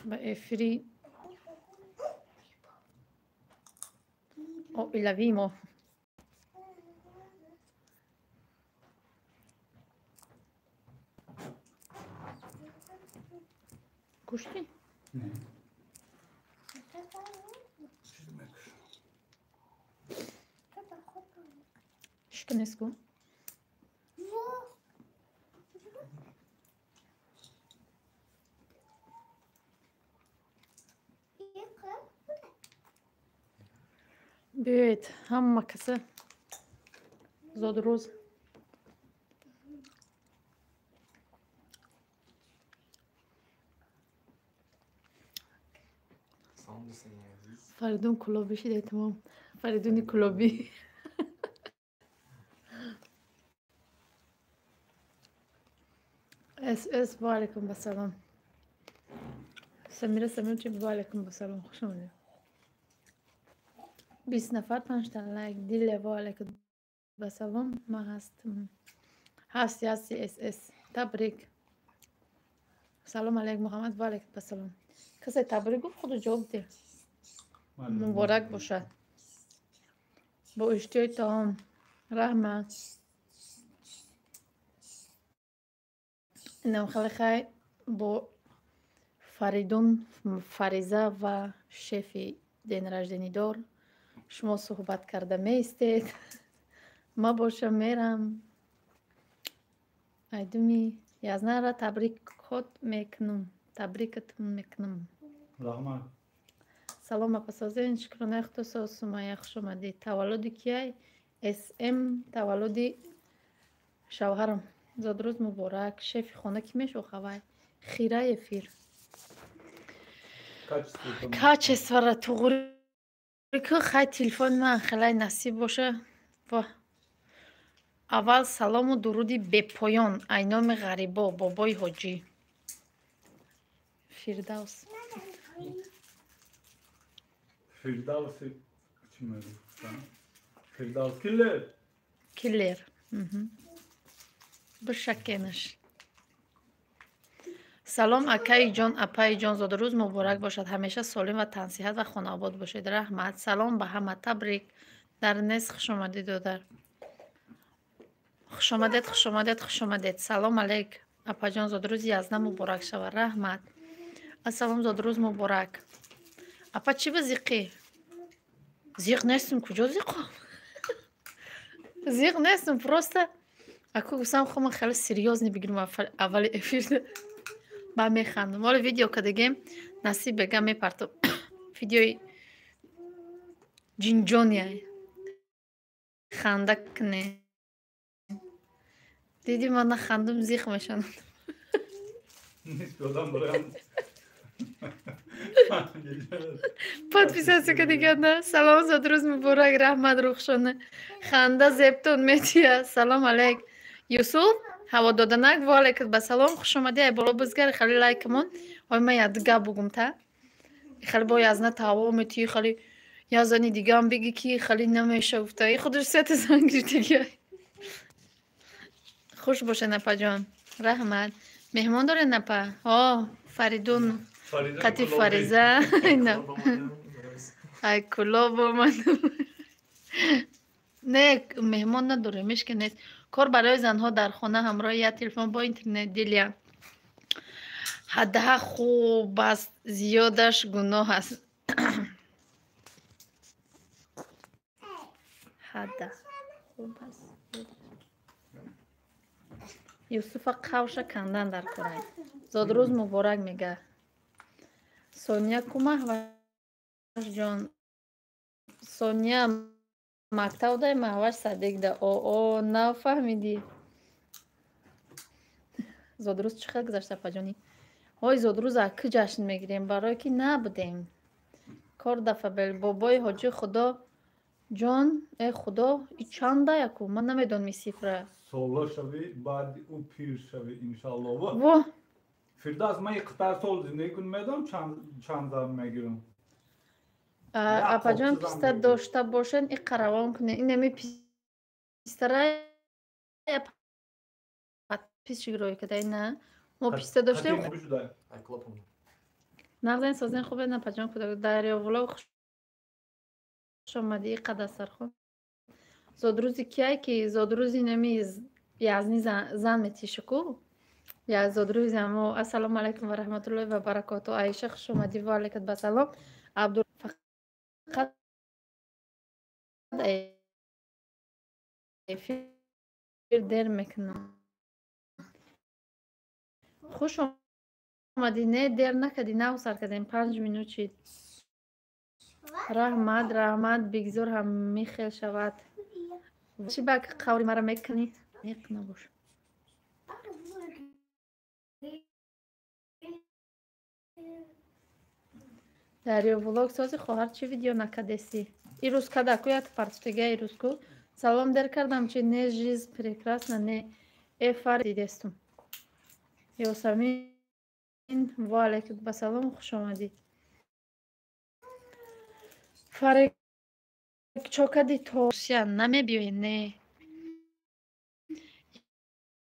Ба эфири оилавии мо. Гӯшти? Шиканеску. Биёед, ҳама каса зодрӯз. Фаридун Кулобӣ шидаи тамом. Фаридуни Кулобӣ. СС ва алайкум ассалом. Самира Самирчи ва алайкум ассалом. Хуш омадед. 20 нафар 5 та лайк. Диле ва алайкум ассалом. Ман ҳастам. Ҳасти, ҳасти СС. Табрик. Салом алайк Муҳаммад ва алайкум ассалом. Касе табрик гуфт, худо ҷавоб деҳ. Муборак бошад. Бо иштиҳои таом. Раҳмат. Инам хеле хай бо Фаридун, Фариза ва шефи день рожденидор шумо суҳбат карда меистед. Ма бошам мерам. Айдуми Язнара табрикот мекунам. Табрикатон мекунам. Раҳмат. Салом апасозен, шукронаи худо соз Сумайя, хуш омадед. Таваллуди кияй? СМ таваллуди шавҳарам. Зодрӯз муборак. Шефи хона кӣ мешохавай? Хира эфир. Качествора туғри ку хай телефони ман хелай насиб боша. Во. Аввал салому дуруди бепоён ай номи ғарибо бобои ҳоҷӣ. Фирдавс. Фирдавс чӣ мегуфтам? Фирдавс киллер. Киллер. Бишакенаш. Салом акаи ҷон, апаи ҷон, зодрӯз муборак бошад. Ҳамеша солим ва тансиҳат ва хонаобод бошед. Раҳмат. Салом ба ҳама. Табрик. Дар нес хуш омадед, додар. Хуш омадед, хуш омадед, хуш омадед. Салом алейк. Апаҷон, зодрӯзи Язна муборак шавад. Раҳмат. Ассалом, зодрӯз муборак. Апа, чӣ ба зиқӣ? Зиқ нестум, куҷо зиқам? Зиқ нестум, просто аку гуфтам хо ман хеле серьёзно бигирам аввали эфир. Ба механдам. Ҳоло видео кардагем, насиб бегам мепартам. Видеои ҷинҷония. Ханда кне. Диди ман нахандум зиқ мешавам. Нест одам бароям. Подписаться кардаган. Салом, зодрӯз муборак, раҳмат Рухшона. Ханда зебтон метия. Салом алейк. Юсуф, ҳаво доданак ва алейкум ба салом, хуш омадӣ. Ай боло бизгар, хеле лайкамон. Ой ман як гап бугум та. Хеле бо язна таво метии, хеле я зани дигам биги ки хеле намеша гуфта. И худаш сета зан гирифтагӣ. Хуш боше напаҷон. Раҳмат. Меҳмон доред напа? О, Фаридун. Қати Фариза. Ай Кулоб омад. Не, меҳмон надорем, ҳеч ки нест. Кор барои занҳо дар хона ҳамроҳи як телефон бо интернет. Дилия. Ҳаддаҳа хуб аст, зиёдаш гуноҳ аст. Ҳадда хуб аст. Юсуфа қавша кандан дар корай. Зодрӯз муборак мега. Соня ку Маҳвашҷон. Соня мактаб дай Маҳваш садик да. О, нафаҳмидӣ. Зодрӯз чӣ хел гузашт апаҷонӣ? Ҳой зодрӯз акӣ ҷашн мегирем, барое ки набудем. Кор дафа бел бобои ҳоҷӣ худо ҷон, э худо, и чанда яку? Ман намедонам и цифра. Сола шави, баъди ӯ пир шави, иншалло. Во. Фирдавс, ман иқдар сол зиндагӣ кун медонам чанд зан мегирам. Апаҷон, писта дошта бошед, и қаравон кунед. Инами пистара подписчик рӯй кадай на. Мо писта доштем. Нағзен созен хубе напаҷон кудак Дарёвулов хуш омадӣ қадасархон. Зодрӯзи кияй ки зодрӯзи нами язни зан метишику? Я зодрӯзи амо. Ассалому алайкум ва раҳматуллоҳи ва баракоту. Аиша хуш омадӣ ва алайкат ба салом. Абдул фақат эфир дер мекунам. Хуш омадӣ. Не дер накардӣ, нав сар кардем, 5 минут шид. Раҳмат, раҳмат, бигзор ҳам михел шавад. Чӣ ба қаври мара мекунӣ? Меқ набош. Дарё влог сози хоҳар чӣ видео накардеси? Ирӯз када ку як партутега ирӯз ку. Салом дер кардам чи не жизнь прекрасна не эфар дидестум. Ёсамин ва алайкум ба салом хуш омадӣ. Фарек чо кади то Русия намебиёӣ не.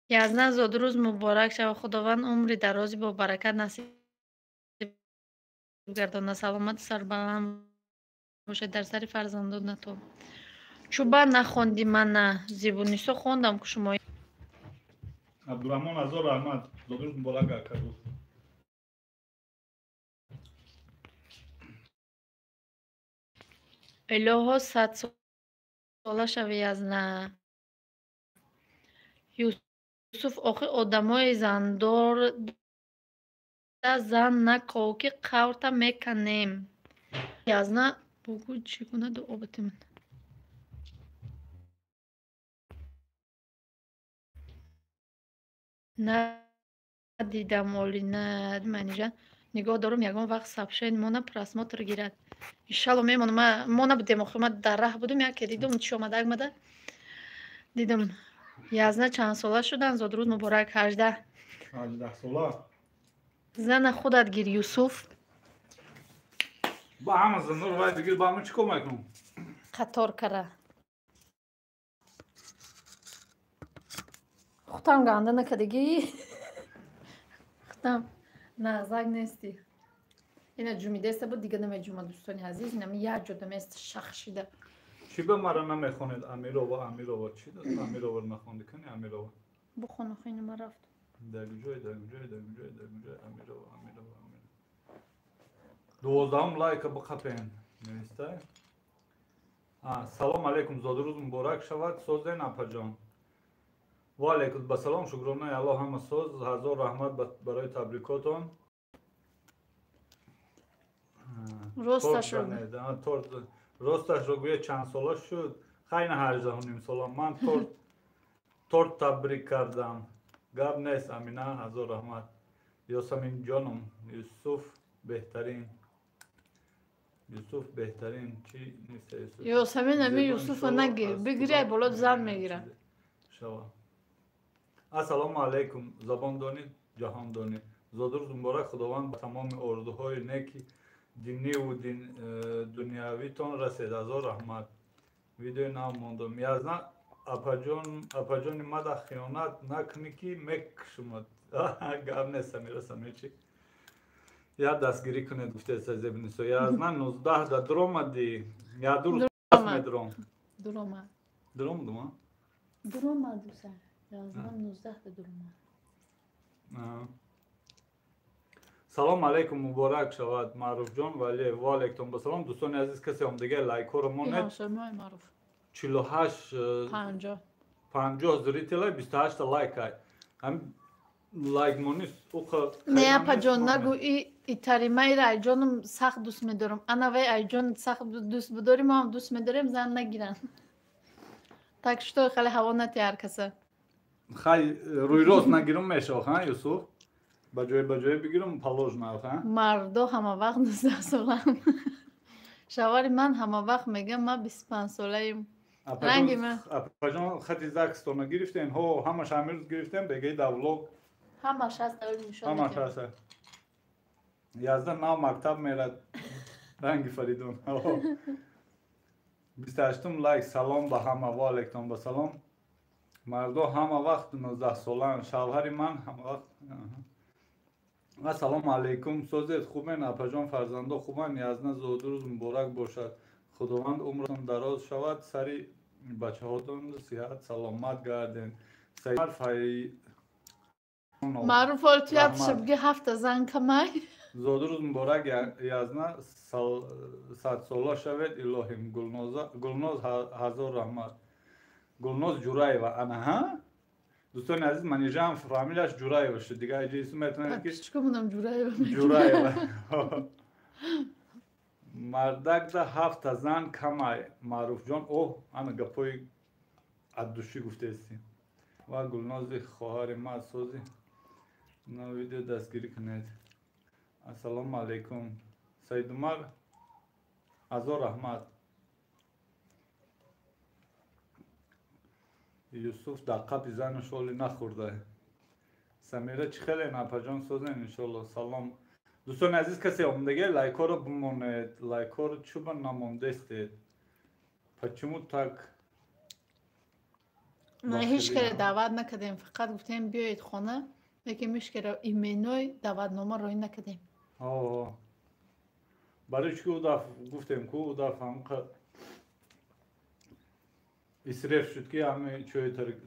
Язна зодрӯз муборак шава, Худованд умри дарози бо баракат насиб гардонад, саломату сарбаланд бошед дар сари фарзандонатон. Чӯба нахонди мана Зебунисо хондам ку шумо. Абдурахмон азор раҳмат, зодрӯз муборак ака. Илоҳо 100 сола шави Язна. Юсуф охи одамои зандор да зан наков ки қаврта меканем. Язна бугӯ чӣ гуна дуо битимн. Надидам Олина Манижа. Нигоҳ дорум ягон вақт сабшен мона просмотр гирад. Иншалло мемонам. Мо набудем охи ма дар раҳ будум яке дидум чӣ омада омада. Дидум Язна чанд сола шудан зодрӯз муборак 18. 18 сола. Зана худат гир Юсуф. Ба ҳама занор вай бигир ба ман чӣ кор мекунам? Қатор кара. Хутам ганда накардагӣ. Хутам нағзак нестӣ. Ина ҷумидеста буд дига намеҷума дӯстони азиз, инами як ҷо дамест шах шида. Чӣ ба мара намехонед Амирова, Амирова чӣ Амирова нахонди кани Амирова? Бухон охи ина рафт. Дар куҷой, дар куҷой, дар куҷой, дар куҷой Амирова, Амирова, Амирова. 12-ум лайка биқапен. Навистай? Салом алейкум, зодрӯз муборак шавад, созен апаҷон. Ва алейкум ба салом, шукронаи Аллоҳ ҳама соз, ҳазор раҳмат барои табрикотон. Росташро. Торт росташро гӯя чанд сола шуд? Хайна 18.5 сола. Ман торт табрик кардам. Гап нест Амина, ҳазор раҳмат. Ёсамин ҷоном, Юсуф беҳтарин. Юсуф беҳтарин чӣ нест Юсуф? Ёсамин ами Юсуфа нагир, бигири ай боло зан мегира. Шава. Ассалому алайкум, забондонӣ, ҷаҳондонӣ. Зодрӯз муборак, Худованд ба тамоми орзуҳои неки диниву дунявитон расед. Ҳазор раҳмат. Видеои нав мондум. Язна апаҷон, апаҷони мада хиёнат накунӣ ки мекушумад. Гап нест Самира Самирчик. Я дастгирӣ кунед гуфтеса Зебнисо. Язна 19 да дуромадӣ. Я дур медром. Дуромад. Дуромадум, а? Дуромад уса. Язна 19 да дуромад. Салом алейкум, муборак шавад Маъруфҷон Валиев. Ва алейкум ба салом. Дӯстони азиз, касе омдига лайкҳоро монед. 48 50 50 зрителя, 28 та лайк ай. Ҳам лайк монис уқа. Не апаҷон нагу и итаримайра айҷоном сахт дӯст медорам. Ана вай айҷон сахт дӯст бидорӣ мо ҳам дӯст медорем зан нагиранд. Так что хеле ҳаво нати ҳар каса. Хай рӯйрост нагирум мешав, ха Юсуф? Ба ҷое бигирум положено, ха? Мардо ҳама вақт 19 солаам. Шавари ман ҳама вақт мегӯям ман 25 солаим. Ранги ман. Апаҷон хати ЗАГСтона гирифтен? Ҳо, ҳамаш ҳамирӯз гирифтем, бегаи дар влог. Ҳамаш ҳаст, нишон. Ҳамаш ҳаст. Язда нав мактаб мерад ранги Фаридун. 28-ум лайк. Салом ба ҳама, ва алейкум ба салом. Мардо ҳама вақт 19 солаанд. Шавҳари ман ҳама вақт. Ассалому алайкум, созед хубен, апаҷон, фарзандо хубан, Язна зодрӯз муборак бошад. Худованд умратон дароз шавад, сари бачаҳотон сиҳат саломат гарден. Маъруф ҳол ту якша биги ҳафта зан камай. Зодрӯз муборак Язна, садсола шавед илоҳим. Гулноз ҳазор раҳмат. Гулноз Ҷураева, анаҳа? Дӯстони азиз, манижаам фамилияш Ҷураева шуд. Дигар иҷоису метавонед ки Чикомунам Ҷураева. Ҷураева. Мардакда ҳафта зан камай. Маъруфҷон, оҳ, ана гапҳои аддушӣ гуфтаестӣ. Ва Гулнози хоҳари ма сози на видео дастгирӣ кунед. Ассалому алайкум. Саидумар ҳазор раҳмат. Юсуф дар қапи зану шоли нахӯрда. Самира чӣ хеле напаҷон созен иншолло. Салом. Дӯстони азиз, касе омадагӣ лайкҳоро бимонед. Лайкҳоро чӯба намондестед? Почему так? На ҳеҷ каре даъват накардем, фақат гуфтем биёед хона, лекин ҳеҷ каре именой даъватнома роӣ накардем. Барои чӣ ки ӯ даф гуфтем ку ӯ даф ҳамқа исреф шуд ки ҳаме чой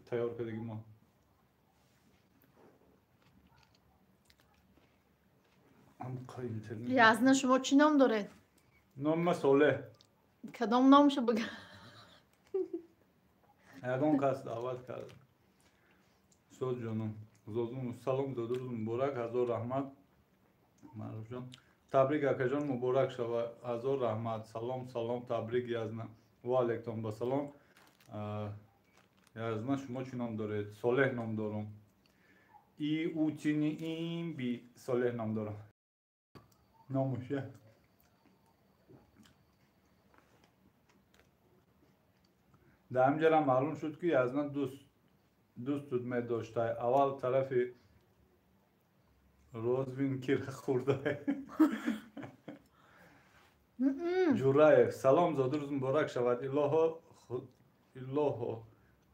тайёр кардаги мо. Язна, шумо чӣ ном доред? Номи ма Солеҳ. Кадом номшо бигӯ? Ягон кас даъват кард. Соз ҷонум. Салом, зодрӯз муборак, ҳазор раҳмат. Маъруфҷон. Табрик акаҷон, муборак шава, ҳазор раҳмат. Салом, салом, табрик Язна. Ва алайкум ба салом. Язна, шумо чӣ ном доред? Солеҳ ном дорам. И утини им би Солеҳ ном дорам. Номуш я. Дар ҳамин маълум шуд ки Язна дӯстут медоштай. Аввал тарафи Розвин кира хӯрдай. Ҷураев, салом, зодрӯз муборак шавад. Илоҳо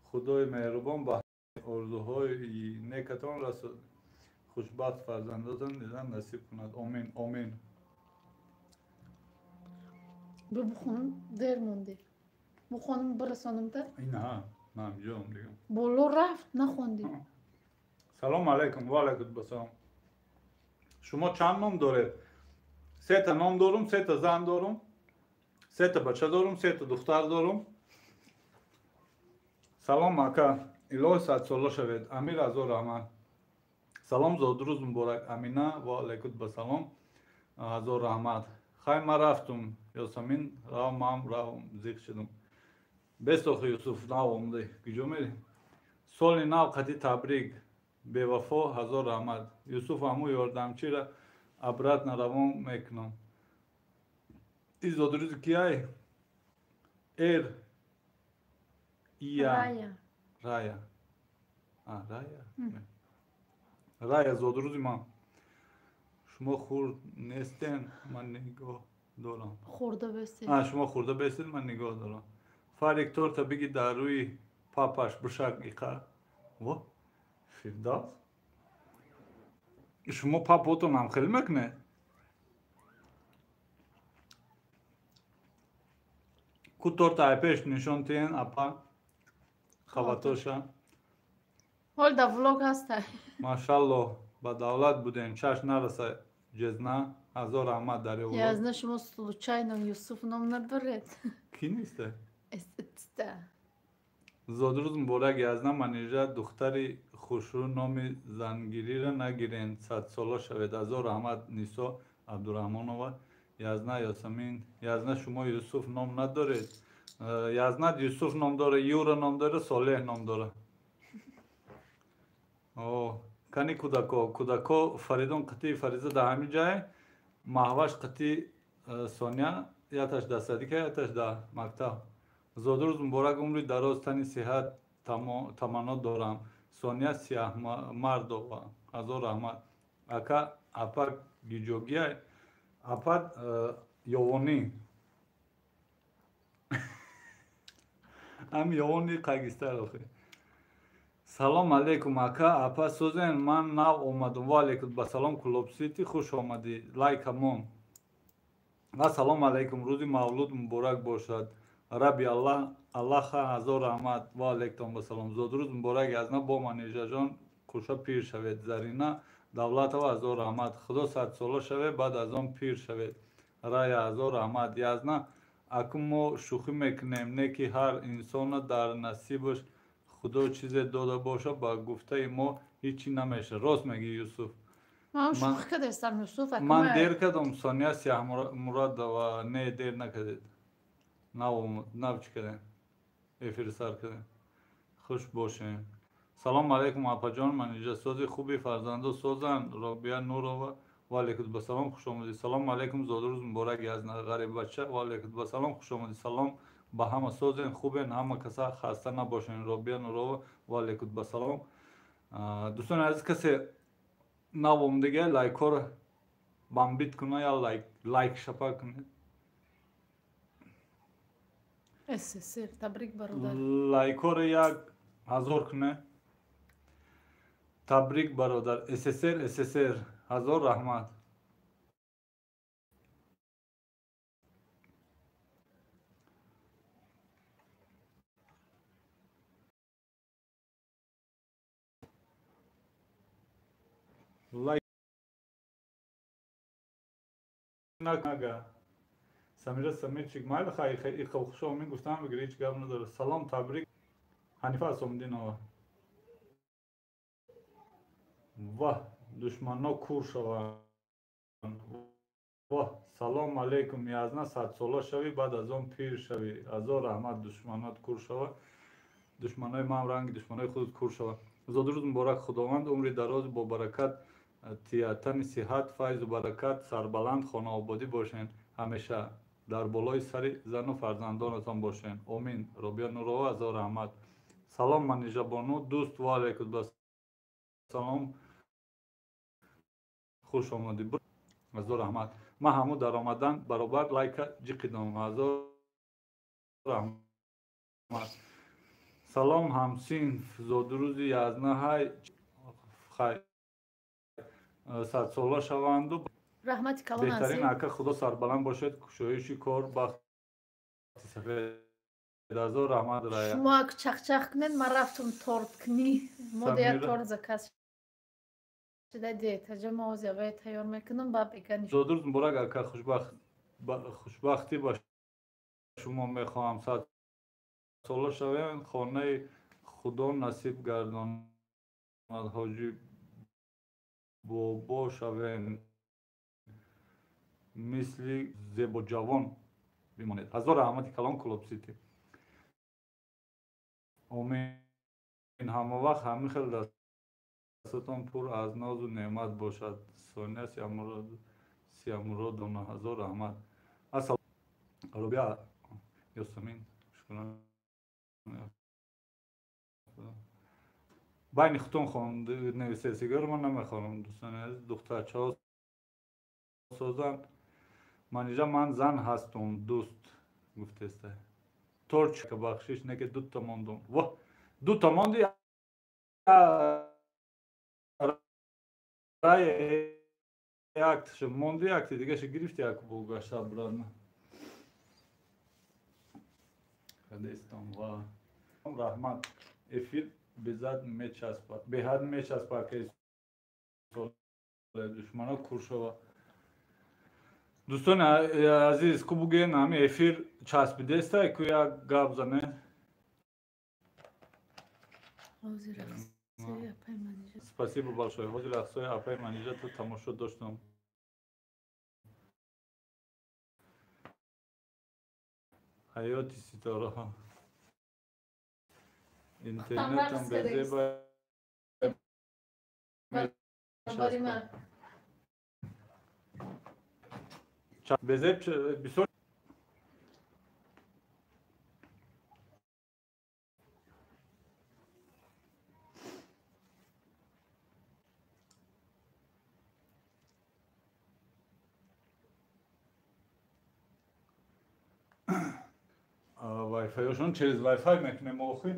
Худои меҳрубон ба орзуҳои некатон расад. Хушбахт фарзандотон дидан насиб кунад. Омин, омин. Бихонам, дер мондӣ. Бихонам бирасонамта? Ина, ман ҷом дигам. Боло рафт, нахондӣ. Салом алайкум, ва алайкум ассалом. Шумо чанд ном доред? Сета ном дорум, сета зан дорум, сета бача дорум, сета духтар дорум. Салом ака, илоҳи садсола шавед. Амир ҳазор раҳмат. Салом, зодрӯз муборак Амина, ва алайкум ассалом. Ҳазор раҳмат. Хай ма рафтум, Ёсамин, рав мам равм, зиқ шудум. Бесохи Юсуф нав омадӣ. Куҷо мерӣ? Соли нав қатӣ табрик. Бевафо ҳазор раҳмат. Юсуф ҳаму ёрдамчира обратно равон мекунам. И зодрӯзи кияй? Эр Ия. Рая. Рая. Рая зодрӯзи ман. Шумо хурд нестен, ман нигоҳ дорам. Хурда бестед. Шумо хурда бестед, ман нигоҳ дорам. Фарик торта биги дар рӯи папаш бишак иқа. Во, Фирдавс. Шумо папотон ҳам хеле мекунед? Ку торта ай пеш нишон тиҳен апа хаватоша. Ҳол дар влог ҳастай. Машаллоҳ, ба давлат будем, чашм нараса ҷезна, ҳазор раҳмат дар ёвлод. Язна, шумо случайно Юсуф ном надоред? Кӣ неста? Зодрӯз муборак Язна, Манижа, духтари хушрӯ номи зангириро нагирен, садсола шавед. Ҳазор раҳмат Нисо Абдураҳмонова. Язна Ёсамин, Язна, шумо Юсуф ном надоред? Язна Юсуф ном дора, Юра ном дора, Солеҳ ном дора. Кани кӯдако, кӯдако Фаридун қатӣ Фариза дар ҳамин ҷай, Маҳваш қатӣ Соня, яташ дар садика, яташ дар мактаб. Зодрӯз муборак, умри дароз, тани сиҳат таманно дорам. Соня Сияҳмардова, ҳазор раҳмат. Ака апа гиҷогиай, апа ёвонӣ. Ҳам ёвони қагистар охи. Салом алейкум ака, апа созен, ман нав омадум. Ва алейкум ба салом Клуб Сити, хуш омадӣ. Лайкамон. Ассалому алейкум, рӯзи мавлуд муборак бошад. Раби Аллах, Аллаха ҳазор раҳмат. Ва алейкум ба салом. Зодрӯз муборак Язна бо Манижаҷон, кӯша пир шавед. Зарина Давлатова ҳазор раҳмат. Худо садсола шавед, баъд аз он пир шавед. Рая ҳазор раҳмат. Язна, акун мо шӯхӣ мекунем, не ки ҳар инсона дар насибаш худо чизе дода боша, ба гуфтаи мо ҳеҷ чӣ намешавад. Рост мегӣ, Юсуф. Ман дер кардам, Сония Сиёҳмурадова. Не, дер накардед. Нав чӣ кардем? Эфир сар кардем. Хуш бошем. Салом алейкум апаҷон, Манижасози хуби фарзандо созанд. Робия Нурова. Ва алейкум ба салом, хуш омадӣ. Салом алейкум, зодрӯз муборак Язна ғариббача. Ва алейкум ба салом, хуш омадӣ. Салом ба ҳама, созен, хубен, ҳама каса хаста набошен. Робия Нурова. Ва алейкум ба салом. Дӯстони азиз, касе нав омадага лайкҳоро бамбит куна я лайк шапа кунед. СССР, табрик бародар. Лайкҳоро 1000 кунед. Табрик бародар. СССР, СССР, ҳазор раҳмат. Лайк нага. Самира Самирчик, майли хай ихел хушо омин гуфтам бигир, ҳеҷ гап надорад. Салом, табрик. Ҳанифа Асомиддинова. Ваҳ, душманно кур шаванд. Ваҳ, салом алейкум Язна, садсола шавӣ, баъд аз он пир шавӣ. Ҳазор раҳмат, душманот кур шава. Душманои ман ранги душманои худат кур шава. Зодрӯз муборак, Худованд умри дароз бо баракат тиятани сиҳат, файзу баракат, сарбаланд, хонаободӣ бошен. Ҳамеша дар болои сари зану фарзандонатон бошен. Омин. Робия Нурова, ҳазор раҳмат. Салом Манижабону, дӯст, ва алейкум салом, хуш омадӣ. Ҳазор раҳмат. Ман ҳамун даромадан баробар лайка ҷиқидам. Ҳазор раҳмат. Салом ҳамсинф, зодрӯзи Язна ҳай хай садсола шаванду. Раҳмати калон. Беҳтарин ака, Худо сарбаланд бошед, кушоиши кор, бахти сафед. Ҳазор раҳмат, Рая. Шумо ак чахчах кунед, ман рафтум торткунӣ. Мо дия торт заказ шуда детаҷа, мо ҳозир аввал тайёр мекунам, баъд бегани. Зодрӯз муборак ака, хушбахтӣ ба шумо мехоҳам. Садсола шавем, хонаи Худо насиб гардонад, ҳоҷи бобо шавем, мисли зебоҷавон бимонед. Ҳазор раҳмати калон Клуб Сити. Омин. Ҳама вақт ҳамин хел дастатон пур аз нозу неъмат бошад. Сония Сиёмуродовна, ҳазор раҳмат. Ассалом Робия Ёсамин. Байни худтон хонд нависесигар, ман намехонам дӯстони азиз. Духтарчаҳо созанд. Манижа, ман зан ҳастум, дӯст гуфтеста. Торчка бахшиш, не ки дута мондум. Воҳ, дута монди. Рая якташа монди, якти дигаша гирифти, як бугашта обратно. Кадестам ва раҳмат. Эфир безад мечаспад, беҳад мечаспад, ки душмано кур шава. Дӯстони азиз, ку буген ҳами эфир часпидеста, ку як гап зане. Спасибо большое. Ҳозир рақсҳои апаи Манижа ту тамошо доштам. Ҳаёти ситораҳо. Интернетам безеба. Безеб бисёр Wi-Fi-ошон через Wi-Fi мекунем охи.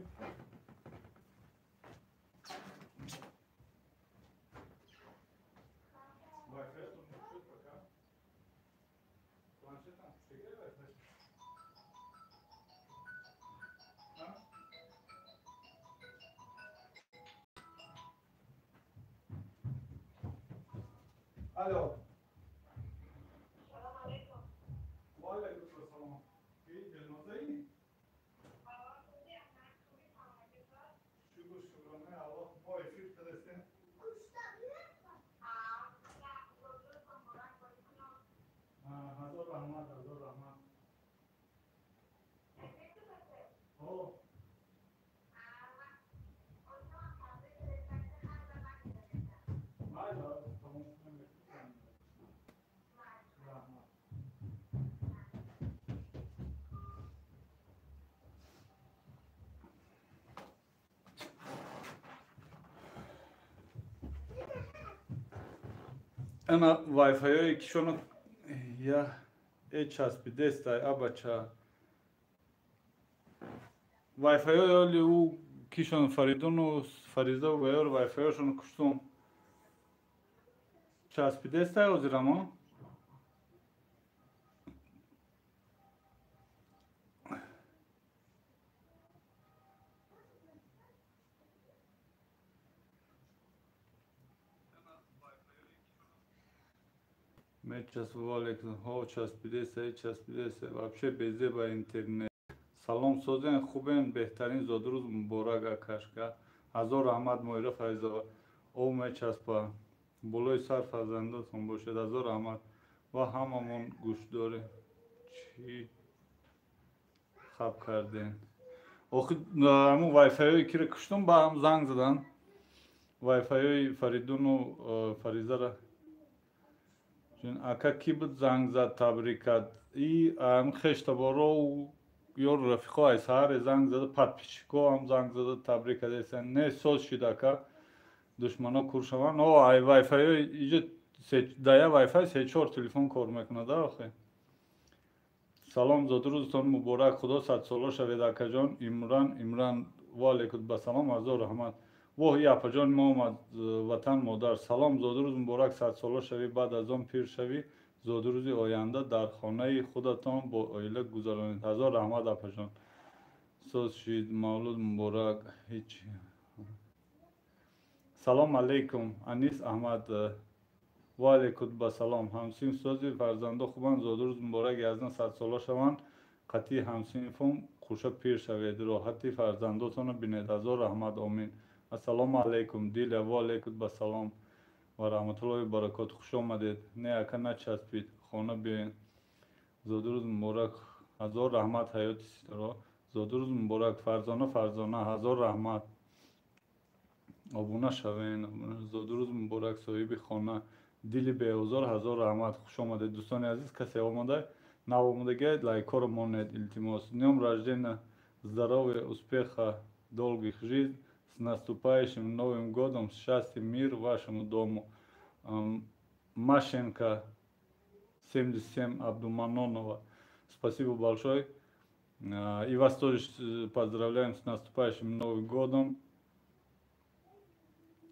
Алло. Салом алейкум. Ва алейкум ассалом. Ки Дилнозаи? Шукр, шукрона Аллоҳ, мо эфир кардастем. Ҳазор раҳмат, ҳазор раҳмат. О. Майла, тамом шудем. Раҳмат. Ана вайфайҳое ки шоно я часпидестай абача вайфайҳои оли ӯ кишон Фаридуну Фариза ваёр вайфайҳошон куштум часпидестай ҳозирамо. Мечаспвалекин часпидеса, часпидеса вообще безеба интернет. Салом, созен, хубен, беҳтарин зодрӯз муборак, акашка. Ҳазор раҳмат, Моира Файзова. О, мечаспа. Болои сар фарзандотон бошед. Ҳазор раҳмат. Ва ҳамамон гӯшдорем. Чӣ хаб кардем? Охи ҳамун вайфайҳое киро куштум, ба ҳам занг задан. Вайфайҳои Фаридуну Фаризара. Ака ки буд занг зад, табрик кард? И ам хештаборо ёр рафиқо ай саҳаре занг зада, подписчико ҳам занг зада табрик кардасан. Не, соз шид ака. Душмано кур шаванд. О, ай вайфайҳои иҷо дая вайфай се-чор телефон кор мекунад охе. Салом, зодрӯзтон муборак, Худо садсола шавед акаҷон. Имран, Имран, ва алейкум ба салом, ҳазор раҳмат. Воҳ, и апаҷон мо омад, ватан модар. Салом, зодрӯз муборак, садсола шавӣ, баъд аз он пир шавӣ. Зодрӯзи оянда дар хонаи худатон бо оила гузаронед. Ҳазор раҳмат апаҷон. Соз шид, мавлуд муборак. Ҳеҷ. Салом алейкум, Анис Аҳмад. Ва алейкум ба салом. Ҳамсинф сози, фарзандо хубанд, зодрӯз муборак, яздан садсола шаванд. Қатъи ҳамсинфум хуша пир шавед. Роҳати фарзандотонро бинед. Ҳазор раҳмат, омин. Ассалому алайкум, Диля, ва алейкум ба салом ва раҳматуллоҳи баракот. Хуш омадед. Не, ака, начаспид, хона биёед. Зодрӯз муборак. Ҳазор раҳмат, ҳаёти ситора. Зодрӯз муборак, Фарзона, Фарзона, ҳазор раҳмат. Обуна шавен. Зодрӯз муборак, соҳиби хона. Дили беозор, ҳазор раҳмат. Хуш омадед, дӯстони азиз. Касе омада навомадагиед, лайкҳоро монед, илтимос. Днём рождения, здоровья, успеха, долгих жизнь. С наступающим Новым годом, счастья, мир вашему дому. Машенька 77 Абдуманонова. Спасибо большое. И вас тоже поздравляем с наступающим Новым годом.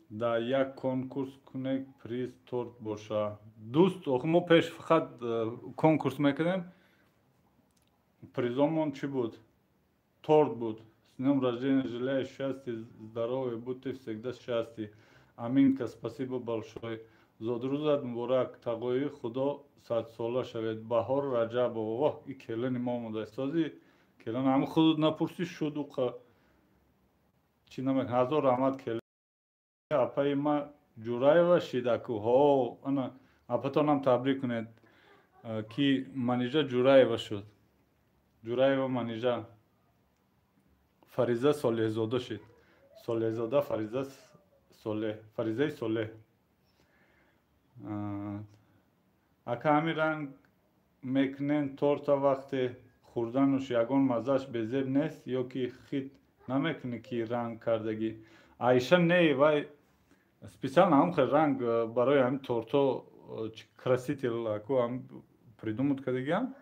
Да, як конкурс кунек, приз торт боша. Дӯст, охи мо пеш фақат конкурс мекардем. Призомон чӣ буд? Торт буд. С днем рождения, желаю счастья, здоровья, будьте всегда счастья. Аминка, спасибо большое. Зодрӯзат муборак, тағои Худо садсола шавед. Баҳор Раҷабова. Воҳ, и келани мо омада. Сози келан ҳама худут напурсӣ шуд уқа. Чӣ намекунад? Ҳазор раҳмат келан. Апаи ма Ҷураева шидаку. Ҳо, ана апатонам табрик кунед, ки Манижа Ҷураева шуд. Ҷураева Манижа. Фариза Солеҳзода шид. Солеҳзода Фариза Солеҳ, Фаризаи Солеҳ. Ака ҳамин ранг мекунен торта вақте хӯрдануш ягон маззаш безеб нест ё ки хит намекунӣ ки ранг кардагӣ? Айша, не, вай специально ҳам хел ранг барои ҳамин торто краситель аку ҳам придумать кардагиам.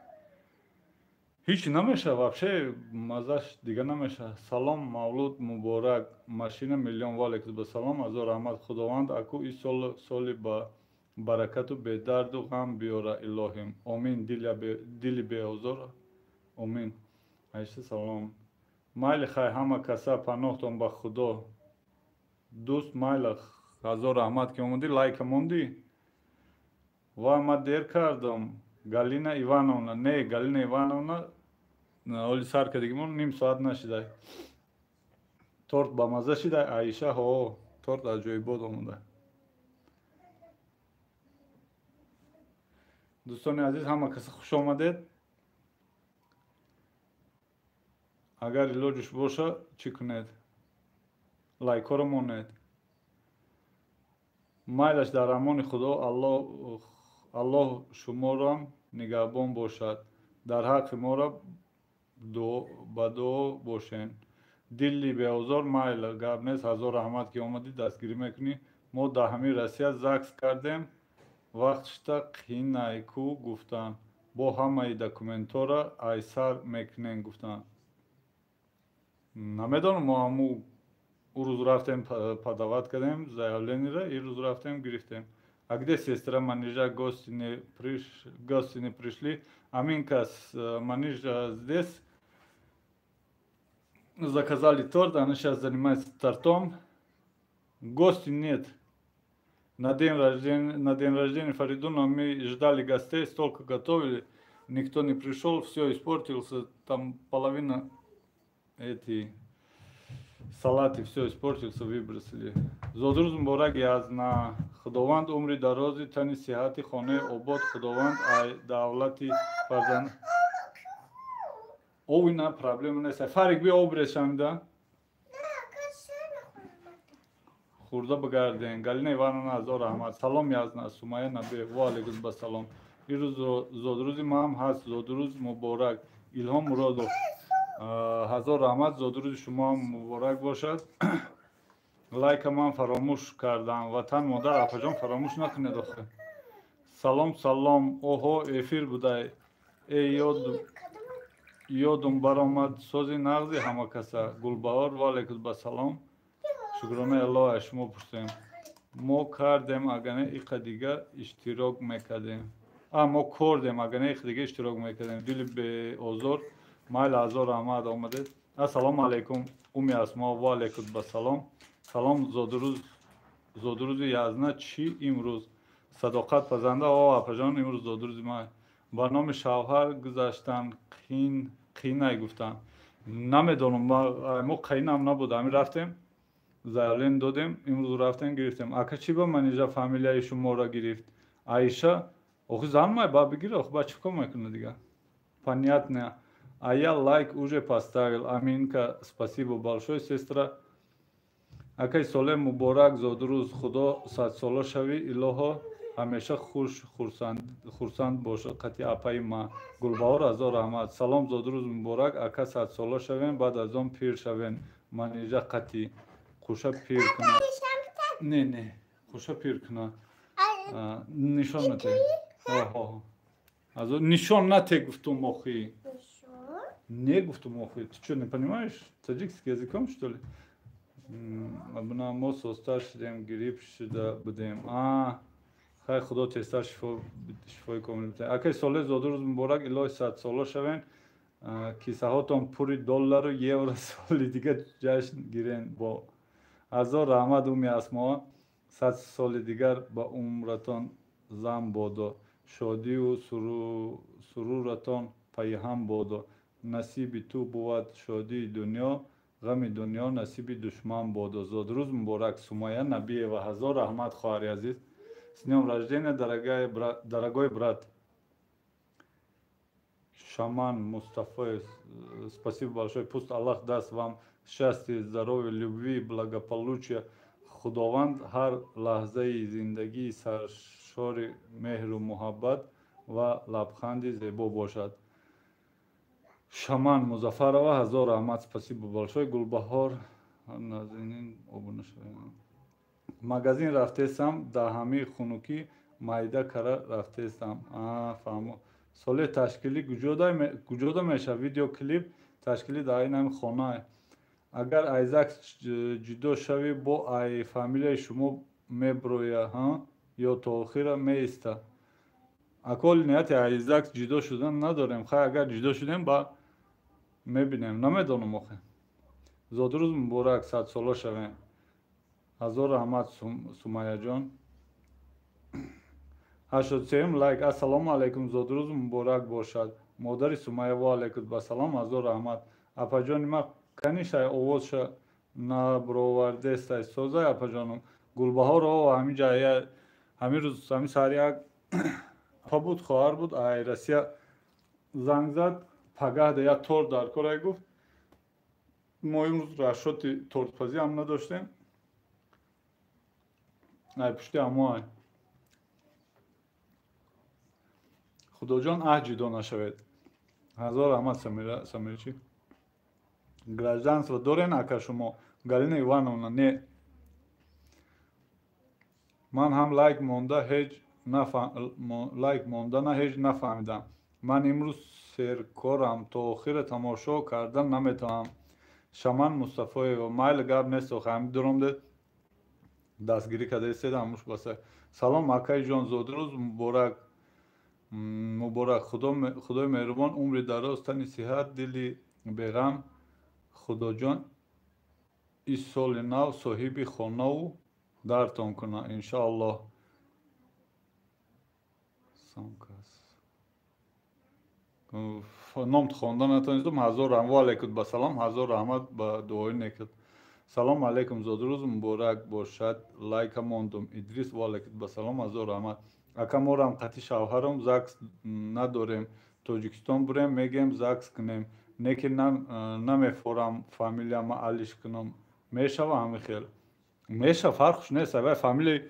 Ҳеҷ намеша, вообще маззаш дига намеша. Салом, мавлуд муборак, машина миллион. Ва алейкум ба салом, ҳазор раҳмат. Худованд аку и сол соли ба Баракату бедарду ғам биёра, илоҳим. Омин, дили беозор, омин. Айша, салом. Майли, хай, ҳама каса паноҳтон ба Худо. Дӯст, майла, ҳазор раҳмат, ки омадӣ, лайка мондӣ. Ва ма дер кардам. Галина Ивановна, не, Галина Ивановна оли сар кардагимон ним соат нашидай. Торт бамаза шидай, Аиша? Ҳо, торт аҷоибот омода. Дӯстони азиз, ҳама каса хуш омадед. Агар илоҷуш боша, чӣ кунед? Лайкҳоро монед. Майлаш, дар амони Худо, Аллоҳ шуморам нигаҳбон бошад. Дар ҳаққи моро ба дуо бошен. Дили беозор, майла, гап нест, ҳазор раҳмат, ки омадӣ, дастгирӣ мекунӣ. Мо дар ҳамин Россия ЗАГС кардем, вақтшта қинай ку гуфтанд. Бо ҳамаи документҳоро айсар мекунем гуфтанд. Намедонам, мо ҳаму ӯ рӯз рафтем, подавать кардем заявлениеро, ин рӯз рафтем, гирифтем. А где сестра Манижа? Гости не пришли. Аминка, Манижа здесь заказали торт, она сейчас занимается тортом. Гости нет. На день рождения Фаридуна мы ждали гостей, столько готовили, никто не пришел, все испортился, там половина эти салаты, все испортился, выбросили. Зодрӯз муборак, Язна. Худованд умри дарози, тани сиҳати, хонаи обод, Худованд ай давлати фарзанд. Ови на проблема нест. Фарик, биё, об решамида. Хурда бигарден. Галина Ивановна, ҳазор раҳмат. Салом, Язна, Сумая Набиев. Ва алайкум ба салом. Ирӯз зодрӯзи маам ҳаст, зодрӯз муборак. Илҳом Муродов. Ҳазор раҳмат, зодрӯзи шумоам муборак бошад. Лайка ман фаромӯш кардам. Ватан модар, апаҷон, фаромӯш накунед охе. Салом, салом. Оҳо, эфир будай. Э, ёд ёдум баромад, сози нағзи ҳама каса. Гулбаҳор, ва алайкум ба салом. Шукронаи Аллоҳ, аз шумо пурсем. Мо кардем, агане иқа дига иштирок мекардем. А мо кордем, агане иқа дига иштирок мекардем. Дили беозор, майла, ҳазор раҳмат, омадед. Ассалому алайкум, Уми Асмо, ва алайкум ба салом. Салом, зодрӯз, зодрӯзи Язна чӣ имрӯз? Садоқат пазанда, о, апаҷон, имрӯз зодрӯзи ман. Ба номи шавҳар гузаштан қин қинай гуфтанд. Намедонам, мо қайнам набуд, ҳамин рафтем, заявление додем, имрӯз рафтем, гирифтем. Ака, чӣ ба Манижа фамилияи шуморо гирифт? Аиша, охи зан май ба бигир, охи ба чӣ кор мекунад дига? Понятно. А я лайк уже поставил. Аминка, спасибо большое, сестра. Акай Соле, муборак зодрӯз, Худо садсола шавӣ, илоҳо, ҳамеша хуш хурсанд боша қати апаи ма. Гулбаҳор, ҳазор раҳмат. Салом, зодрӯз муборак, ака, садсола шавем, баъд аз он пир шавем. Манижа қати қуша пир куна. Не, не, қуша пир куна. Нишон нате. Нишон нате гуфтум охи. Не гуфтум охи. Ты что, не понимаешь таджикский языком, что ли? Абна, мо состар шудем, грипп шуда будем. А хай, Худо тезтар шифои комил битад. Акай Соле, зодрӯз муборак, илоҳи, садсола шавен, кисаҳотон пури доллару евро, соли дига ҷашн гирен бо. Ҳазор раҳмат, Уми Асмо. 100 соли дигар ба умратон зам бодо, шодию суруратон пайҳам бодо. Насиби ту бувад шодии дунё, ғами дунё насиби душман бодо. Зодрӯз муборак, Сумая Набиева. Ҳазор раҳмат, хоҳари азиз. С днем рождения, дорогой брат. Шаман Мустафаев, спасибо большое. Пусть Аллах даст вам счастье, здоровье, любви, благополучия. Худованд ҳар лаҳзаи зиндагии саршори меҳру муҳаббат ва лабханди зебо бошад. Шаман Музаффарова, ҳазор раҳмат, спасибо большое. Гулбаҳор Назинин, обуна шавед. Магазин рафтесам, дар ҳамаи хунукӣ майда кара рафтесам. Фаҳмо. Соли ташкилӣ куҷода мешавад? Видеоклип ташкилӣ дар ин ҳами хона. Агар ай ЗАГС ҷудо шавӣ, бо ай фамилияи шумо меброя, ҳа? ё то охира меиста. Аколи нияти аз ЗАГС ҷудо шудан надорем. Хай, агар ҷудо шудем, ба мебинем, намедонам охе. Зодрӯз муборак, садсола шавем. Ҳазор раҳмат, Сумаяҷон. 83 лайк. Ассалому алайкум, зодрӯз муборак бошад. Модари Сумая, ва алайкум ба салом, ҳазор раҳмат. Апаҷони ма канишай овозша набровардестай, созай апаҷонум. Гулбаҳор ҳамин ҷа ҳамин рӯз ҳамин саҳар як апа буд, хоҳар буд, ай Россия занг зад, пагаҳда як торт дар корай гуфт. Мо имрӯз расчёти тортпазӣ ҳам надоштем. Ай пушти ҳамоай. Худоҷон, аҳ ҷудо нашавед. Ҳазор раҳмат, Самира, Самирчи. Гражданство дорен ака шумо? Галина Ивановна, не. Ман ҳам лайк монда ҳеҷ лайк мондана ҳеҷ нафаҳмидам. Ман имрӯз серкорам, то охира тамошо кардан наметавонам. Шаман Мустафоева, майли, гап нест, охи ҳамин дуромде дастгирӣ карда истед, ҳамуш баса. Салом, акаи ҷон, зодрӯз муборак. Муборак. Худои меҳрубон умри дароз, тани сиҳат, дили беғам. Худоҷон ин соли нав соҳиби хонаву дартон кунад, иншоаллоҳ. Ном хонда натонистам. Ҳазор раҳмат, ва алайкум ба салом, ҳазор раҳмат ба дуои некат. Салом алайкум, зодрӯз муборак бошад. Лайка мондум. Идрис, ва алайкум ба салом, ҳазор раҳмат. Ака, морам қати шавҳарам ЗАГС надорем. Тоҷикистон бурем, мегем ЗАГС кунем. Не ки намефорам фамилияма алиш кунам. Мешава ҳамин хел? Меша, фарқш нест. Вай фамилияи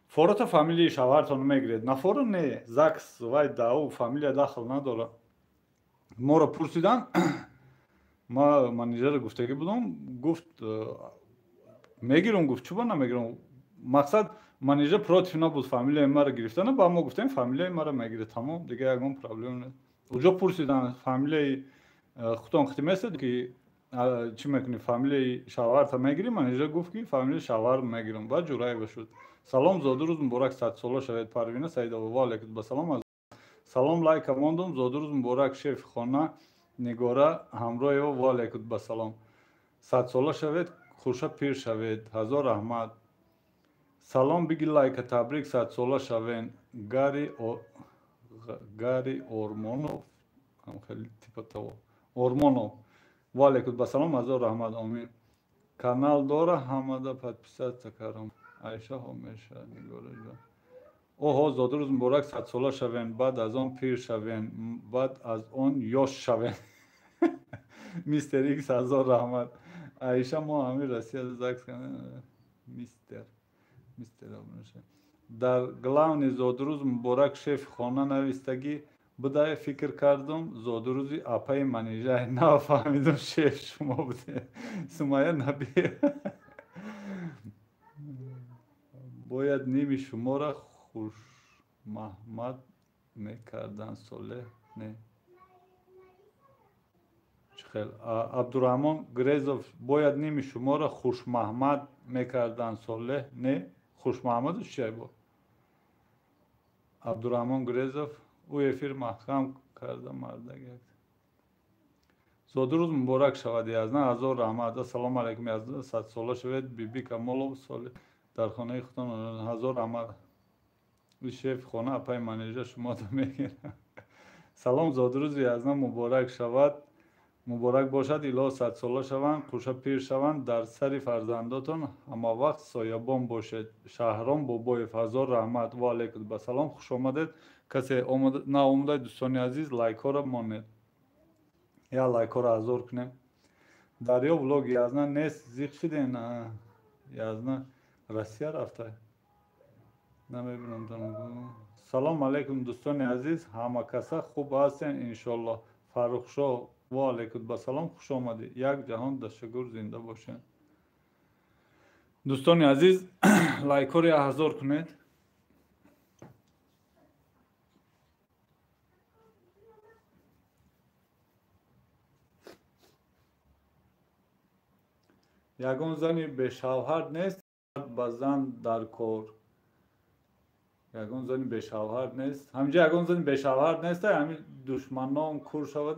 фората фамилияи шавҳартон мегиред. Нафора не, ЗАГС вай дау фамилия дахл надора. Моро пурсидан, ма менеҷера гуфтагӣ будам, гуфт мегирам, гуфт чӯба намегирам. Мақсад менеҷер против набуд фамилияи маро гирифтана, ба мо гуфтем фамилияи маро мегиред, тамом, дига ягон проблема нест. Уҷо пурсидан фамилияи худтон хити месед ки чӣ мекунӣ, фамилияи шавҳарта мегирӣ? Менеҷер гуфт ки фамилияи шавҳар мегирам. Баъд Ҷураева шуд. Салом, зодрӯз муборак, садсола шавед. Парвина Саидова, ва алайкум ба салом. Салом, лайка мондум. Зодрӯз муборак, шефи хона Нигора Ҳамроева, ва алайкум ба салом. Садсола шавед, хуша пир шавед. Ҳазор раҳмат. Салом, биги лайка, табрик, садсола шавен. Гари Ормонов, хеле типа того. Ормонов, ва алайкум ба салом, ҳазор раҳмат, омин. Канал дора, ҳамада подписаться кардам. Айша ҳомеша, Нигораҷон. Оҳо, зодрӯз муборак, садсола шавен, баъд аз он пир шавен, баъд аз он ёш шавен. Мистер Икс, ҳазор раҳмат. Айша, мо ҳамин Россия ЗАГС мистер. Мистер дар главный зодрӯз муборак шефи хона навистагӣ будай, фикр кардум зодрӯзи апаи манижай, нафаҳмидум шеф шумо буде. Сумая Наби, бояд ними шуморо Хушмаҳмад мекардан, Солеҳ не. Чӣ хел? Абдураҳмон Грезов, бояд ними шуморо Хушмаҳмад мекардан, Солеҳ не. Хушмаҳмаду чия бо? Абдураҳмон Грезов, ӯ эфир маҳкам карда мардак. Зодрӯз муборак шавад, Язна, ҳазор раҳмат. Ассалому алайкум, Язна, садсола шавед. Биби Камолов, соли дар хонаи худтон, ҳазор раҳмат. Шефи хона апаи менеҷер шуморо мегирад. Салом, зодрӯзи Язна муборак шавад, муборак бошад. Илоҳ садсола шаванд, қуша пир шаванд, дар сари фарзандотон ҳамавақт соябон бошед. Шаҳром Бобоев, ҳазор раҳмат. Ва алайкум ба салом, хуш омадед. Касе наомада, дӯстони азиз, лайкҳоро монед. Я лайкҳоро ҳазор кунем. Дарё влог Язна нест, зиқ шиден. Язна Россия рафта. Намебинам. Салом алайкум, дӯстони азиз, ҳама каса хуб ҳастен иншоаллоҳ. Фаррухшоҳ, ва алайкум ба салом, хуш омадӣ. Як ҷаҳон ташаккур, зинда бошед. Дӯстони азиз, лайкҳоро ҳазор кунед. Ягон зани бешавҳар нест, ба зан дар кор. Ягон зани бешавҳар нест. Ҳаминҷа ягон зани бешавҳар нест, ҳамин душманон кур шавад,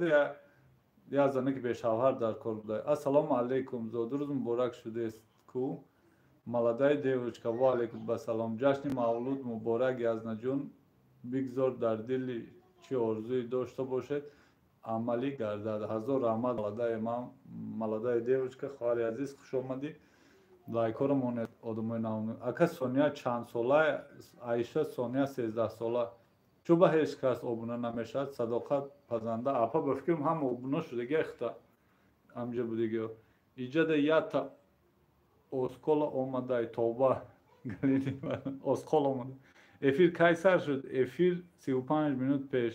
я зане ки бешавҳар дар кор буда. Ассалому алайкум, зодрӯз муборак шудест ку? Молодая девочка, ва алайкум басалом. Ҷашни мавлуд муборак, Язнаҷон. Бигзор дар дили чӣ орзуе дошта бошед, амалӣ гардад. Ҳазор раҳмат, молодая ман, молодая девочка, хоҳари азиз, хуш омадӣ. Лайкҳоро монед, одамои нав. Ака Сония чанд сола? Аиша Сония 13 сола. Чӯ ба ҳеҷ кас обуна намешавад? Садоқат пазанда. Апа, ба фикрам ҳама обуна шудагия хта. Ҳамҷа будагиё. Иҷада ята оскола омадай, тоба. Оскол омада. Эфир кай сар шуд? Эфир 35 минут пеш.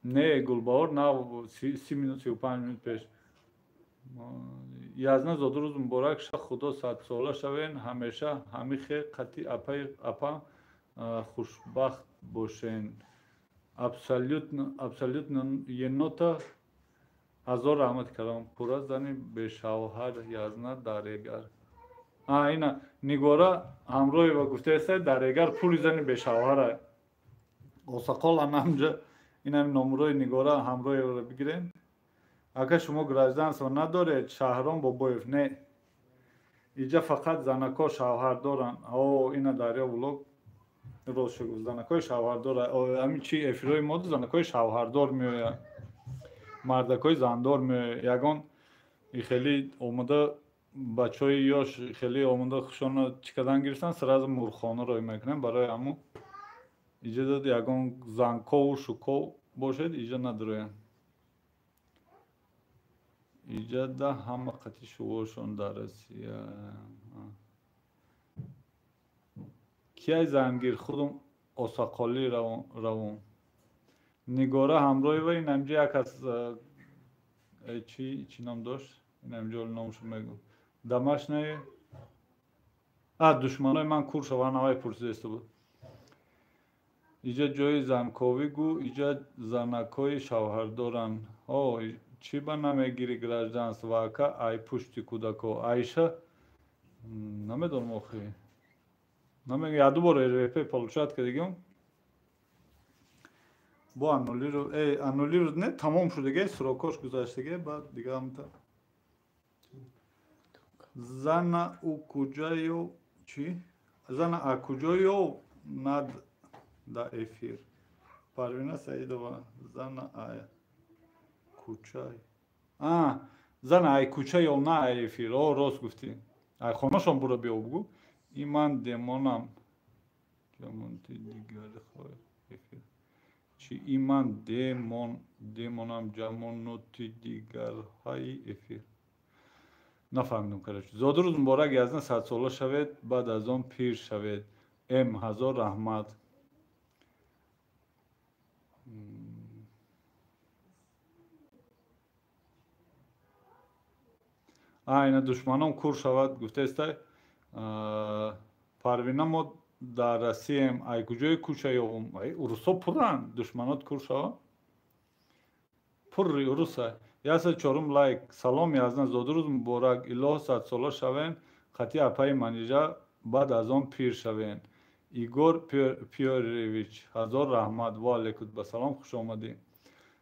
Не, Гулбаҳор, на 30 минут, 35 минут пеш. Язна зодрӯз муборак ша, худо садсола шавен, ҳамеша ҳамихе қати апа хушбахт бошен. Абсолютно, абсолютно енота. Ҳазор раҳмати калом. Пурра зани бешавҳар Язна дарегар. А, ина Нигора ҳамроҳева гуфтааст, дарегар пури зани бешавҳара. Осақол анамҷа инам номрои Нигора ҳамроҳеваро бигирем. Ака шумо гражданство надоред? Шаҳром Бобоев, не. Иҷа фақат занако шавҳар доранд. О, ина Дарё влог рост шуд, занакои шавҳардор. Ҳамин чи эфирҳои мо занакои шавҳардор меояд, мардакои зандор меояд. Ягон хеле омода бачаҳои ёш хеле омода хушона чӣ кардан гирифтан, сразу мурғхона рой мекунем. Барои ҳамун иҷа дод ягон занкову шуков бошед, иҷа надроянд. Иҷада ҳама қати шувошон дар Россия. Кияй зангир худум осақолӣ равон. Нигора ҳамроҳева ин ҳамҷа як аз чӣ ном дошт? Ин ҳамҷа оли номашо мегӯм. Домашние а душманои ман кур шаванд, ҳавай пурсидаиста буд. Иҷа ҷои занковӣ гӯ, иҷа занакҳои шавҳардоранд. О, чӣ ба намегирӣ гражданство, ака, ай пушти кӯдако? Аиша намедонам охи. Намегӯям, як ду бор РВП получать кардагиам. Бо аннулиро не, тамом шудагия, срокош гузаштагия, баъд дига ҳамта. Зана у куҷаю чӣ? Зана а куҷоё над да эфир. Парвина Саидова, зана а кӯчай. А, зана ай кӯча ё на ай эфир. О, рост гуфтӣ. Ай хонашон бура биё бугӯ. И ман демонам. Ҷамонти дигар эфир. Чӣ и ман демонам ҷамоноти дигарҳаи эфир. Нафаҳмидам, короче. Зодрӯз муборак, Язна, садсола шавед, баъд аз он пир шавед. М, ҳазор раҳмат. А, ина душманон кур шавад, гуфтаестай. Парвина, мо дар Россияем, ай куҷои кӯча ёвум? Ай урусҳо пурранд, душманот кур шавад. Пурри уруса. 104 лайк. Салом Язна, зодрӯз муборак. Илоҳ садсола шавен, қати апаи Манижа, баъд аз он пир шавен. Игор Пёревич, ҳазор раҳмат. Ва алайкум басалом, хуш омадӣ.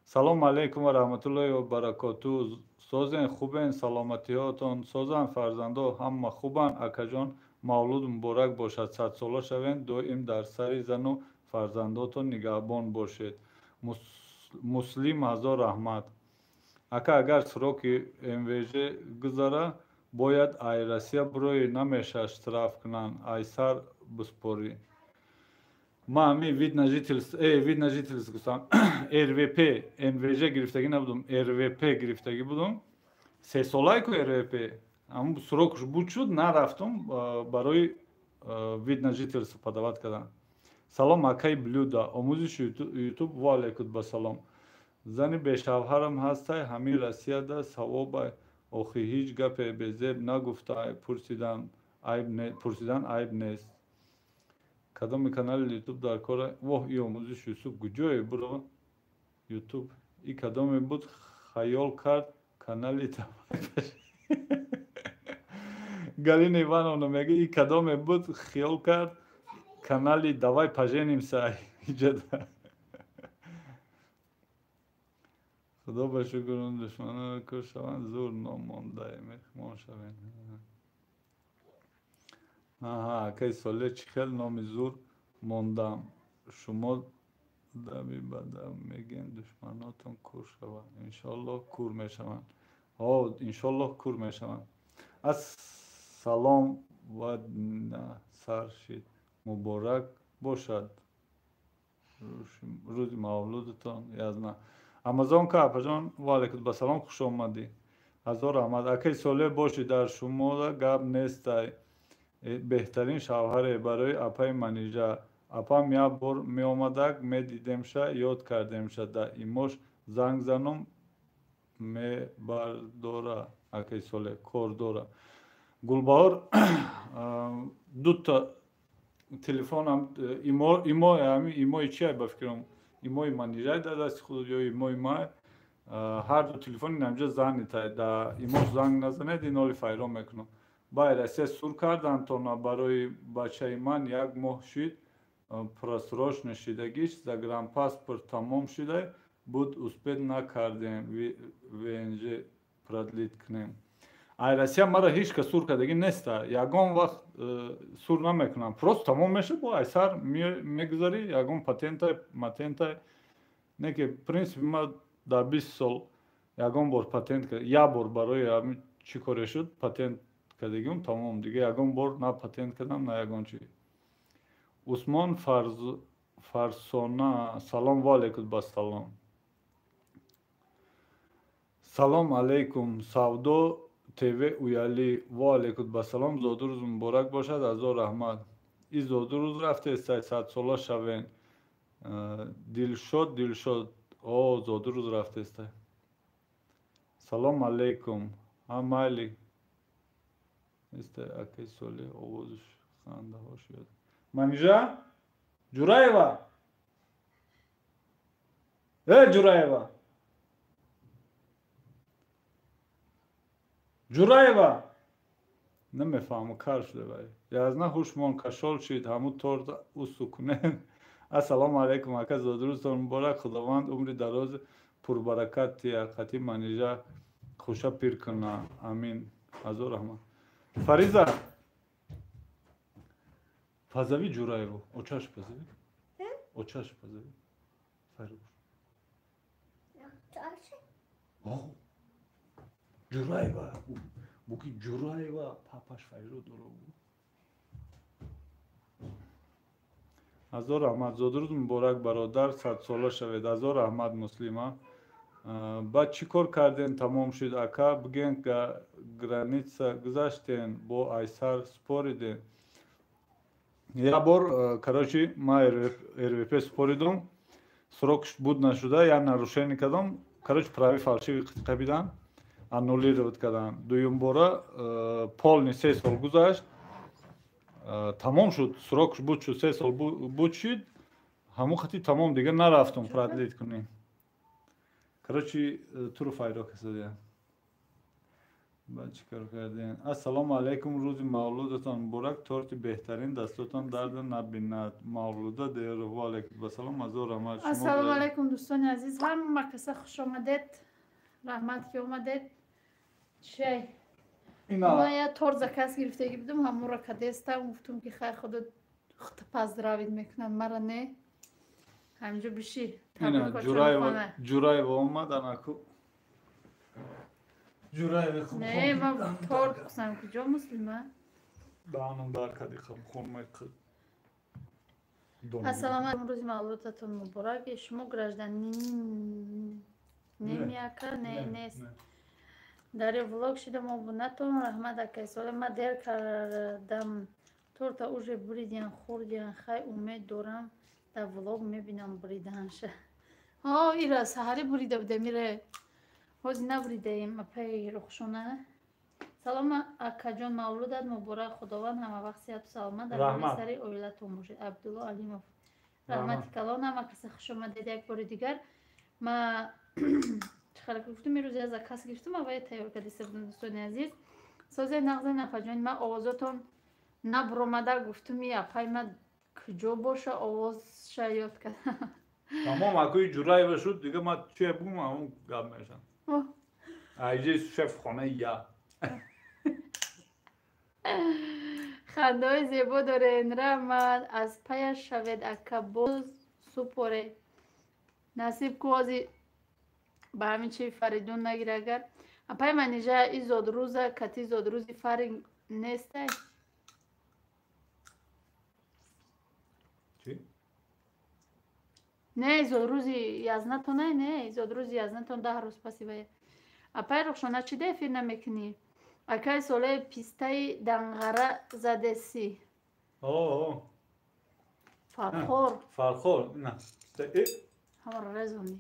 Салом алайкум ва раҳматуллоҳи ва баракоту. Созен, хубен, саломатиҳотон созанд, фарзандо ҳама хубанд. Акаҷон, мавлуд муборак бошад, садсола шавен, доим дар сари зану фарзандотон нигаҳбон бошед. Муслим, ҳазор раҳмат. Ака, агар сроки МВЖ гузара, бояд ай Россия бурои, намеша штраф кунанд, ай сар биспорӣ. Ман ҳамин вид на жительство, вид на жительство гуфтам, РВП, МВЖ гирифтагӣ набудум, РВП гирифтагӣ будум. Сесолае ку РВП, ҳамун срокаш буд шуд, нарафтум барои вид на жительство подавать кардан. Салом акаи Блюда, омӯзиши Ютуб, ва алайкум басалом. Зани бешавҳарам ҳастай, ҳамин Россияда савобай, охи ҳеҷ гапе безеб нагуфтай, пурсидан айб нест. Кадоми канали Ютуб дар кора? Воҳ, и омӯзиши Юсуф куҷое буро? Ютуб. И кадоме буд хаёл кард канали Галина Ивановна мега, и кадоме буд хиёл кард Канали «Давай поженимся» иҷода. Худо ба шукр, он душманон кур шаванд, зур ном мондаем, меҳмон шавем. Аҳа, акаи Солеҳ, чӣ хел номи зур мондам. Шумо даби ба даб мегӯем, душманотон кур шаванд. Иншоаллоҳ кур мешаванд. О, иншоаллоҳ кур мешаванд. Ассалом ва сар шид. Муборак бошад рӯзи мавлудатон. Язна Амазонка апаҷон, ва алайкум ба салом, хуш омадӣ. Ҳазор раҳмат. Акаи Солеҳ бошӣ, дар шумода гап нестай. Беҳтарин шавҳаре барои апаи Манижа. Апам як бор меомадак, медидемша, ёд кардемша. Да имош занг занум, мебардора. Акаи Солеҳ кор дора. Гулбаҳор, дута телефонам имо, имо, имои чия, ба фикрам, имои Манижай дар дасти худ ё имои май, ҳар ду телефони намҷа занитай. Да имош занг назанед, иноли файрон мекунам. Бай Россия сур кардан тона барои бачаи ман як моҳ шид, просрочно шидагиш, загранпаспорт тамом шидай буд, успеть накардем ВНЖ продлить кунем. Ай Россия мара ҳеҷ кас сур кардагӣ неста, ягон вақт сур намекунам, просто тамом мешавад, бо айсар мегузарӣ, ягон патентай матентай не, ки принсипи ма дар 20 сол ягон бор патент, як бор барои чӣ коре шуд, патент кардагиум, тамом, дига ягон бор на патент кардам, на ягон чи. Усмон Фарсона, салом, ва алайкум басалом. Салом алейкум, Савдо ТВ уяли, ва алайкум басалом, зодрӯз муборак бошад, ҳазор раҳмат. И зодрӯз рафтестай, садсола шавен. Дилшод, Дилшод, о, зодрӯз рафтестай. Салом алейкум, ҳа, майли. Акаи Солеҳ, овозуш, хандаҳош ёд. Манижа Ҷураева, э, Ҷураева, Ҷураева, намефаҳму, кар шуда вай. Язна ҳушмон кашол шид, ҳаму торт усу кунем. Ассалому алайкум, ака, зодрӯзтон муборак, Худованд умри дароз пурбаракат тияқати Манижа хуша пир куна, амин. Ҳазор раҳмат. Фариза, позови Ҷураеву, очаш позови, очаш позови, Фаруш. Ҷураева буки, Ҷураева папаш файро дора. Ҳазор раҳмат, зодрӯз муборак, бародар, садсола шавед. Ҳазор раҳмат, Муслима. Баъд чӣ кор кардем, тамом шуд, ака, бигӯен, граница гузаштен, бо айсар споридем? Як бор, короче, ма РВП споридум, срок буд нашуда, як нарушение кардам, короче, прави фальшивый қабидан, аннулировать кардан. Дуюмбора полный 3 сол гузашт, тамом шуд, срок буд шуд, 3 сол буд шуд, ҳамон хати тамом, дига нарафтум продлить кунем. Короче, туро файдо касадия. Баъд чӣ кор кардем? Ассалому алайкум, рӯзи мавлудатон муборак, торти беҳтарин, дастотон дарда набинад. Мавлуда деру, ва алайкум ассалом, ҳазор раҳмат. Ассалому алайкум, дӯстони азиз, ҳама каса хуш омадед, раҳмат ки омадед. Чай ма я торт заказ гирифтагӣ будам, ҳамонро кадестам, гуфтум ки хай, худо худта поздравить мекунад, мара не, ҳаминҷо биши. Ҷураева омад, анаку Ҷураева. Не, ма торт кусам, куҷо Муслима? Даҳанам дар кади, хонмай. Ассалому алайкум, рӯзи мавлудатон муборак. Шумо гражданин немияка? Не, нест. Дар влог шидам, обунатон, раҳмат, акай Соле. Ма дер кардам, торта уже буридиян, хӯрдиян. Хай, умед дорам, дар влог мебинам буриданша. О, ира саҳарӣ бурида будем, ире ҳозир набуридаем, апаи Рухшона. Салом, акаҷон, мавлудат муборак, Худованд ҳамавақт сиҳату саломат дар сари оилатон бошед. Абдулло Алимов, раҳмати калон. Ҳама каса хуш омадед як бори дигар. Ма чӣ хеле гуфтум, ирӯз я заказ гирифтум, аввае тайёр кардиста будам. Дӯстони азиз, созе нағзе, нафаҷони ма, овозотон набуромада, гуфтум и апай ма Куҷо боша овозша ёд кардам. Тамом, акои Ҷураева шуд, дига ман чие бугум, ҳамон гап мешам. Айҷи шеф хонаи я. Хандаҳои зебо дорен, раҳмат. Аз паяш шавед ака, боз супоре. Насиб ку ози ба ҳамин чи Фаридун нагира агар. Апай Манижа и зодрӯза кати зодрӯзи Фари нестай? Чӣ? Не, зодрӯзи язнатон не, зодрӯзи язнатон 10 рӯз паси вая. Апай Рухшона, чӣ да эфир намекунӣ? Акай солаи пистаи данғара задеси. Фархор. Фархор, на. Ҳамаро резонӣ.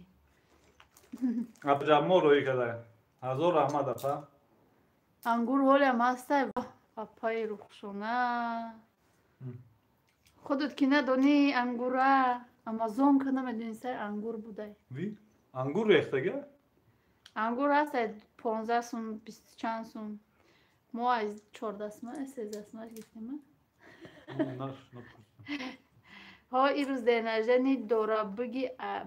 Абҷабмо роӣ карда. Ҳазор раҳмат, апа. Ангур ҳолиам ҳастай. Апаи Рухшона. Худат ки надонӣ ангура, Амазонка намедонистай ангур будай. Ви? Ангур рехтага? Ангур ҳастай 15 сум, 20 чанд сум. Мо аз 14 сум, 13 сум гирифтем. Ҳо, ирӯз денажани дора биги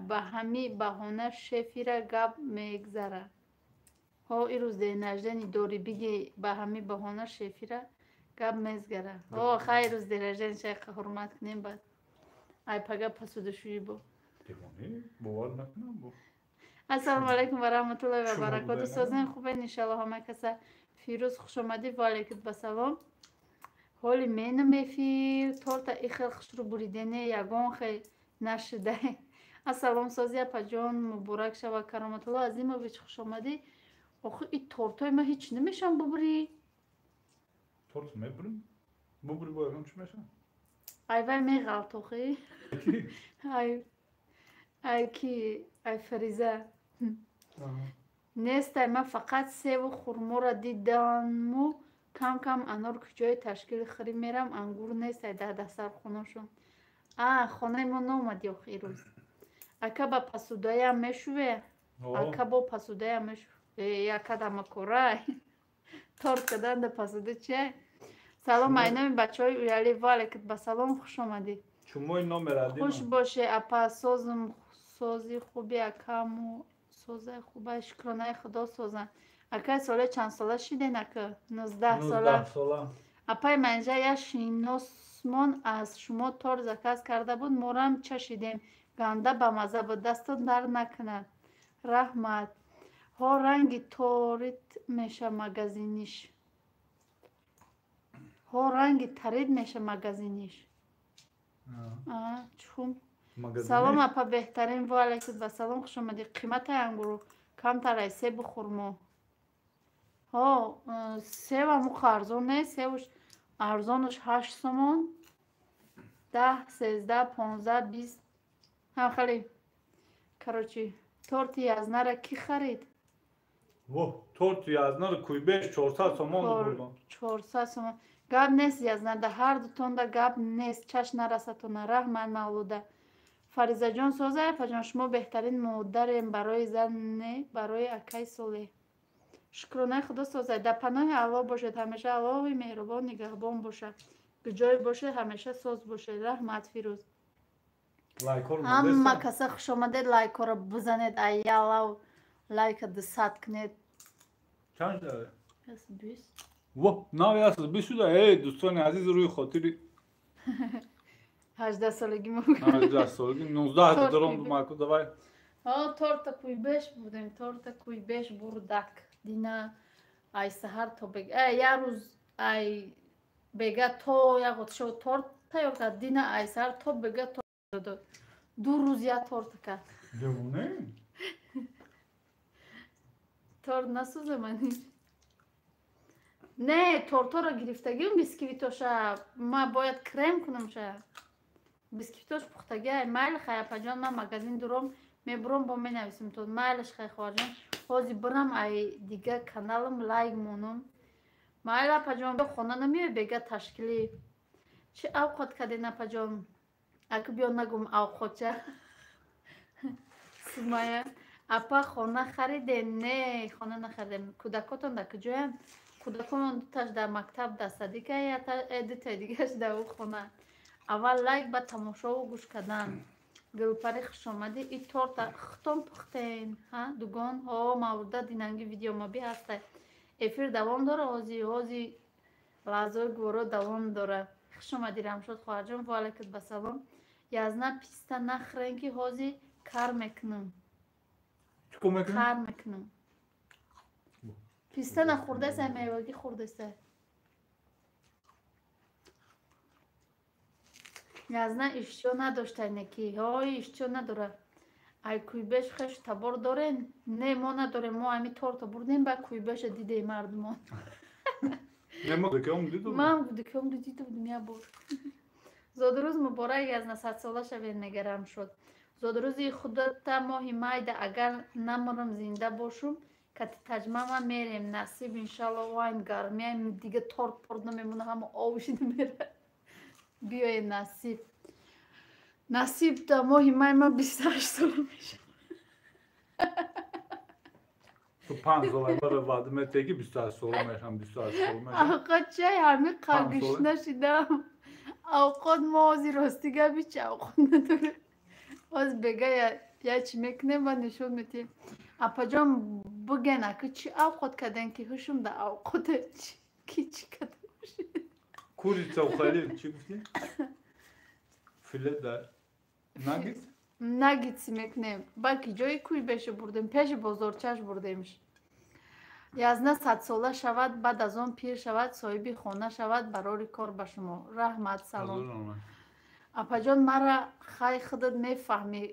ба ҳами баҳона шефира гап мегзара. Ҳо, ирӯз денажани дори биги ба ҳами баҳона шефира гап мезгара. Ҳо, хай ирӯз денажани шайха ҳурмат кунем, баъд ай пага пасудашӯӣ бо. Бовар накунам бо. Ассалому алайкум ва раҳматуллоҳи ва баракоту. Созен хубен иншаллоҳ ҳама каса. Фирӯз хушомадӣ, ва алайкум басалом. Ҳоли менам эфир торта ихел хушрӯ буридене ягон хел нашудай. Ассалом сози апаҷон, муборак шава. Кароматулло Азимович хушомадӣ. Охи и тортҳои ма ҳеч намешавам бубурӣ. Торт мебурим? Бубурӣ бо ягон чӣ мешавам? Ай вай меғалт охи. Ай ай ки ай Фариза. Нестай, ман фақат севу хурморо дидаму кам-кам анор куҷои ташкили хӯрӣ мерам, ангур нестай дар дастархонашон. А, хонаи мо наомадӣ охи ирӯз. Ака ба пасудаям мешуве? Ака бо пасудаям мешуве? Ака дамакорай. Торт кардан да пасуда чия? Салом айноми бачаҳои уялӣ, ва алайкум ба салом, хуш омадӣ. Чумои номер один. Хуш боше апа, созм сози хуби акаму созаи хубай, шукронаи худо созан. Акай соле чанд сола шиден ака? 19 сола. Апай Манижа як шиносмон аз шумо торт заказ карда буд, морам чашидем. Ганда бамаза буд, дастон дард накунад. Раҳмат. Ҳо, ранги торит меша магазиниш. Ҳо, ранги тарид меша магазиниш. Чум. Салом апа, беҳтарин, ва алайкум ва салом, хуш омадӣ. Қимати ангуру камтар ай себу хурмо. Ҳо, сев ҳамуқа арзон нест, севуш арзонаш 8 сомон, 10, 13, 15, 20. Ҳам хеле. Короче, торти язнара кӣ харид? Во, торти язнара куйбеш 400 сомон бурдам. 400 сомон. Гап нест язнада, ҳар дутонда гап нест, чашм нарасатона. Раҳмат Мавлуда. Фаризаҷон соза, апаҷон, шумо беҳтарин модарем барои зан, не барои акай Солеҳ. Шукронаи худо созай. Дар паноҳи Аллоҳ бошед, ҳамеша Аллоҳи меҳрубон нигаҳбон бошад. Куҷое бошед, ҳамеша соз бошед. Раҳмат Фирӯз. Ҳама каса хуш омадед, лайкҳоро бизанед, айялав лайка 200 кунед. Чанд шуда? 120. Во, нав 120 шуда. Эй, дӯстони азиз, рӯи хотири 18 солаги мо. 18 солаги, 19 даром маку, давай. Ҳо, торта куйбеш будем, торта куйбеш бурдак. Дина ай саҳар то бега, як рӯз ай бега то як шо торт тайёр кард, дина ай саҳар то бега торт дод. 2 рӯз як торт кард. Девоне? Торт насӯза мани. Не, тортҳоро гирифтагиам, бисквитоша ма бояд крем кунамша. Бисквитош пухтагиай, майли хай апаҷон, ман магазин дуром мебурам, бо менависам то майлаш хай хоҳарҷон. Ҳозир бирам ай дига каналам лайк монам. Майли апаҷон, хона намеои бега ташкилӣ. Чӣ авқот карден апаҷон? Аку биё нагум авқотча. Сумая. Апа хона харидем? Не, хона нахаридем. Кӯдакотон дар куҷоянд? Кӯдаконон дуташ дар мактаб дар садика, дутаи дигаш дар ӯ хона. Аввал лайк, ба тамошову гӯш кардан. Гулпари, хушомадӣ. И торта хутон пухтен, ҳа, дугон? Ҳо, мавруда динанги видеомаби ҳастай. Эфир давом дора, ҳози ҳози лаҳзаҳои гуворо давом дора. Хушомадӣ, Рамшод хоҳарҷон, ва алайкум ба салом. Язна, писта нахӯрен, ки ҳози кар мекунам. Чикор мекунӣ? Кар мекунам. Писта нахӯрдасай, мевагӣ хӯрдасай. Язна иштиҳо надоштай, неки ҳой иштиҳо надора. Ай куйбеш хеш табор дорен? Не, мо надорем. Мо ами торта бурдем, ба куйбеша дидем мардумон. Не, мо дукём дидум. Ман дукём дида будем як бор. Зодрӯз муборак, Язна, садсола шавед, мегарам шуд. Зодрӯзи худата моҳи майда, агар намурам, зинда бошум, кати таҷмама мерем, насиб, иншалло. Вайн гармия дига торт порт намемона, ҳама об шида мера. Биёед, насиб, насиб, да моҳи май ман 28 сола мешавам. Ту 5 сола бара ваъда метаҳӣ, ки 28 сола мешам, 28 сола мешам. Авқот чай ҳами 5 сола? Қагишна шидам. Авқот мо ҳозир, рости гап, ҳеч авқот надорем. Ҳоз бега я чӣ мекунем ва нишон медиҳем. Апаҷон, буген, ака, чӣ авқот кардем, ки ҳушум да авқота ки чӣ карда бошед? Курица хали чӣ гуфтӣ? Филе да наггетс? Наггетси мекунем, балки ҷои кӯй беша бурдем, пеши бозорчаш бурдемш. Язна садсола шавад, баъд аз он пир шавад, соҳиби хона шавад. Барори кор ба шумо, раҳмат, салом. Апаҷон, мара хай худат мефаҳмӣ,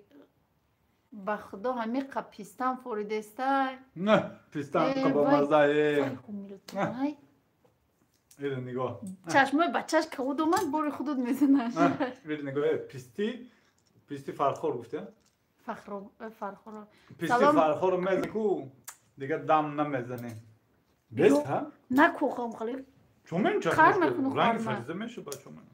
ба худо ҳамиқа пистан форидестай. Не, пистан Э, вай. бамазае. Вай, хумилтонай. Ире нигоҳ. Чашмои бачаш кавуд омад, бори худут мезанаш. Ире нигоҳ, писти, писти Фархор гуфтя? Фахро, Фархоро. Писти. Салом. Фархоро мезани ку, дига дам намезанӣ. Бес, ҳа? Накухам хали. Чумен? Хар мекуну, ранги харма. фариза меша ба чумен.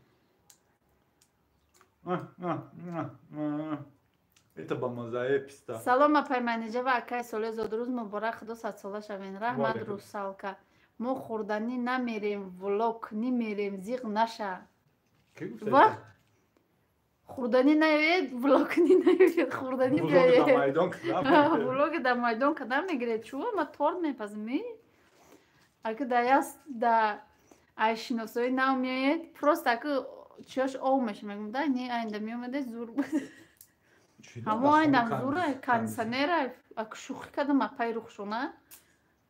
Это бамазае писта. Салом, апай Манижа ва акай Соле, зодрӯз муборак, худо садсола шавен. Раҳмат. Валейкум. Русалка, мо хӯрданӣ намерем, влог нимерем, зиқ наша. Ки гуфта? Ва хӯрданӣ наёед, влог наёед, хӯрданӣ Влоги да биёед. майдон кардам. Влоги дар майдон кадам мегиред? Чӯ, ма торт мепазем. Ака да яс да ай шиносои нав меоед, просто ака чиёш ов меша, мегум да не, айнда меомаде, зур буд. Ҳамо айндам зура кондиционера. Ака, шӯхӣ кардам, апай Рухшона.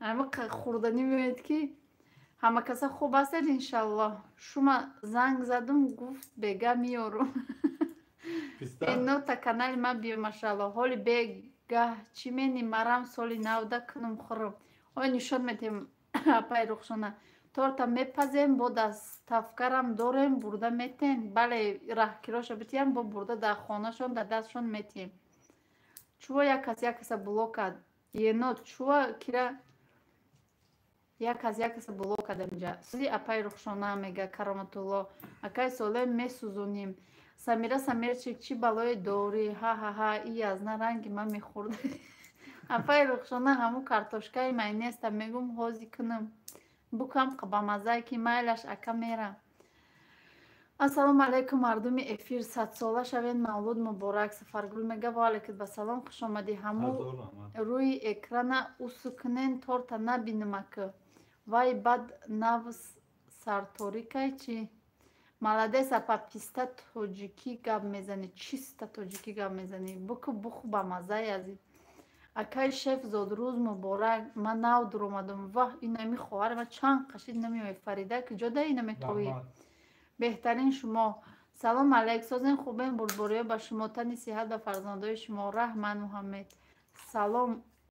Ама хӯрданӣ меоед, ки ҳама каса хуб ҳастед, иншаллоҳ. Шума занг задум, гуфт бега меёрум. Писта? Энота канали ма биё, машалло. Ҳоли бегаҳ чӣ мени марам, соли навда кунум, хӯрум. Ой, нишон метем, апай Рухшона. Торта мепазем, бо доставкарам дорем, бурда метем. Бале, раҳкироша битиям, бо бурда дар хонашон дар дастшон метиҳем. Чӯва як кас як каса блок кард? Енот, чӯва кира як кас як каса блок кардам инҷа? Сузи, апай Рухшона, мега Кароматулло. Акай Соле, месӯзонем. Самира, Самирчик, чӣ балое дорӣ? Ҳа-ҳа-ҳа, и Язна ранги ман мехӯрд. Апай Рухшона, ҳамун картошкаи майонезта мегум, ҳози кунам. Букам бамазае, ки майлаш, ака, мерам. Ассалому алайкум, мардуми эфир, садсола шавед, мавлуд муборак. Сафаргул мега: ва алайкум басалом, хушомадӣ. Ҳамун Ҳазор раҳмат. рӯи экрана усу кунен, торта набинам, ака. Вай, бад навс сарторикай чӣ? Молодец, апа, писта тоҷикӣ гап мезанӣ, чиста тоҷикӣ гап мезанӣ. Буку буху, бамазаи азиз. Акай шеф, зодрӯз муборак. Ман нав дуромадам. Ваҳ, инами хоҳари ман чанд қашид намеояд. Фарида, ки ҷо да инаме тоӣ? Раҳмат. Беҳтарин шумо. Салом алайк, созен, хубен, бурдбориё ба шумо, тани сиҳат ба фарзандои шумо. Раҳмат, Муҳаммед. Салом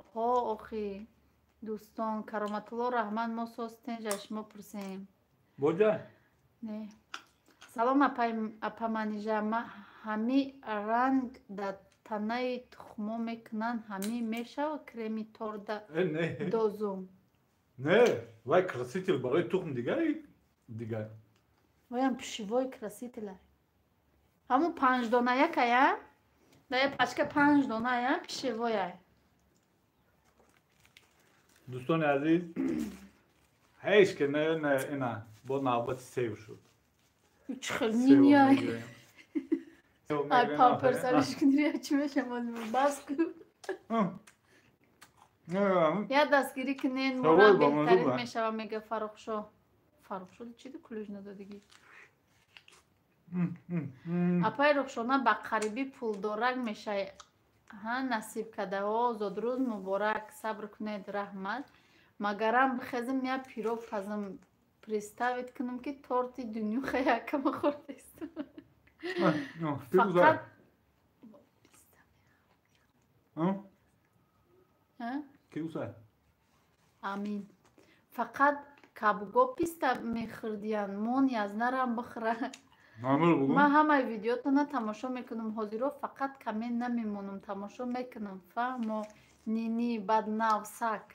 ҳо, охи дӯстон. Кароматулло, раҳмат, мо соз тенҷ, аз шумо пурсем. Боҷа? Не. Салом, апа Манижа, ма ҳами ранг дар танаи тухмо мекунанд, ҳами мешавад креми торда? Э, не. Дозум. Не, вай краситель барои тухм, дигари дигар. Ваям пищевой краситель. Ҳамун панҷдона якая? Да я пачка панҷ доная пищевой. Дӯстони азиз, ҳеч ки не, не, ина бо навбати сев шуд. Чӣ хел ниняй? Ай, памперсариш кунӣ, чӣ мешавад? Бас ку. Я дастгирӣ кунен, морам беҳтарин мешава, мега Фаррухшо. Фаррухшо чӣ ключ надодагӣ? Апаи Рухшона ба қарибӣ пулдорак мешавӣ. Ҳа, насиб кадаҳо. Зодрӯз муборак, сабр кунед, раҳмат. Магарам бихезм, я пирог пазам, представить кунам, ки торти дунюха якама хӯрдаистам. Фақат амин. Фақат кабго писта мехӯрдиян, мон язнарам бихӯра. Ман ҳамаи видеотона тамошо мекунам, ҳозиро фақат камен намемонам, тамошо мекунам. Фаҳмо, нини баднавсак.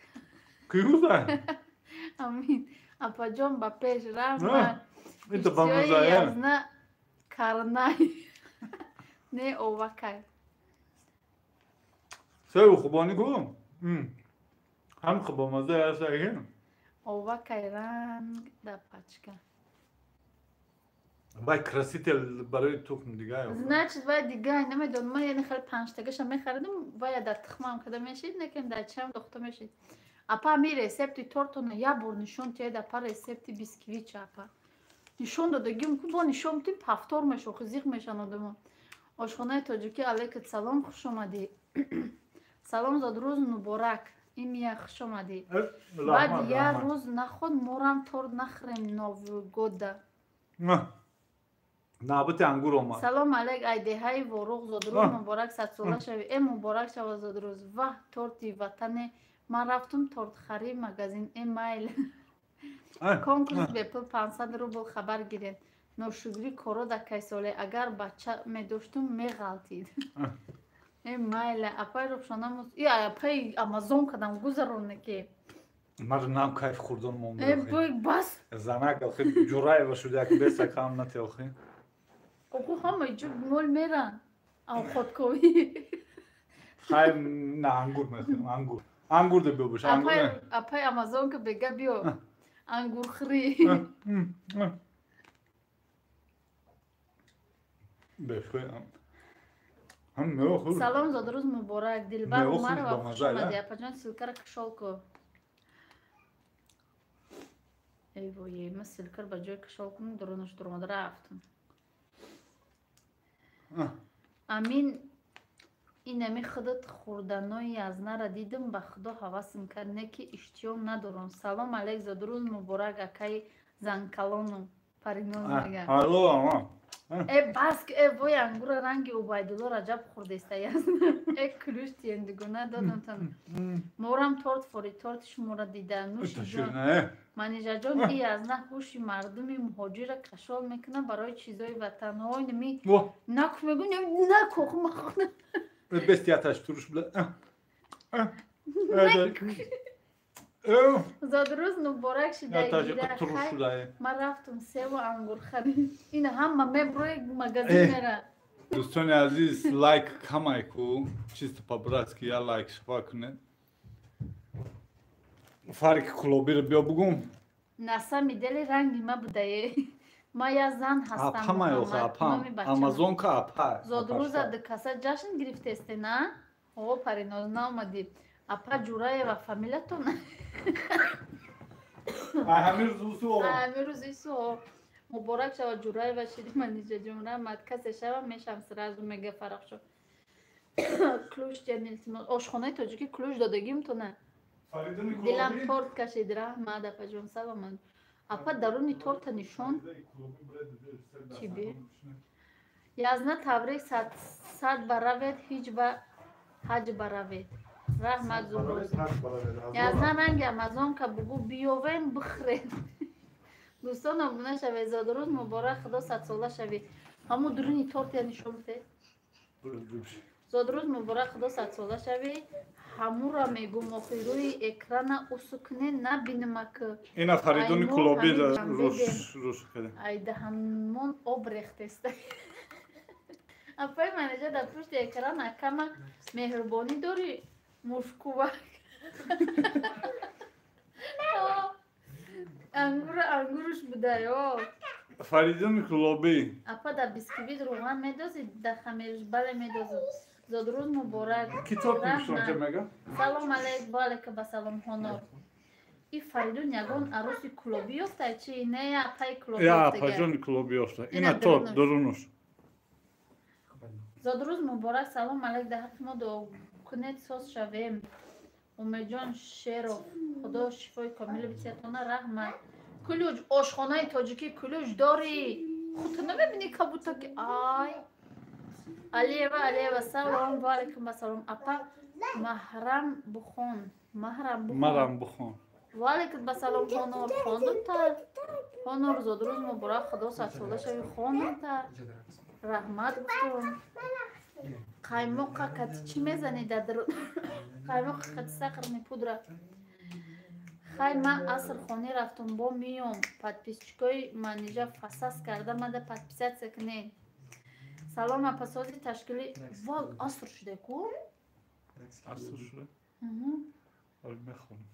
Амин. Апаҷон, ба пеш, раҳмат. Иштиёи язна карнай не овакай. Сев хубони ку ҳам хубомаза астаги. Овакай ранг да пачка. Вай краситель барои тухм дигай. Значит, вай дигай, намедонам, ман яъне хеле панҷтагаша мехаридам, вая дар тухмам када мешид, некем дар чиам дохта мешид. Апа, ми рецепти тортона як бор нишон тиҳед, апа, рецепти бисквитча, апа. Нишон додагим ку, бо нишон тим, повтор мешо, хизиқ мешан одамо. Ошхонаи тоҷикӣ, алейкум салом, хуш омадӣ. Салом, зодрӯз муборак. Имия, хуш омадӣ. Баъд як рӯз наход морам торт нахӯрем Новый года. Набати ангур омад. Салом алейк, айдеҳаи Воруқ, зодрӯз муборак, садсола шавӣ. Э, муборак шава зодрӯз. Ваҳ, торти ватане, ман рафтум тортхарӣ магазин. Э, майл. Конкурс бепул 500 рубл, хабар гиред. Ношукрӣ коро да кайсоле, агар бача медоштум, меғалтид. Э, майла, апаи Рухшона, и апаи Амазон кадам гузаронне ки. Мара нам кайф хӯрдан монда. Э, бой, бас. Занак охи Ҷураева шуда, як бесакам нате охи. Оху ҳама ҷо мол меран. Авхотковӣ. Хай, на, ангур мехӯрам, ангур. Ангур да биё бош, ангур. Апаи Амазонка бега биё. Ангурхӯрӣ. Бешхӯй. Ҳам мева хӯр. Салом, зодрӯз муборак, Дилбар Умарова, хуш омадӣ. Апаҷон, ссылкара кашол ку. Эй вой, ма ссылкара ба ҷои кашол кунам, дурунаш дуромада рафтам. Амин, инами худат хӯрданои язнара дидам, ба худо ҳавасм кард, не ки иштиём надорам. Салом алейк, зодрӯз муборак, акаи занкалону Париноз мега. Э, бас, э вой, ангура ранги Убайдулло Раҷаб хӯрдеста язна. Э, ключ тиендигона додамтан. Морам торт фори, торти шуморо дида. Нӯши ҷон. Манижаҷон, и язна ҳуши мардуми муҳоҷирра кашол мекунад барои чизои ватанҳо. Ми наку мегӯм, наку махона. Бестияташ туруш била. Зодрӯз муборак, шидагира. Ман рафтум севу ангур харид. Ина ҳама меброи магазин мера. Дӯстони азиз, лайк камай ку, чисто по-братски я лайк шафа кунед. Фарики Кулобиро биё бугум. На самом деле ранги ма будае. Ма я зан ҳастам. Апамай охи, апам. Амазонка апа. Зодрӯза дукаса ҷашн гирифтесте, на? О, Париноз, наомадӣ. Апа Ҷураева, фамилиятон? Ҳамин рӯзу. Ҳамин рӯзису. Муборак шава, Ҷураева шиди, Манижаҷон, раҳмат. Касе шава, мешам сразу, мега Фарахшо. Ключ ҷан, илтимос. Ошхонаи тоҷикӣ, ключ додагим то на? Дилам торт кашид, раҳмат, апаҷон, саломат. Апа, даруни торта нишон. Чӣ би? Язна, табрик, сад баравед, ҳиҷ ба ҳаҷ баравед. Раҳмат, Зумруз. Язна ранги Амазонка бугу, биёвем, бихӯред. Дӯстон, обуна шавед. Зодрӯз муборак, худо садсола шавед. Ҳамун дуруни торт я нишон бидед. Зодрӯз муборак, худо садсола шавӣ. Ҳамура мегум, охи рӯи экрана усу куне, набинамак. Ина Фаридуни Кулоби руш када. Ай даҳанмон об рехтеста. Апаи Манижа, дар пушти экран акама меҳрубонӣ дорӣ, мушкувак. Ангура ангуруш будай, о. Фаридуни Кулобӣ. Апа, дар бисквит равған медозӣ? Дар хамирш? Бале, медозам. Зодрӯз муборак. Китоб нишонте мега? Салом алейк, ва алейкум ассалом, Ҳонор. И Фаридун ягон аруси Кулобӣ ёфта чи? Не, я апаи Кулобӣ. Я апаҷони Кулобӣ ёфта. Ина торт дурунуш. Зодрӯз муборак, салом алейк, дар ҳаққи мо дуо кунед, соз шавем. Умедҷон Шеров, Худо шифои комили битиятона, раҳмат. Кулюҷ, ошхонаи тоҷикӣ кулюҷ дорӣ? Худто намебинӣ, кабута ки ай. Алиева, Алиева, салом, ва алейкум ассалом. Апа, маҳрам бухон. Маҳрам бухон. Марам бухон. Ва алейкум ассалом, Ҳонор, хондум та. Ҳонор, зодрӯз муборак, Худо садсола шави, хондум та. Раҳмат гуфтум. Қаймоқа кати чӣ мезанӣ дар дарун? Қаймоқа кати сахарный пудра. Хай, ман аср хонӣ рафтум, бо миём. Подписчикои Манижа фасас карда мада подписаться кунед. Салом, апасози ташкили. Вол, аср шуда ку? Аср шуда?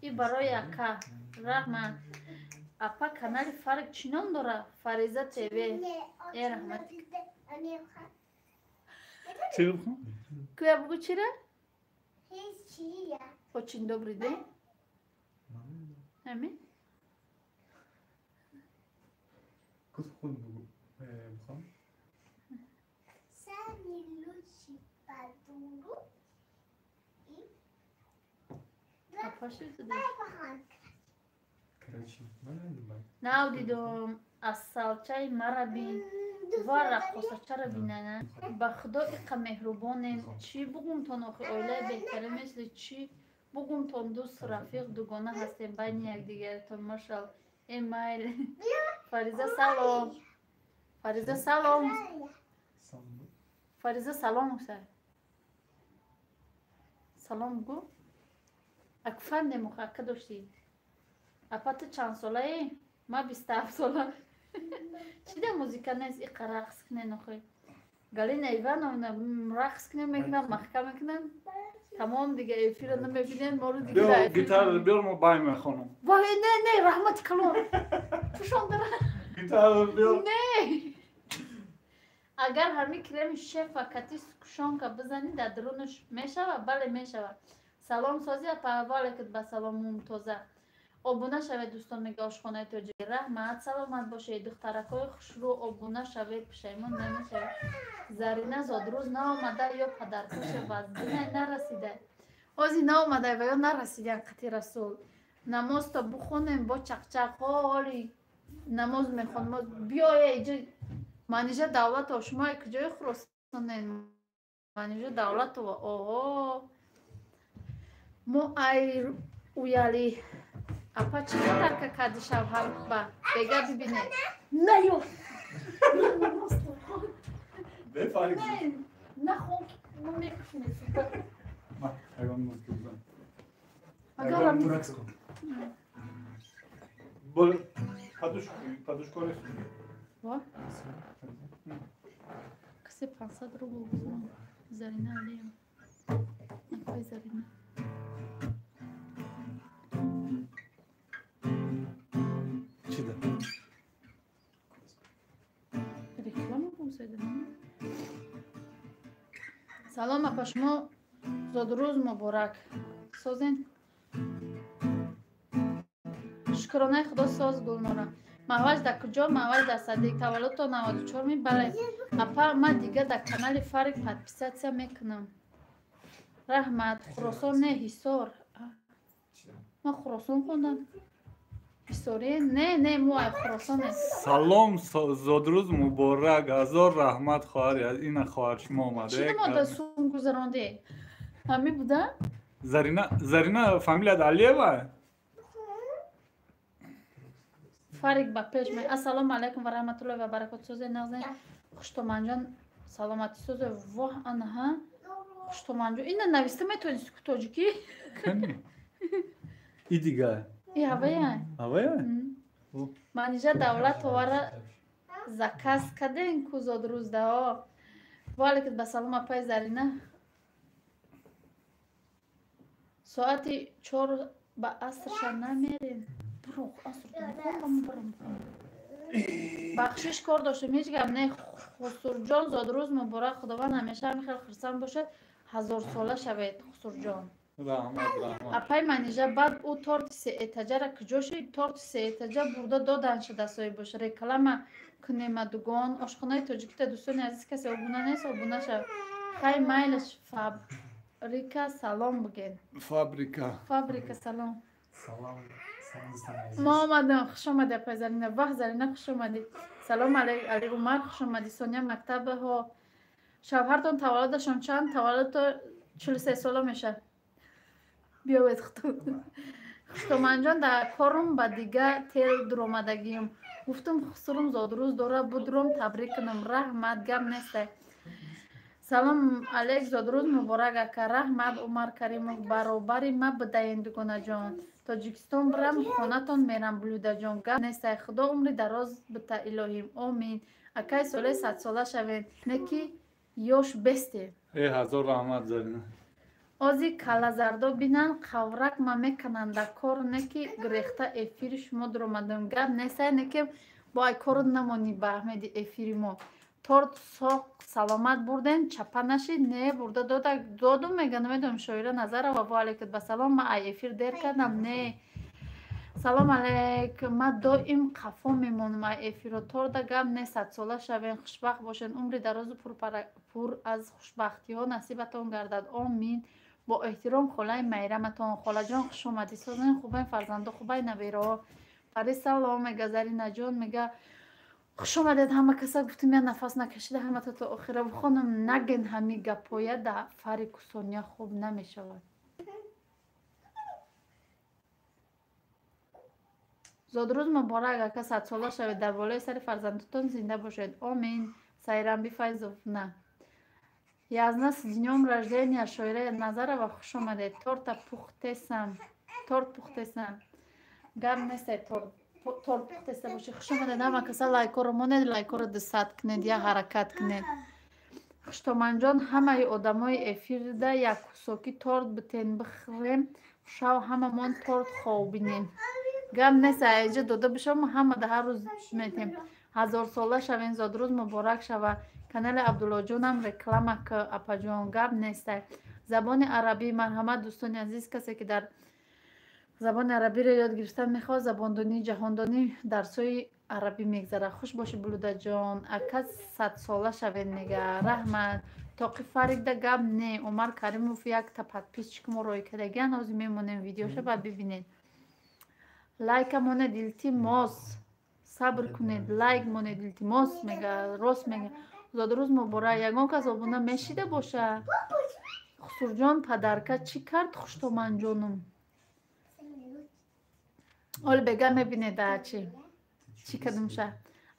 И барои ака. Раҳмат. Апа, канали Фарик чӣ ном дора? Фариза ТВ. Э, раҳмат. Чӣ бихон? Куя бугу чира? Очень добрый день. Ҳамин? Худ бугу бихон. Самый лучший подругу и Апа, шо зада? Короче, ман Нав дидум, асалчаи мара бин ва раққосачаро бинана. Ба Худо, иқа меҳрубонем, чӣ бугумтон охи, оилаи беҳтарин мисли чӣ бугумтон, дӯст, рафиқ, дугона ҳастем байни якдигаратон, машалло. Э, майли. Фариза, салом. Фариза, салом. Фариза, салом гуфта. Салом гу. Акфандем охи, ака доштӣ. Апа, ту чанд солаӣ? Ман 27 сола. Чӣ да музика нест, иқа рақс кунен охи? Галина Ивановна рақс кунем мекунам, маҳкам мекунам. Тамом, дига эфирро намебинем, моро дига. Биё, гитара биёр, мо бай мехонам. Вой, не, не, раҳмати калон. Пӯшон дара. Гитара биёр. Не. Агар ҳами креми шефа кати сгущёнка бизанӣ дар дарунаш мешава? Бале, мешава. Салом, сози апа, ва алейкум ба салом, Мумтоза. Обуна шавед, дӯстон, мега ошхонаи тоҷикӣ. Раҳмат, саломат бошед, духтаракҳои хушрӯ, обуна шавед, пушаймон намешавед. Зарина зодрӯз наомада ё падаркуша ваздинай нарасида? Ози наомада ва ё нарасидан қати Расул. Намоз то бухонем бо чақчақ, ҳоли намоз мехонем. Биёя иҷо Манижа Давлатова, шумо куҷои Хуросонен? Манижа Давлатова, оҳо. Мо ай уяли. Апа, чӣ подарка карди шавҳар ба? Бега бибине. Наё. Нахон, мо мекушем. Ма, ягон музыка бизан. Агар рақс кун. Бол подушку, подушку нест. Ва? Касе 500 рубл гузорам. Зарина Алиева. Апай Зарина. Чӣ да? Реклама бузайда. Салом, апа, шумо зодрӯз муборак. Созен? Шукронаи Худо, соз, Гулнора. Маҳваҷ дар куҷо? Маҳваҷ дар Садик. Таваллудто 94 ми? Бале. Апа, ман дига дар канали Фарик подписаться мекунам. Раҳмат. Хуросон не, Ҳисор. Ман Хуросон хондам. Ҳисорӣ? Не, не, мо ай Хуросонем. Салом, зодрӯз муборак, ҳазор раҳмат, хоҳари аз ина хоҳар шумо омада. Чӣ мо сум гузарондӣ? Ҳамин буда? Зарина, Зарина, фамилият Алиева? Фарик ба пеш ме. Ассалому алайкум ва раҳматуллоҳи ва баракоту. Созе, нағзе, Хуштоманҷон, саломатӣ, созе. Воҳ, анаҳа. Хуштоманҷон. Ина нависта метавонӣ тоҷикӣ? Кани? И дига. И ҳавая. Ҳавая? Манижа Давлатовара заказ кардем ку зодрӯздаҳо. Ва алейкум ба салом, апаи Зарина. Соати 4 ба асрша намерем. Бурух, аср бухонам, бурам бухонам. Бахшиш, кор доштем, ҳеҷ гап не. Хусурҷон, зодрӯз муборак, Худованд ҳамеша ҳамин хел хурсанд бошад, ҳазорсола шавед, Хусурҷон. Раҳмат, раҳмат. Апай Манижа, баъд ӯ торти сеэтаҷара куҷо шид? Торти сеэтаҷа бурда додан шуда, соҳибош. Реклама кунема, дугон. Ошхонаи тоҷикита, дӯстони азиз, касе обуна нест, обуна шав. Хай, майлаш, фабрика салом буген. Фабрика. Фабрика салом. Салом, салом, дӯстони азиз. Мо омадем, хуш омадӣ, апай Зарина. Ваҳ, Зарина, хуш омадӣ. Салом алейк, Али Умар, хуш омадӣ. Соня мактабаҳо. Шавҳартон таваллудашон чанд? Таваллудто 43 сола мешавад. Биёвед худтон. Хуштоманҷон, дар корум ба дига тел дуромадагиюм. Гуфтум, хусурум зодрӯз дора, будром табрик кунам. Раҳмат, гап нестай. Салом алейк, зодрӯз муборак, ака. Раҳмат, Умар Каримов. Баробари ма бидаен, дугонаҷон. Тоҷикистон бирам, хонатон мерам, Блюдаҷон. Гап нестай. Худо умри дароз бита, илоҳим. Омин. Акай соле 100-сола шавед. Не ки ёш бесте. Э, ҳазор раҳмат, Зарина. Ози калазардо бинан, қаврак ма мекунанд дар кор, не ки гирехта эфири шумо дуромадам. Гап нестай, не ки бо ай кору намонӣ ба аҳмеди эфири мо. Торт соқ саломат бурден, чапа нашид? Не, бурда дода додум, мега, намедонам. Шоира Назарова, ва алейкум ба салом. Ма ай эфир дер кардам, не. Салом алейк, ма доим қафо мемонам ай эфиро. Торда гап не, 100-сола шавен, хушбахт бошен, умри дарозу пур аз хушбахтиҳо насибатон гардад, омин. Бо эҳтиром, холаи Майраматон. Холаҷон, хуш омадӣ. Созани хубай, фарзандо хубай, набераҳо. Пари, салом, мега Заринаҷон, мега. Хуш омадед ҳама каса. Гуфтум, я нафас накашида ҳамата то охира бихонам. Наген, ҳами гапоя да фари кусония хуб намешавад. Зодрӯз муборак, ака, 100-сола шавед, дар болои сари фарзандотон зинда бошед, омин. Сайрамби Файзовна, язна, с днём рождения. Шоира Назарова, хуш омадед. Торта пухтесам, торт пухтесам. Гап нестай, торт пухтеста бошед. Хуш омадед ҳама каса. Лайкоро монед, лайкоро 200 кунед, я ҳаракат кунед. Хуштоманҷон, ҳамаи одамои эфирда як кусоки торт битен, бихӯрем, шав ҳамамон торт хов бинем. Гап нест, аиҷа дода бишавм, ҳама да ҳар рӯз метем. Ҳазорсола шавен, зодрӯз муборак шава. Канали Абдуллоҷонам реклама к, апаҷон. Гап нестай. Забони арабӣ, марҳамат, дӯстони азиз, касе ки дар забони арабиро ёд гирифтан мехоҳад, забондонӣ, ҷаҳондонӣ, дарсҳои арабӣ мегзарад. Хуш бошӣ, Блюдаҷон. Ака, 100-сола шавед, мега. Раҳмат. Тоқи фарикда гап не. Умар Каримов якта подписчик мо рой кардагиан, ҳозир мемонем видеоша, баъд бибинед. Лайка монед, илтимос, сабр кунед, лайк монед, илтимос, мега. Рост мега. Зодрӯз муборак. Ягон кас обуна мешида боша? Хусурҷон, падарка чӣ кард, хуштоманҷонум? Оли бега мебинед, чи чӣ кардумша.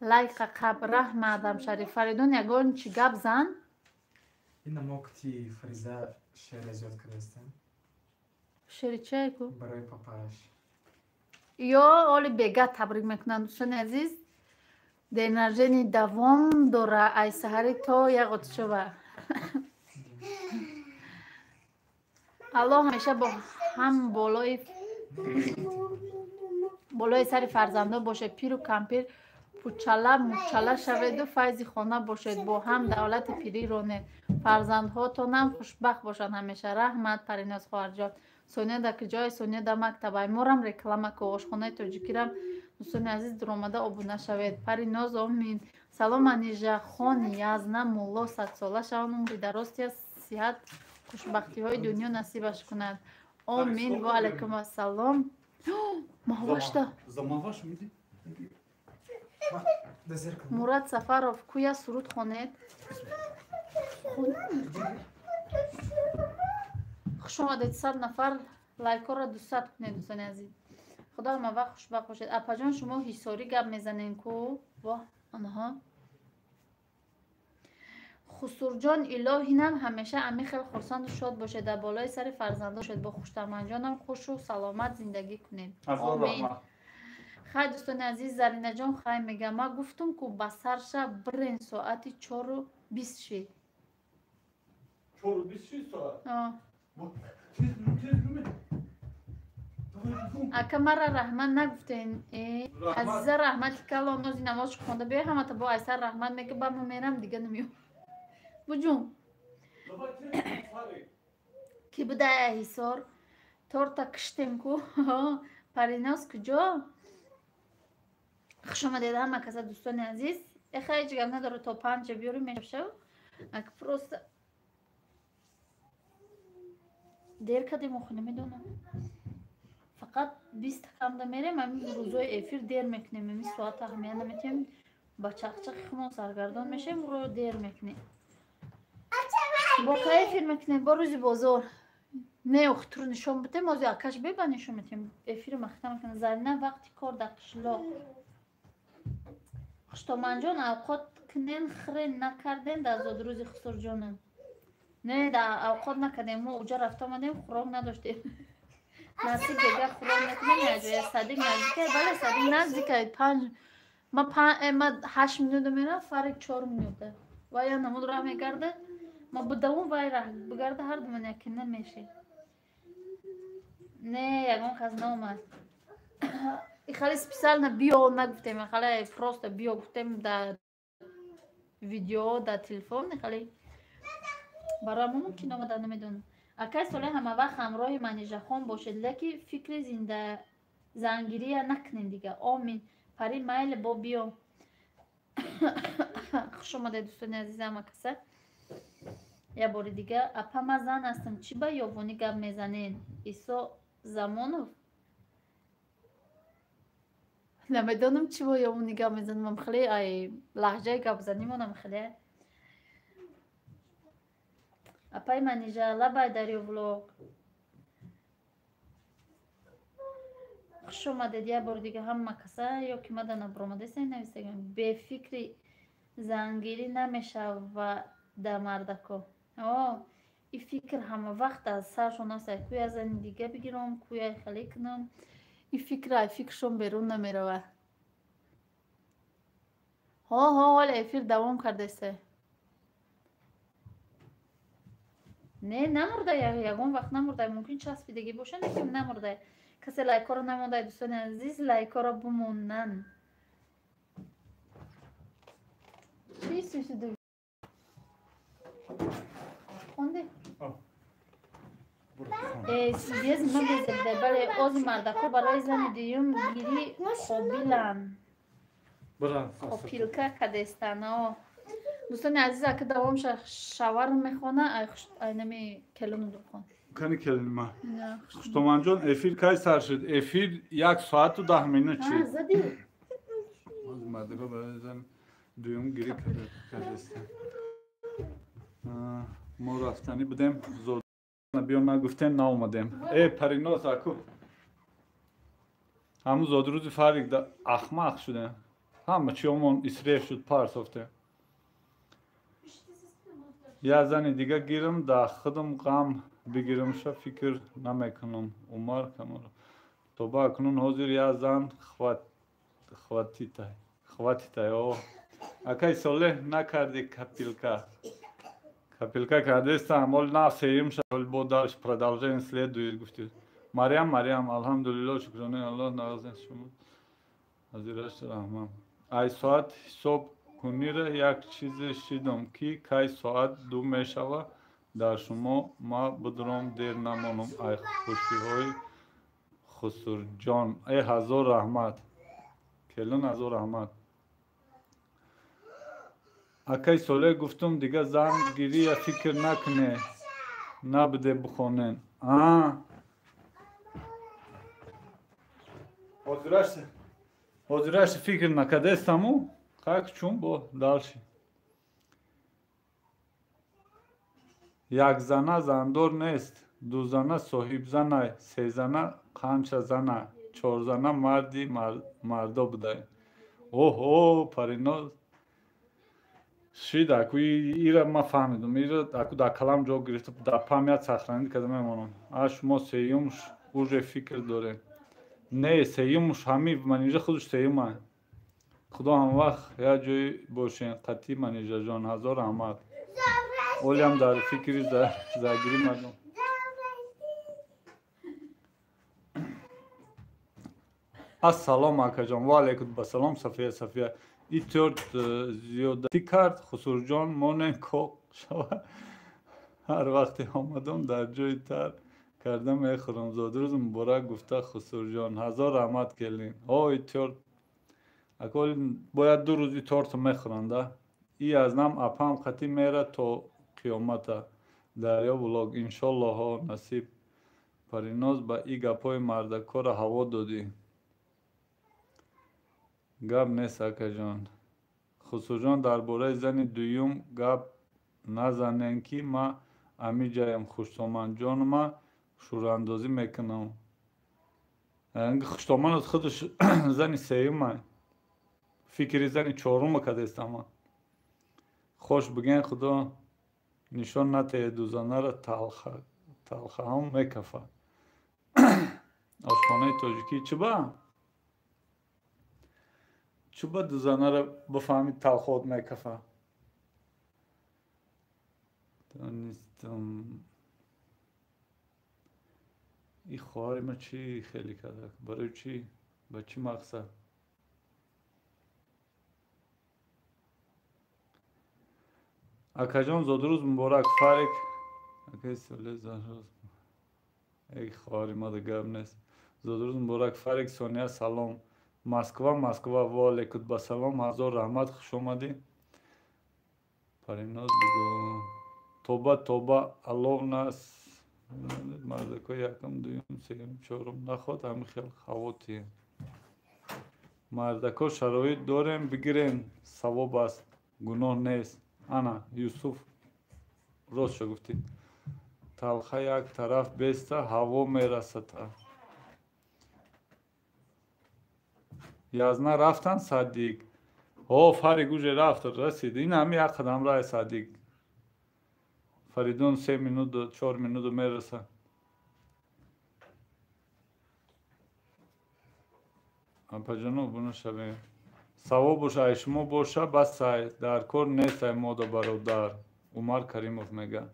Лайка қаб. Раҳмат, Шариф Фаридун, ягон чӣ гап зан. Ина мо кути Фариза шеъре зиёд кардастем. Шеъри чие ку? Барои папааш. Ё оли бега табрик мекунанд, дӯстони азиз. День рождения давом дора, ай саҳарӣ то яғотчова. Аллоҳ ҳамеша бо ҳам болои сари фарзандон бошед, пиру кампир, пучала мучала шаведу файзи хона бошед, бо ҳам давлати пирӣ ронед, фарзандҳотонам хушбахт бошанд ҳамеша. Раҳмат, Париноз хоҳарҷон. Соня дар куҷое? Соня дар мактабай. Морам реклама ку, ошхонаи тоҷикирам, дӯстони азиз, дуромада обуна шавед. Париноз, омин. Салом, Анижахон, язна мулло, 100-сола шаванд, умри дароз, сиҳат, хушбахтиҳои дунё насибаш кунад, омин. Ва алайкум ассалом. Маҳвашта. Замаваш миди? Мурад Сафаров, куя суруд хонед. Хуш омадед, 100 нафар. Лайкҳоро 200 кунед, дӯстони азиз. Худо ҳама вақт хушбахт бошед. Апаҷон, шумо ҳисорӣ гап мезанем ку? Воҳ, онҳо. Хусурҷон, илоҳинам ҳамеша ами хел хурсанду шод бошед, дар болои сари фарзандо бошед, бо хуштаманҷонам хушу саломат зиндагӣ кунед, омин. Хай, дӯстони азиз, Заринаҷон, хай, мега. Ма гуфтум ку, ба сарша бирен, соати 4:20 шид. 4:20 шид соат? Ака мара раҳмат нагуфтен. Азиза раҳмати калон нози намозш хонда биё ҳамата бо айсар раҳмат мега ба ма мерам дига намеём. Буҷун. Ки будая ҳисор? Торта киштем ку. Париноз куҷо? Хуш омадед ҳама каса дӯстони азиз. Эха ҳеҷ гап надора то 5 биёрем мешав. Ак просто дер кардем охи намедонам. Фақат 20 камда мерем, ҳамин рӯзои эфир дер мекунем, ҳамин соат аҳамият наметиҳем, ба чақчақи хумон саргардон мешавем, рӯ дер мекунем. Бо кай эфир мекунем? Бо рӯзи бозор. Не, охи туро нишон бидем, ози акаш беба нишон метиҳем. Эфири махта мекунем. Зарина вақти кор дар қишлоқ. Хуштоманҷон авқот кунен хирен накарден дар зодрӯзи хусурҷонам. Не, дар авқот накардем, мо уҷа рафта омадем, хӯрок надоштем. Насиб бега хӯрок мекунем яҷоя. Садик наздикай, бале садик наздикай. 5 ма 8 минута мерам, Фарик 4 минута. Вай я намуд раҳ мегарда, ма будавум вай раҳ бигарда ҳар думан якина меши. Не, ягон кас наомад. Ихали специально биё нагуфтем, ихали просто биё гуфтем дар видео, дар телефон, ихали барои мо мумкин омада намедонам. Акай Солеҳ ҳама вақт ҳамроҳи Манижахон бошед, леки фикри зиндазангирия накунед дига. Омин. Пари майли бо биё. Хуш омадед дӯстони азиз ҳама каса. Я бори дига. Апа ма зан ҳастам, чӣ ба ёвонӣ гап мезанед? Исо Замонов? Намедонам чӣ бо ёвонӣ гап мезанам, хеле ай лаҳҷаи гапзанимонам хеле. Апай Манижа, лабай дарё влог. Хуш омадед я бори дига ҳама каса, ё ки мада набуромадеса нависагам. Бефикри зангирӣ намешава да мардако. О, и фикр ҳама вақт аз саршон аст. Куя зани дига бигирам, куя хеле кунам. И фикр ай фикршон берун намерава. Ҳо, ҳо, ҳоле эфир давом кардеса. Не, намурда, ягон вақт намурда. Мумкин часпидагӣ боша, лекин намурда. Касе лайкҳоро намонда, дӯстони азиз, лайкҳоро бимонанд. Чӣ сусида? Хонди? Сидез мабезебда, бале, ози мардако барои зани дуюм гирӣ қобиланд. Қопилка кадестан. Дӯстони азиз, ака давом шавар мехона, ай нами келину духон. Кани келинима? Хуштоманҷон, эфир кай сар шуд? Эфир 1 соату 10 минут чи? Зади. Ози мардако барои зани дуюм гирӣ кадестан. Мо рафтанӣ будем, зод биё нагуфтем, наомадем. Париноз аку. Ҳамун зодрӯзи Фарик ахмақ шудем. Ҳама чиёмон исреф шуд, парсофтем. Я зани дига гирам, да худам ғам бигирамша фикр намекунам. Умар Камолов. Тоба акнун ҳозир я зан хватитай. Хватитай, о. Акай Солеҳ накарди капилка. Капилка кардестам, ол на сеюм шавал бо дальше продолжение следует, гуфти. Мариам, Мариам, алҳамдулиллоҳ, шукронаи Аллоҳ, нағзен шумо. Ҳазираш раҳман. Ай соат ҳисоб кунира як чизе шидам, ки кай соат 2 мешава, дар шумо ма будром дер намонам. Ай хушиҳои Хусурҷон. Эй ҳазор раҳмат. Келин ҳазор раҳмат. Акай Солеҳ гуфтум дига зан гирия фикр накуне, набуде бихонен. Ҳозираш фикр накардестаму, как чун бо дальше. Якзана зандор нест, дузана соҳибзана, сезана қанчазана, чорзана марди мардо будай. Оҳо, Париноз. Шид, аку ира ма фаҳмидум, ира аку дар калам ҷо гирифта, дар память сохранить карда мемонам. А шумо сеюмш уже фикр доред. Не, сеюмш ҳами Манижа худаш сеюма. Худо ҳам вақт як ҷой бошен, қатъи Манижаҷон, ҳазор раҳмат. Олиам дар фикри загирӣ мардум. Ассалом акаҷон, ва алайкум басалом. Сафия, Сафия и торт зиёдатӣ кард. Хусурҷон, монен коқ шава. Ҳар вақте омадам дар ҷои тар карда мехӯрам. Зодрӯз муборак гуфта Хусурҷон, ҳазор раҳмат келин. О, и торт акол бояд 2 рӯз и тортро мехӯранда. И аз нам апам қатӣ мера то қиёмата. Дарё блог, иншоллоҳо насиб. Париноз, ба и гапҳои мардакора ҳаво додӣ. Гап нест акаҷон. Хусурҷон, дар бораи зани дуюм гап назанен, ки ма амиҷаям. Хуштоманҷонма шӯрандозӣ мекунам. Хуштоманат худаш зани сеюма, фикри зани чорума кадестама. Хош биген, худо нишон натеҳед, дузанара талхаҳам мекафад. Ошхонаи тоҷикӣ чиба? Чиба дузанара бифаҳми талхот мекафа? Донистам. И хоҳари ма чӣ хеле карда? Барои чӣ? Ба чӣ мақсад? Акаҷон, зодрӯз муборак. Фарик акаи соле зодрӯз. Эй хоҳари ма, гап нест. Зодрӯз муборак. Фарик, Сония, салом. Москва, Москва, ва алайкум басалом. Ҳазор раҳмат, хуш омадӣ. Париноз бигӯ. Тоба, тоба, алов нас. Мардако якум, дуюм, сеюм, чорум наход ҳамин хел хавотие. Мардако шароит дорем, бигирем, савоб аст, гуноҳ нест. Ана, Юсуф, ростша гуфтӣ. Талха як тараф беста, ҳаво мерасата. Язна рафтан садик. О, Фарик уже рафт, расид. Ин ҳами як қадам раи садик. Фаридун 3 минуту, 4 минуту мераса. Апаҷоно, буно шавем. Савобуш ай шумо боша, бас ай, дар кор нест ай мода бародар. Умар Каримов мега.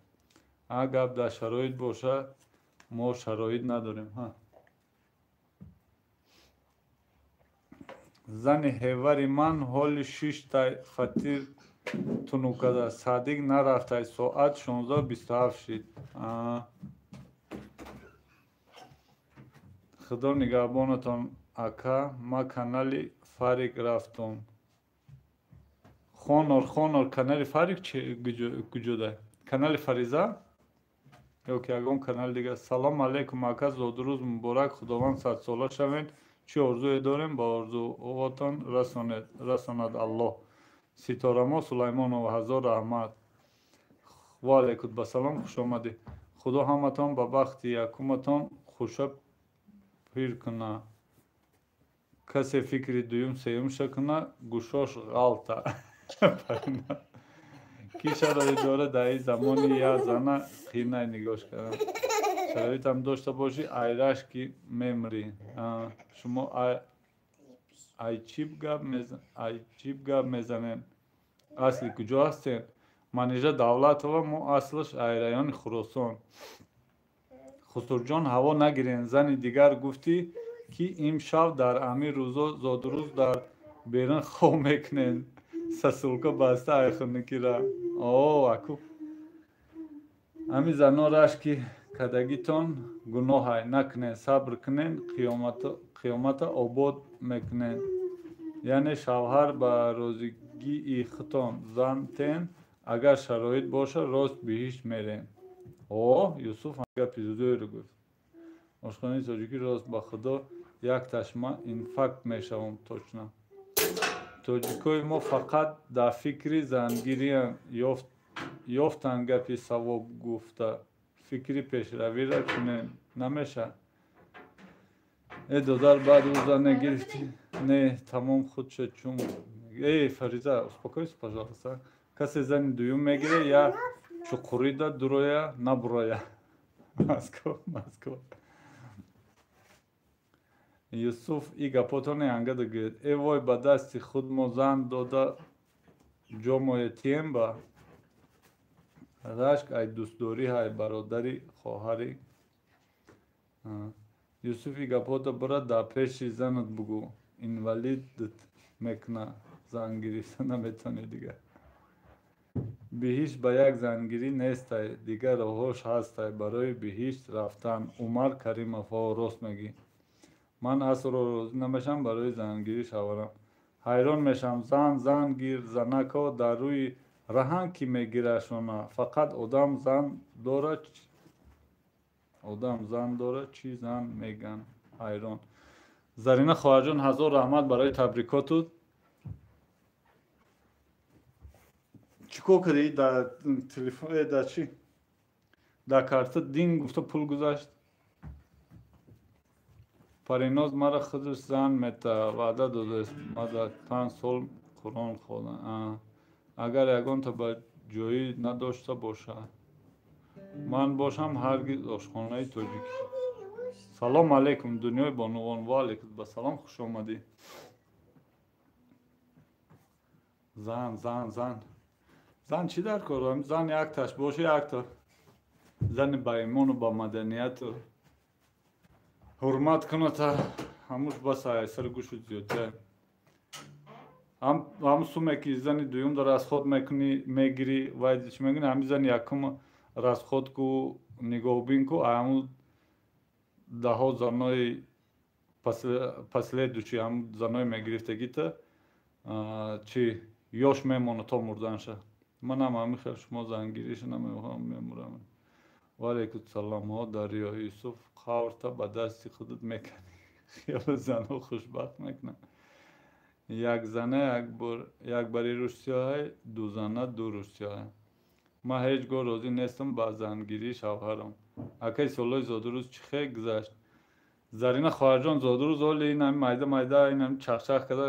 А гап дар шароит боша, мо шароит надорем. Ҳа. Зани ҳевари ман ҳоли шиштай фатир тунукада. Садик нарафтай, соат 16:27 шид. Худо нигаҳбонатон ака, ма канали Фарик рафтум. Хонор, хонор, канали Фарик куҷода? Канали Фариза? Ё ки ягон канали дигар? Салом алейкум ака, зодрӯз муборак, Худованд садсола шавед. Чӣ орзуе дорем, ба орзуотон расонад Аллоҳ. Ситорамо Сулаймонова, ҳазор раҳмат. Ва алайкум басалом, хуш омадӣ. Худо ҳаматон ба бахти якуматон хуша пир куна. Касе фикри дуюм сеюмша куна, гӯшош ғалта. Ки шароит дора дар ин замони як зана қинай нигоҳш кардан? Шароитам дошта бошӣ, айраш ки мемрӣ. Шумо айчиб гап мезанем. Асли куҷо ҳастем? Манижа Давлатова, мо аслаш ай райони Хуросон. Хусурҷон, ҳаво нагирен. Зани дигар гуфтӣ, ки имшаб дар амир рӯзо зодрӯз дар берун хоб мекунем. Сасулка баста айхунукира. О, аку. Ами зано рашки кадагитон гуноҳай накунен, сабр кунен, қиёмата обод мекунен. Яъне шавҳар ба розигии худтон зан тен, агар шароит боша, рост биҳишт мерем. О, Юсуф гапи зӯро гуфт. Ошхонаи тоҷикӣ рост ба худо як ташма инфаркт мешавам точно. Тоҷикои мо фақат дар фикри зангириян, ёфтан гапи савоб гуфта, фикри пешравиро кунем намеша. Э додар, баъд ӯ зане гирифтӣ? Не, тамом худша чун. Эй Фариза, успокойся, пожалуйста. Касе зани дуюм мегире, я чуқурида дуроя набуроя. Москва, Москва. Юсуф и гапотоне ангада гӯяд. Э вой, ба дасти худ мо зан дода ҷомое тием ба. Рашк ай дӯстдорӣ ҳай бародари хоҳари. Юсуфи гапҳото бира дар пеши занат бугӯ, инвалидт мекуна, зан гирифта наметавонӣ дигар. Биҳишт ба як зангирӣ нестай, дигар роҳҳош ҳастай барои биҳишт рафтан. Умар Каримов, ҳо, рост мегӣ. Ман асро розӣ намешавам барои зангирӣ шавҳарам. Ҳайрон мешавам, зан зан гир, занакҳо дар рӯи раҳан ки мегирашона, фақат одам зан дора, одам зан дора, чӣ зан меган, ҳайрон. Зарина хоҳарҷон, ҳазор раҳмат барои табрикотут. Чӣ кор кардӣ дар телефон, дар чӣ? Дар карта дин гуфта пул гузашт. Париноз мара худаш зан мета, ваъда додааст, ма дар 5 сол Қуръон хондам. Агар ягонта ба ҷоӣ надошта бошад. Ман бошам ҳаргиз ошхонаи тоҷикӣ. Салом алейкум, дунёи бонувон. Ва алейкум ба салом, хуш омадӣ. Зан, зан, зан. Зан чӣ дар кор? Зан якташ боша, якта. Зани ба имону ба маданияту ҳурмат куната, ҳамуш бас айсари гӯшу зиёдтар. Ҳам суме ки зани дуюм дар расход мекунӣ, мегирӣ, вай чӣ мекунӣ, ҳами зани якум расход ку, нигоҳубин ку, ҳаму даҳо занои последующий, ҳам занои мегирифтагита чӣ ёш мемона то мурданша. Манам ҳамин хел шумо зангириша намехоҳам, мемурам. Ва алейкум салом. Ҳо, Дарё Юсуф, қаврта ба дасти худат мекунӣ. Хиёли занҳо хушбахт мекунад. Як зана як бари рӯшсиёҳай, ду зана ду рӯшсиёҳай. Ман ҳеҷ гоҳ розӣ нестам ба зангирии шавҳарам. Акаи солҳои зодрӯз чӣ хел гузашт? Зарина хоҳарҷон, зодрӯз оли ин ҳами майда майда, ин ҳами чахчах карда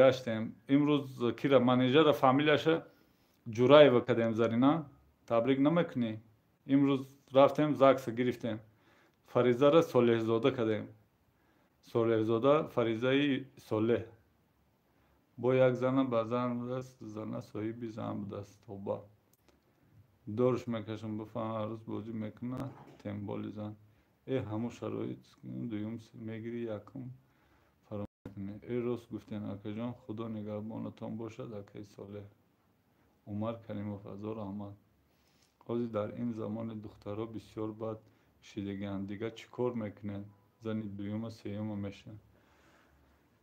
гаштем. Имрӯз кира менеҷера фамилияша Ҷураева кардем. Зарина, табрик намекунӣ? Имрӯз рафтем ЗАГСа гирифтем. Фаризара Солеҳзода кардем. Солеҳзода Фаризаи Солеҳ. Бо як зана ба зан будааст, зана соҳиби зан будааст. Тоба. Дорш мекашам, бифаҳм, ҳар рӯз бозӣ мекунад, темболи зан. Э, ҳамун шароит дуюм мегирӣ, якум фаромӯш мекунӣ. Э, рост гуфтен, акаҷон, Худо нигаҳбонатон бошад, акаи Солеҳ. Умар Каримов, ҳазор раҳмат. Ҳозир дар ин замони духтарҳо бисёр бад шидагианд. Дигар чӣ кор мекунед? Зани дуюма, сеюма мешаванд.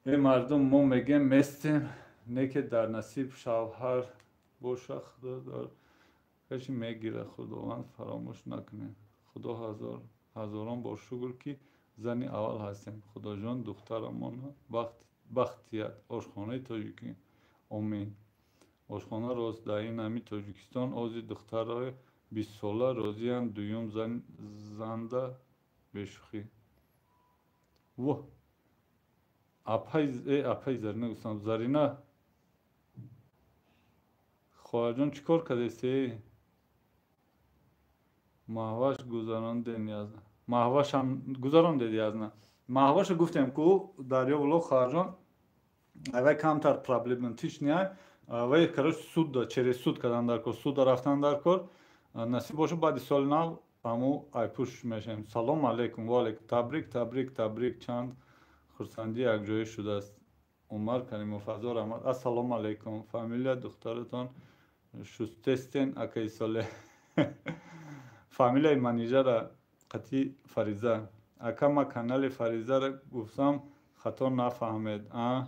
Э, мардум, мо мегем местем, не ки дар насиб шавҳар боша, Худо дар каши мегира, Худованд фаромӯш накунед. Худо ҳазорон бор шукр, ки зани аввал ҳастем. Худоҷон духтарамон бахт диҳад. Ошхонаи тоҷикӣ. Омин. Ошхона рост, дар ин ҳами Тоҷикистон ози духтарои 20сола розиянд дуюм занда бешӯхӣ. Воҳ! Апаи Зарина гуфтам. Зарина хоҳарҷон, чӣ кор кардест? Маҳваш гузарондем язна. Маҳвашам гузарондед язна. Маҳваша гуфтем ку Дарё влог хоҳарҷон, авай камтар проблематичный, вай короче суд, через суд кардан дар кор, суда рафтан дар кор. Насиб боша, баъди соли нав ҳаму айпуш мешавем. Салом алейкум. Ва алейкум. Табрик, табрик, табрик, чанд хурсандӣ якҷоя шудааст. Умар Каримов, ҳазор раҳмат. Ассалому алейкум. Фамилия духтаратон шустестен, акаи Солеҳ? Фамилияи манижара қатъи Фариза. Ака, ма канали Фаризара гуфтам, хато нафаҳмед. А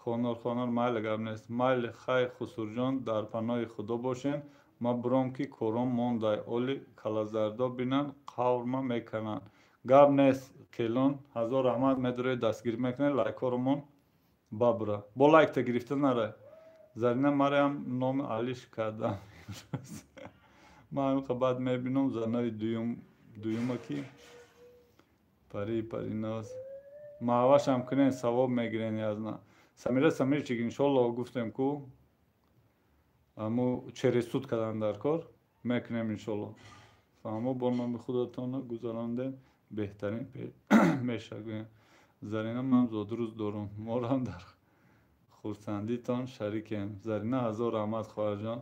хонор, хонор, майли, гап нест, майли, хай, Хусурҷон, дар паноҳи Худо бошен. Ма буром, ки кором мондай, оли калазардо бинанд, қаврма мекунанд. Гап нест, келон, ҳазор раҳмат. Медоред, дастгирӣ мекунед, лайкҳоромон бабура, бо лайкта гирифта нарай. Зарина, мараам номи Алиш кардам. Ман ҳамиқа баъд мебинам занои дуюм дуюма ки пари париноз. Маҳвашам кунен, савоб мегирен. Язна Самира Самирчик, иншолло, гуфтем ку аму через суд кардан дар кор мекунем, иншолло. Фаҳмо, бо номи худатона гузарондем, беҳтарин мешагӯем. Зарина, ман зодрӯз дорум, морам дар хурсандитон шарикем. Зарина, ҳазор раҳмат, хоҳарҷон.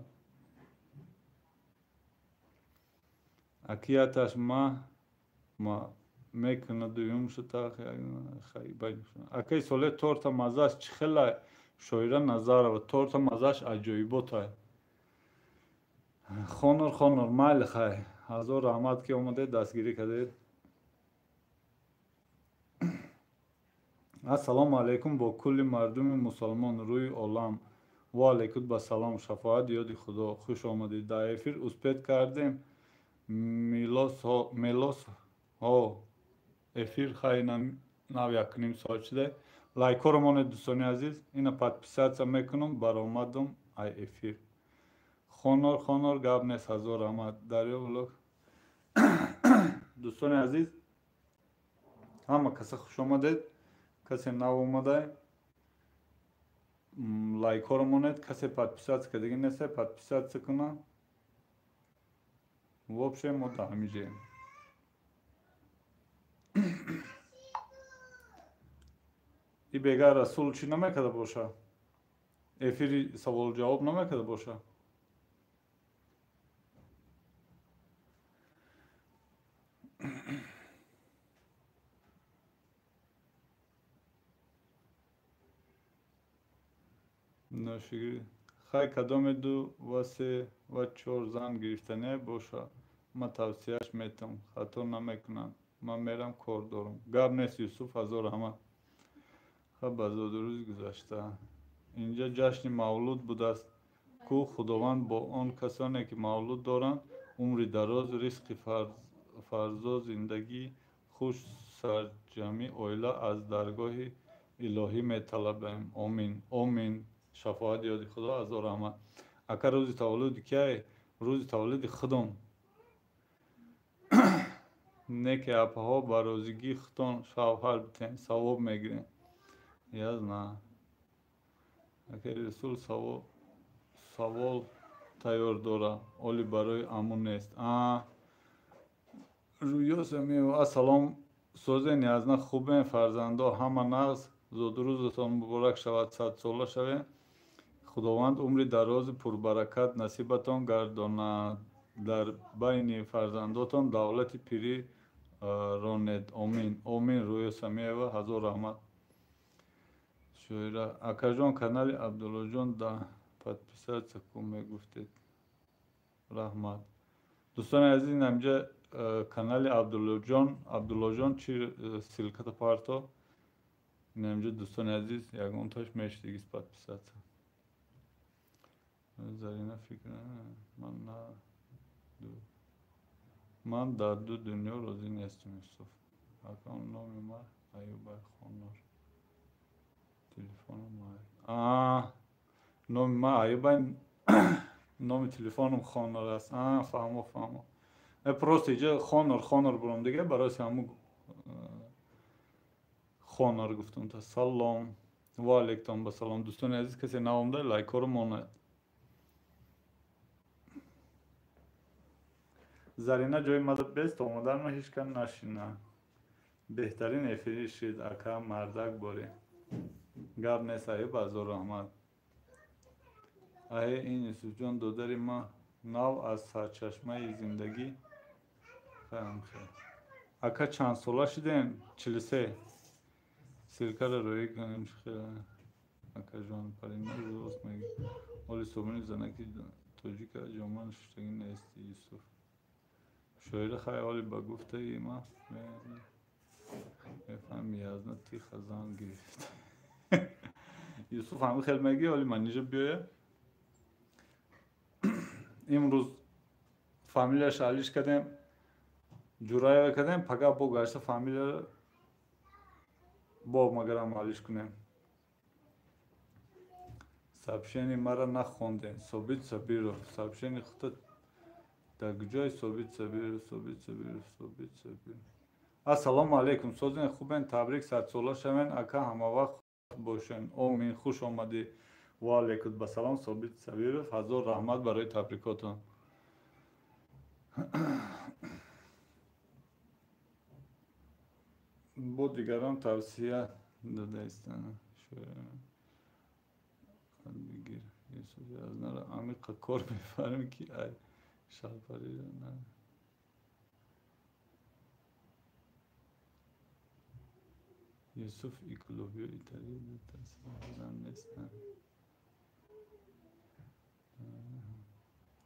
Акияташ ма Мекунад дуюмшу тах акаи соле торта маззаш чӣ хела? Шоира Назарова торта маззаш аҷоиботай. Хонор хонор майли хай. Ҳазор раҳмат ки омадед, дастгирӣ кардед. Ассалому алайкум бо кулли мардуми мусалмон рӯи олам. Ва алайкум ба салом, шафоат ёди Худо. Хуш омадед. Дар эфир успет кардем. Мелос ҳо эфир хай нав якним соат шуда. Лайкҳоро монед дӯстони азиз. Ина подписаться мекунам, баромадам ай эфир. Хонор хонор гап нест, ҳазор раҳмат. Дарё влог. Дӯстони азиз, ҳама каса хуш омадед. Касе нав омадай лайкҳоро монед, касе подписаться кардагӣ неста, подписаться куна. Вообще мо дар ҳамин ҷоем. И бега Расул чӣ намекарда боша? Эфири саволу ҷавоб намекарда боша? Ношигирӣ. Хай кадоме ду ва се ва чор зан гирифтане боша, ман тавсияш метам, хато намекунанд. Ман мерам, кор дорам. Гап нест Юсуф, ҳазор раҳмат. Хай ба зодрӯзи гузашта. Инҷа ҷашни мавлуд будааст. Ку Худованд бо он касоне ки мавлуд доранд умри дароз, ризқи фарзо, зиндагии хуш, сарҷамъи оила аз даргоҳи илоҳӣ металабем. Омин. Омин. Шафоат ёди Худо, ҳазор раҳмат. Ака рӯзи таваллуди кияй? Рӯзи таваллуди худам. Не ки апаҳо ба розигии худтон шавҳар битен, савоб мегирем. Я знаю. Акаи Расул савол тайёр дора, оли барои аму нест. Рӯё Самиева, ассалом созен, язна хубен, фарзандо ҳама нағз, зодрӯзатон муборак шавад, садсола шавем. Худованд умри дарози пурбаракат насибатон гардонад, дар байни фарзандотон давлати пирӣ ронед. Омин. Омин. Рӯё Самиева, ҳазор раҳмат. Шоира, акаҷон канали Абдуллоҷон да подписаться ку мегуфтед. Раҳмат. Дӯстони азиз, инамҷа канали Абдуллоҷон, Абдуллоҷон чи ссылката парто. Инамҷа дӯстони азиз, ягонташ мешдигист подписаться. Зарина фикр ман на ман дар ду дунё розӣ нестам. Юсуф ака, номи ман Аюбай Хонор. Телефонам номи ман Аюбай, номи телефонам Хонор аст. Фаҳмо, фаҳмо. Просто иҷа Хонор Хонор бурам дига, барои ҳаму Хонор гуфтам. Та салом ва алайкум ба салом. Дӯстони азиз, касе наомда лайкҳоро монед. Зарина ҷои мада бест омадан ма ҳеҷ кам нашина. Беҳтарин эфири шид ака, мардак борӣ. Гап нест Аюб, ҳазор раҳмат. Аҳе ин Юсуфҷон додари ма нав аз сарчашмаи зиндагӣ. Фаҳм хел. Ака чанд сола шидем? 43. Ссылкаро роӣ кунем чӣ хел? Акаҷон парина рост мегӣ. Оли собуни занаки тоҷика ҷоман шуштагӣ нести Юсуф. Шоира хай оли ба гуфтаи ма мефаҳми язна тиха зан гирифт. Юсуф ҳами хел мегӣ, оли манижа биёя. Имрӯз фамилияш алиш кардем, Ҷураева кардем, пага бо гашта фамилияро бо магарам алиш кунем. Сообщение мара нахондем. Собит Сабиров. Сообщение худта дар куҷои Собит Сабиров, Собит Сабиров, Собит Сабиров. Ассалому алайкум. Созен хубен, табрик, садсола шавен, ака ҳамавақт бошен. Омин, хуш омадӣ. Ва алайкум ба салом Собит Сабиров. Ҳазор раҳмат барои табрикотон. Бо дигарон тавсия додаистанд. Бигир. Юсуф язнара амиқа кор мефарми ки ай шалпариро на. Юсуф и клубиё Италия зан нестанд.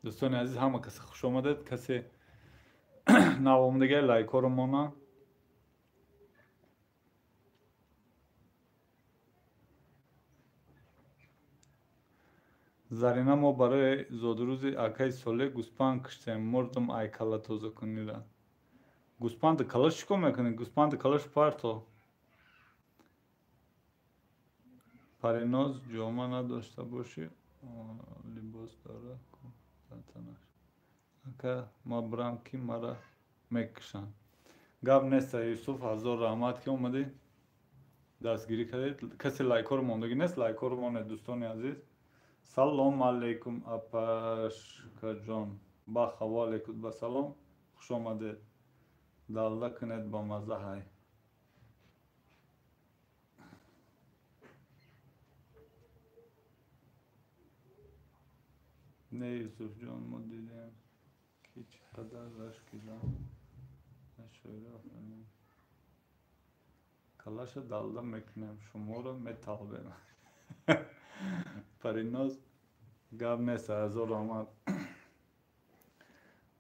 Дӯстони азиз, ҳама касе хуш омадед. Касе навомадагай лайкҳоро мона. Зарина, мо барои зодрӯзи акаи Солеҳ гӯспанд куштем. Мурдум ай калла тозакунира. Гӯспанду каллаш чӣ кор мекунӣ? Гӯспанду каллаш парто. Париноз, ҷома надошта бошӣ, либос дора танаш. Ака, ма бирам ки мара мекушанд. Гап неста, Юсуф, ҳазор раҳмат ки омадӣ, дастгирӣ кардед. Касе лайкҳоро мондагӣ нест, лайкҳоро монед, дӯстони азиз. Салом алейкум, апашкаҷон. Баха, ва алейкум ба салом. Хуш омадед. Далда кунед ба мазза ҳай. Не, Юсуфҷон, мо дидем ки чӣ қадар рашки зан шоира офарин. Каллаша далда мекунем, шуморо металбем. Париноз, гап нест, ҳазор раҳмат.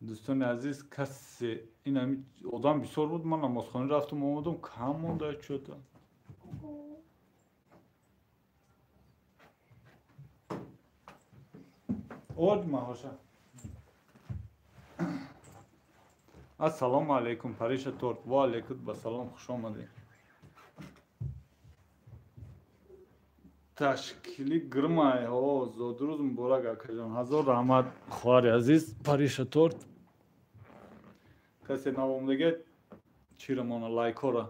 Дӯстони азиз, касе ин ҳами одам бисёр буд, ман намозхона рафтам, омадам, кам монда чӯта. Овард маҳоша. Ассалому алайкум, Париша торт. Ва алайкум ба салом, хуш омадед. Ташкили гирмай, ҳо, зодрӯз муборак, акаҷон. Ҳазор раҳмат, хоҳари азиз, Париша торт. Касе навомадага чира мона лайкҳоро.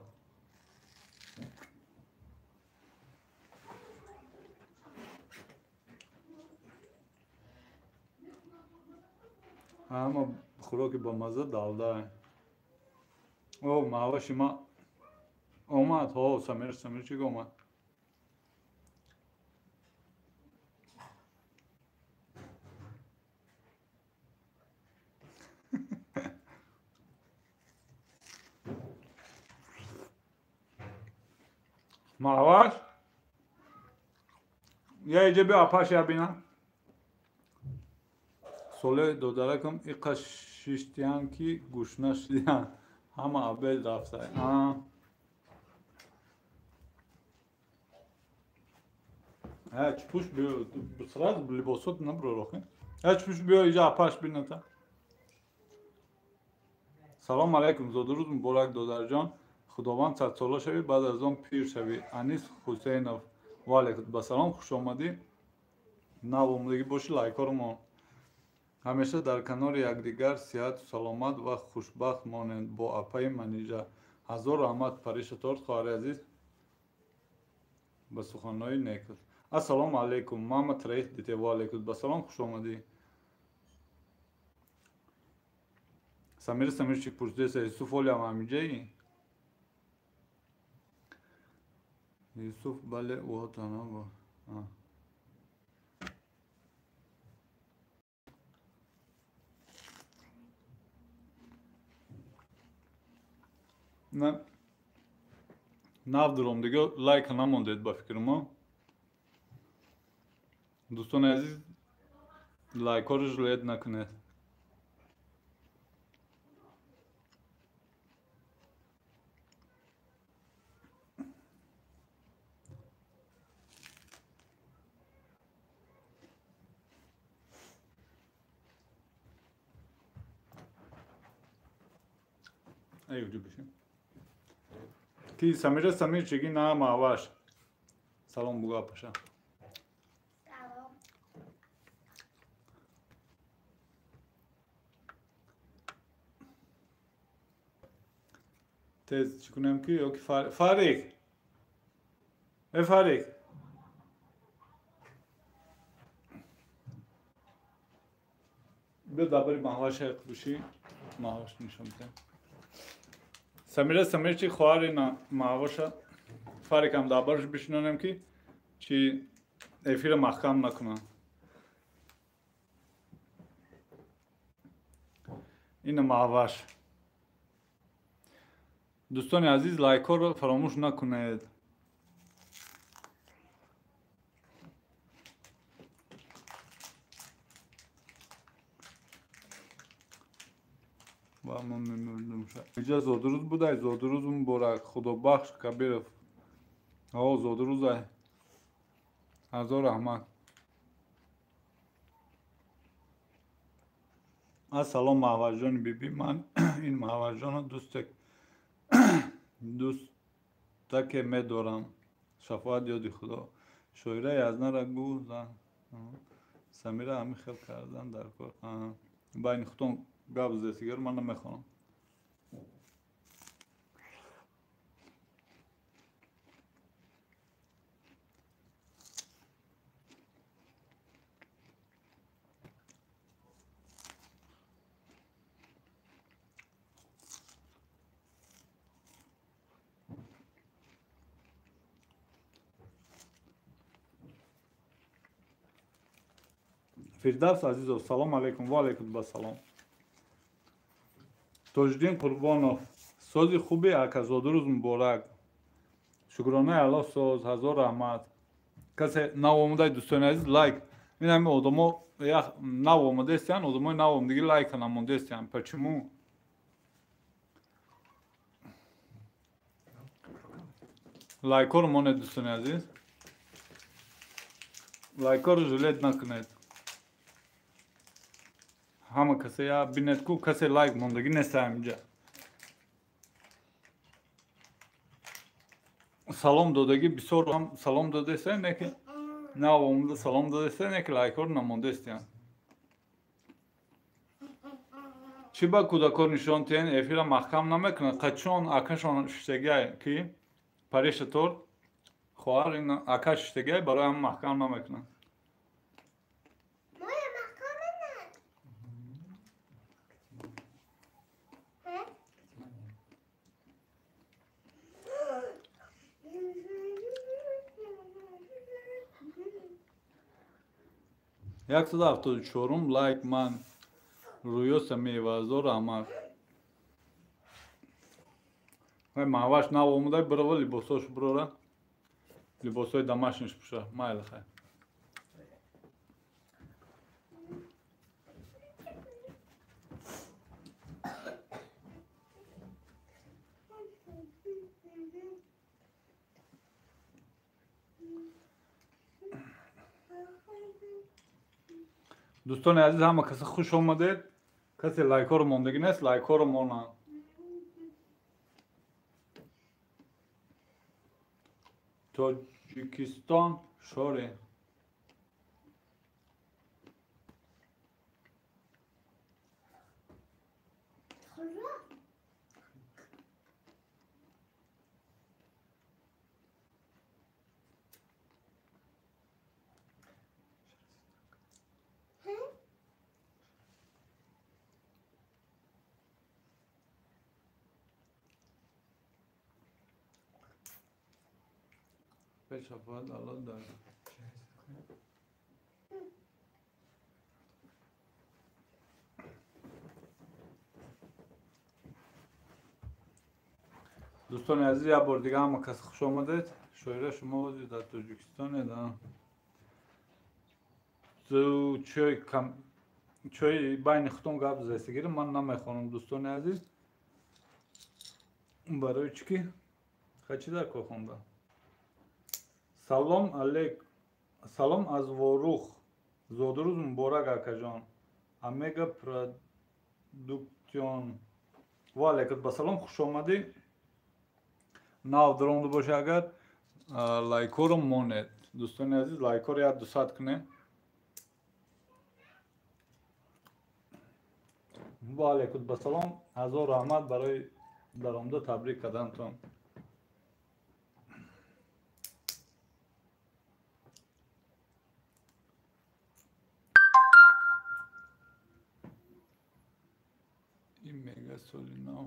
Ҳама хӯроки бамазза далда. О, маҳваши ма омад, ҳо, Самир, Самирчик омад. Маҳваш? Я иҷа биё апаш я бина. Солеҳ додаракам иқа шиштиян ки гушна шидиян. Ҳама абел рафтай. Ҳа, чпуш биё, сразу либосот набро рохи. Ҳа, чпуш биё иҷа апаш бината. Салом алайкум, зодрӯз муборак, додарҷон. Худованд садсола шавӣ, баъд аз он пир шавӣ. Анис Ҳусейнов, ва алайкум ба салом, хуш омадӣ. Нав омадагӣ бошӣ, лайкҳоро мон. Ҳамеша дар канори якдигар сиҳату саломат ва хушбахт монед бо апаи Манижа. Ҳазор раҳмат, Париша торт, хоҳари азиз, ба суханҳои нек. Ассалому алайкум, мама троих детей. Ва алайкум ба салом, хуш омадӣ. Самир Самирчик пурсидеса, Юсуф олиам ҳамиҷаи? Юсуф, бале, ӯ танҳо бо. Нав дуром дига лайка намондед ба фикри мо. Дӯстони азиз, лайкҳоро жалеет накунед. Ай, бишин. Ки Самира Самирчиги на маҳваш. Салом буга паша. Салом. Тез чӣ кунем ки ёки Фарик. Э Фарик. Биё дабари маҳваш буши, маҳваш нишон бидем. Самира Самирчи хоҳари маҳваша Фарикам дабарш бишинонем ки чи эфира маҳкам накунам. Ина маҳваш. Дӯстони азиз, лайкҳоро фаромӯш накунед. Иҷа зодрӯз будай, зодрӯз муборак, Худобахш Кабиров. О, зодрӯзай. Ҳазор раҳмат. Ассалом Маҳваҷони биби, ман ин Маҳваҷонро дӯстаке медорам. Шафоат ёди Худо. Шоира Язнара гӯ зан. Самира ҳамин хел кардан дар кор. Байни худтон гап задестигар, ман намехонам. Фирдавс Азизов, салом алейкум, ва алейкум басалом. Тоҷиддин Қурбонов, сози хуби ака, зодрӯз муборак. Шукронаи Аллоҳ соз, ҳазор раҳмат. Касе нав омадаи дӯстони азиз лайк. Ин ҳами одамо нав омадаистиян, одамои нав омадагӣ лайка намондаистиян. Почему? Лайкҳоро монед дӯстони азиз. Лайкҳоро жалеть накунед. Ҳама касе я бинед ку касе лайк мондагӣ нест ҳаминҷа. Салом додагӣ бисёр ҳам салом додаистиян, не ки нав омада салом додаистиян, не ки лайкҳоро намондаистиян. Чӣ ба кӯдакон нишон тиҳен, эфира маҳкам намекунад. Қачон акашон шиштагиай ки париша торт хоҳар ин ака шиштагиай барои ҳам маҳкам намекунад. Яксаду ҳафтоду чорум лайк ман Рӯё Самиева, ҳазор раҳмат. Маҳваш нав омадай, бирова либосҳош бирора. Либосҳои домашниш пӯша. Майли хай. Дӯстони азиз, ҳама касе хуш омадед. Касе лайкҳоро мондагӣ нест, лайкҳоро монанд. Тоҷикистон шоре. Шафоат Аллоҳ дар. Дӯстони азиз, як бор дига ҳама кас хуш омадед. Шоира, шумо ҳозир дар Тоҷикистонед? Чой байни худтон гап задастигирем, ман намехонам дӯстони азиз. Барои чӣ ки хай чӣ дар кор хондам? Салом алейк, салом аз Ворух. Зодрӯз муборак акаҷон. Омега Продуктион. Ва алейкум басалом, хуш омадӣ. Нав даромада бошед агар лайкҳоро монед. Дӯстони азиз, лайкҳоро як дусад кунед. Ва алейкум басалом, ҳазор раҳмат барои даромада табрик кардантон. Ин мега соли нав.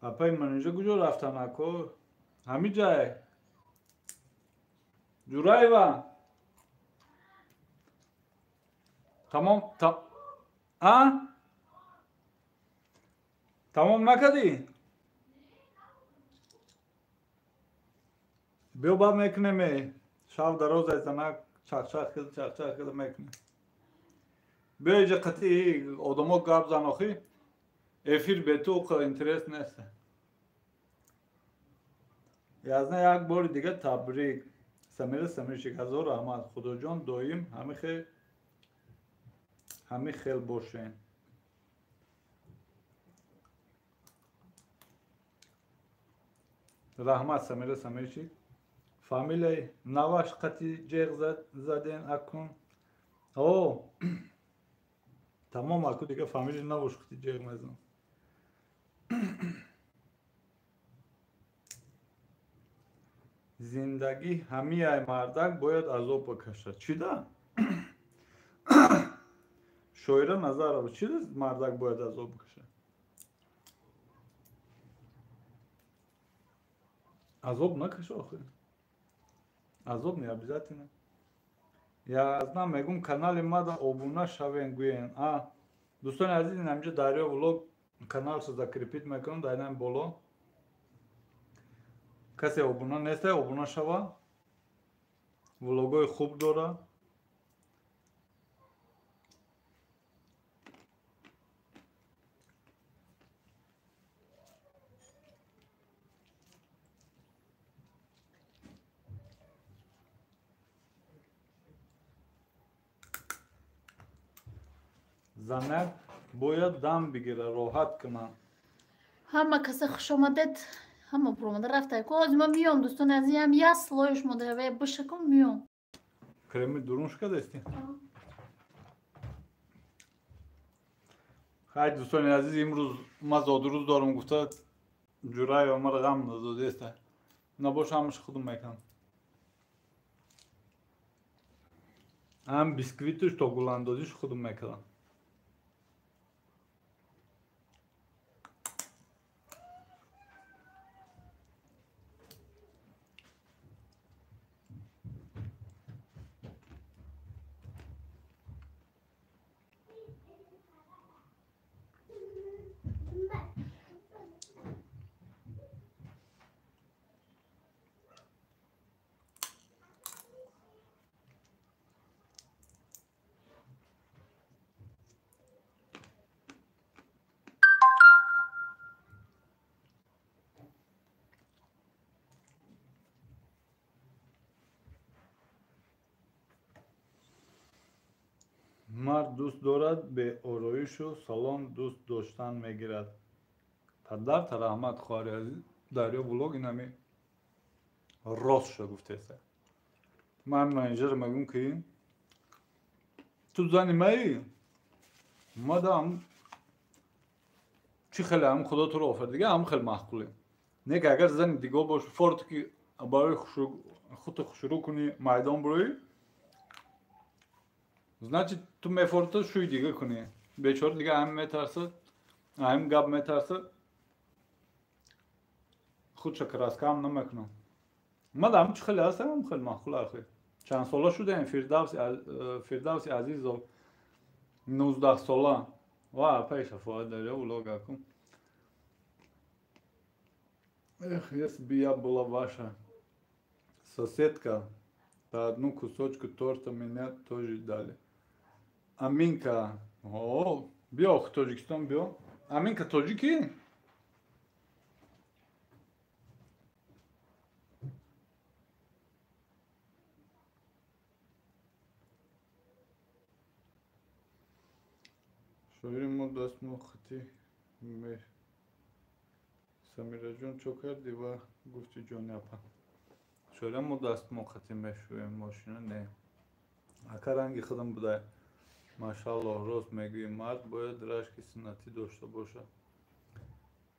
Апаи ман инҷо куҷо рафтан ако? Ҳамин ҷае. Ҷураева. Тамом а? Тамом накардӣ? Биё баъд мекунем. Шав дароз ай занак чақчақ кида чақчақ кида мекунем. Биё иҷа қатъи одамо гап зан охи. Эфир бе ту интерес нест. Язна як бори дига табрик. Самира Самирчик, ҳазор раҳмат. Худоҷон доим ҳами хел бошен. Раҳмат Самира Самирчик. Фамилияи наваш қатъи ҷеғ заден акун. О, тамом аку дига фамилияи наваш қатъи ҷеғ мезанам. Зиндагӣ ҳамияй мардак бояд азоб бикашад. Чӣ да? Шоира Назарова, чӣ да мардак бояд азоб бикашад? Азоб накаша охир. Азоб не обязательно. Язна мегум канали мада обуна шавен гӯен. А дӯстони азиз, ин ҳаминҷо Дарё влог каналшо закрепить мекунам дар инам боло. Касе обуна неста, обуна шава. Влогои хуб дора. Занак бояд дам бигира, роҳат кунад. Ҳама каса хушомадед. Ҳама буромада рафта. Ҳозир ман миём, дӯстони азиз, ям як слоиш монда, ва бишакум миём. Креми дурун шикадасти? Хай дӯстони азиз, имрӯз ман зодрӯз дорам гуфта ҷураева маро ғам надодеста. Набоша ҳамаша худам мекунам. Ҳам бисквитуш то гуландозиш худам мекардам. Мард дӯст дорад беороишу салон дӯст доштан мегирад. Падарта раҳмат, хоҳари азиз. Дарё влог инами рост шуда гуфтеса. Ман менеҷер мегӯм ки ту зани маи, мадам чӣ хеле ҳам худо туро офарид, дига ҳам хеле маъқуле. Не ки агар зани диго бош, форт ки барои худто хушрӯ кунӣ майдон бироӣ, значит ту мефорта шӯи дига кунӣ. Бечора дига ҳам метарсад, ҳам гап метарсад, худша краска ҳам намекунам. Мадам чӣ хеле ҳастам, ҳам хеле маъқул ахи. Чанд сола шудаем Фирдавси Азизов 19 сола. Ва апай Шафоат Дарё влог акун. Эх, если бы я была ваша соседка, то одну кусочку торта меня тоже дали. Аминка, о, биё, Тоҷикистон биё. Аминка тоҷикӣ? Шоири мо дастмо хати меҳ. Самираҷон чо кардӣ ва гуфти ҷони апа? Шоира мо дастмо хати мешӯем мошина не. Ака ранги худам будай. Машааллоҳ, рост мегӯӣ, мард бояд рашки суннатӣ дошта бошад.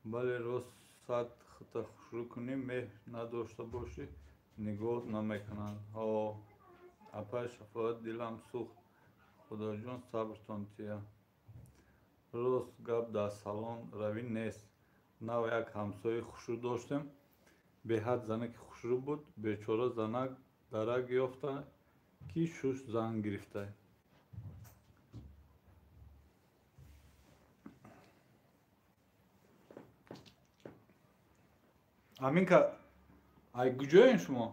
Бале, рост сад хута хушрӯ кунӣ, меҳр надошта бошӣ, нигоҳ намекунанд. Ҳо, апай Шафоат, дилам сӯхт. Худоҷон сабртон тия. Рост гап дар салон равӣ нест. Нав як ҳамсояи хушрӯ доштем. Беҳад занаки хушрӯ буд. Бечора занак дарак ёфта, ки шуш зан гирифта. Аминка, ай куҷоен шумо?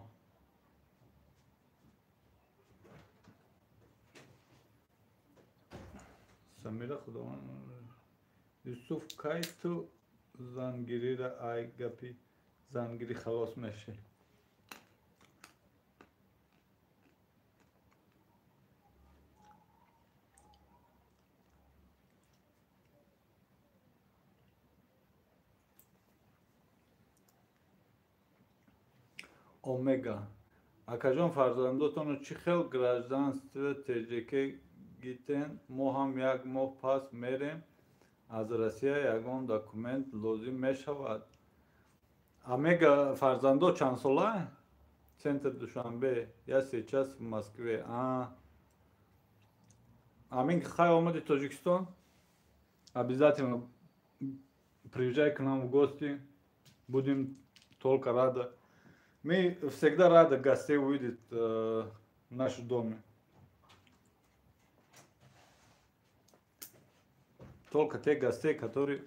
Самира худованд Юсуф кай ту зангирира ай гапи зангирӣ халос мешӣ. Омега. Акаҷон фарзандотонро чӣ хел гражданство ТҶК гитен? Мо ҳам як моҳ пас мерем аз Россия ягон документ лозим мешавад? Омега фарзандо чанд сола? Центр Душанбе. Я сейчас в Москве. Амин хай омади Тоҷикистон? Обязательно приезжай к нам в гости. Будем только рады. Мы всегда рады гостей увидеть в нашем доме. Только те гостей, которые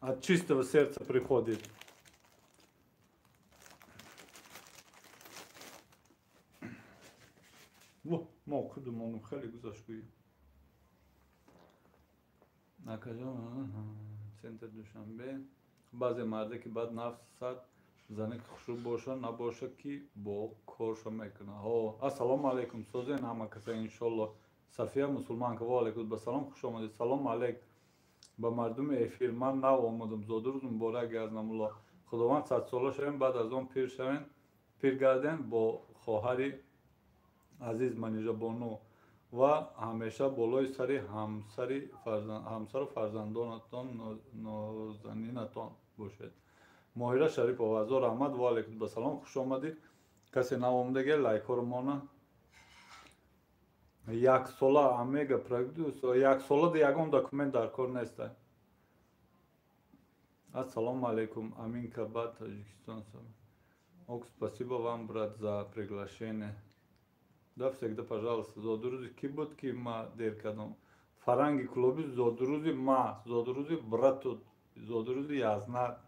от чистого сердца приходят. Во, мо худумонум хеле гузашт гӯӣ. Акаҷон, центр Душанбе. Баъзе марде ки баъд нафс сад зане ки хушрӯ боша набоша ки бо коршо мекунад. Ҳо, ассалому алайкум, созен ҳама каса иншолло. Сафия мусулманка, ва алайкум ба салом, хуш омадед. Салом алайк ба мардуми эфир. Ман нав омадам. Зодрӯз муборак Язламулло. Худованд садсола шавем, баъд аз он пир шавем, пир гардем бо хоҳари азиз Манижа Бону ва ҳамеша болои сари ҳамсару фарзандонатон нозанинатон бошед. Моҳира Шарипова, ҳазор раҳмат, ва алайкум ба салом, хуш омадӣ. Касе нав омадаге лайкҳоро мона. Як сола Омега продюс, як сола да ягон документ дар кор нест. Ассалому алайкум, Аминка ба Таҷикистон. Ок, спасибо вам, брат, за приглашение. Да, всегда, пожалуйста. Зодрӯзи кӣ буд ки ма дер кардам? Фаранги клуби зодрӯзи ма, зодрӯзи брату, зодрӯзи Язнат.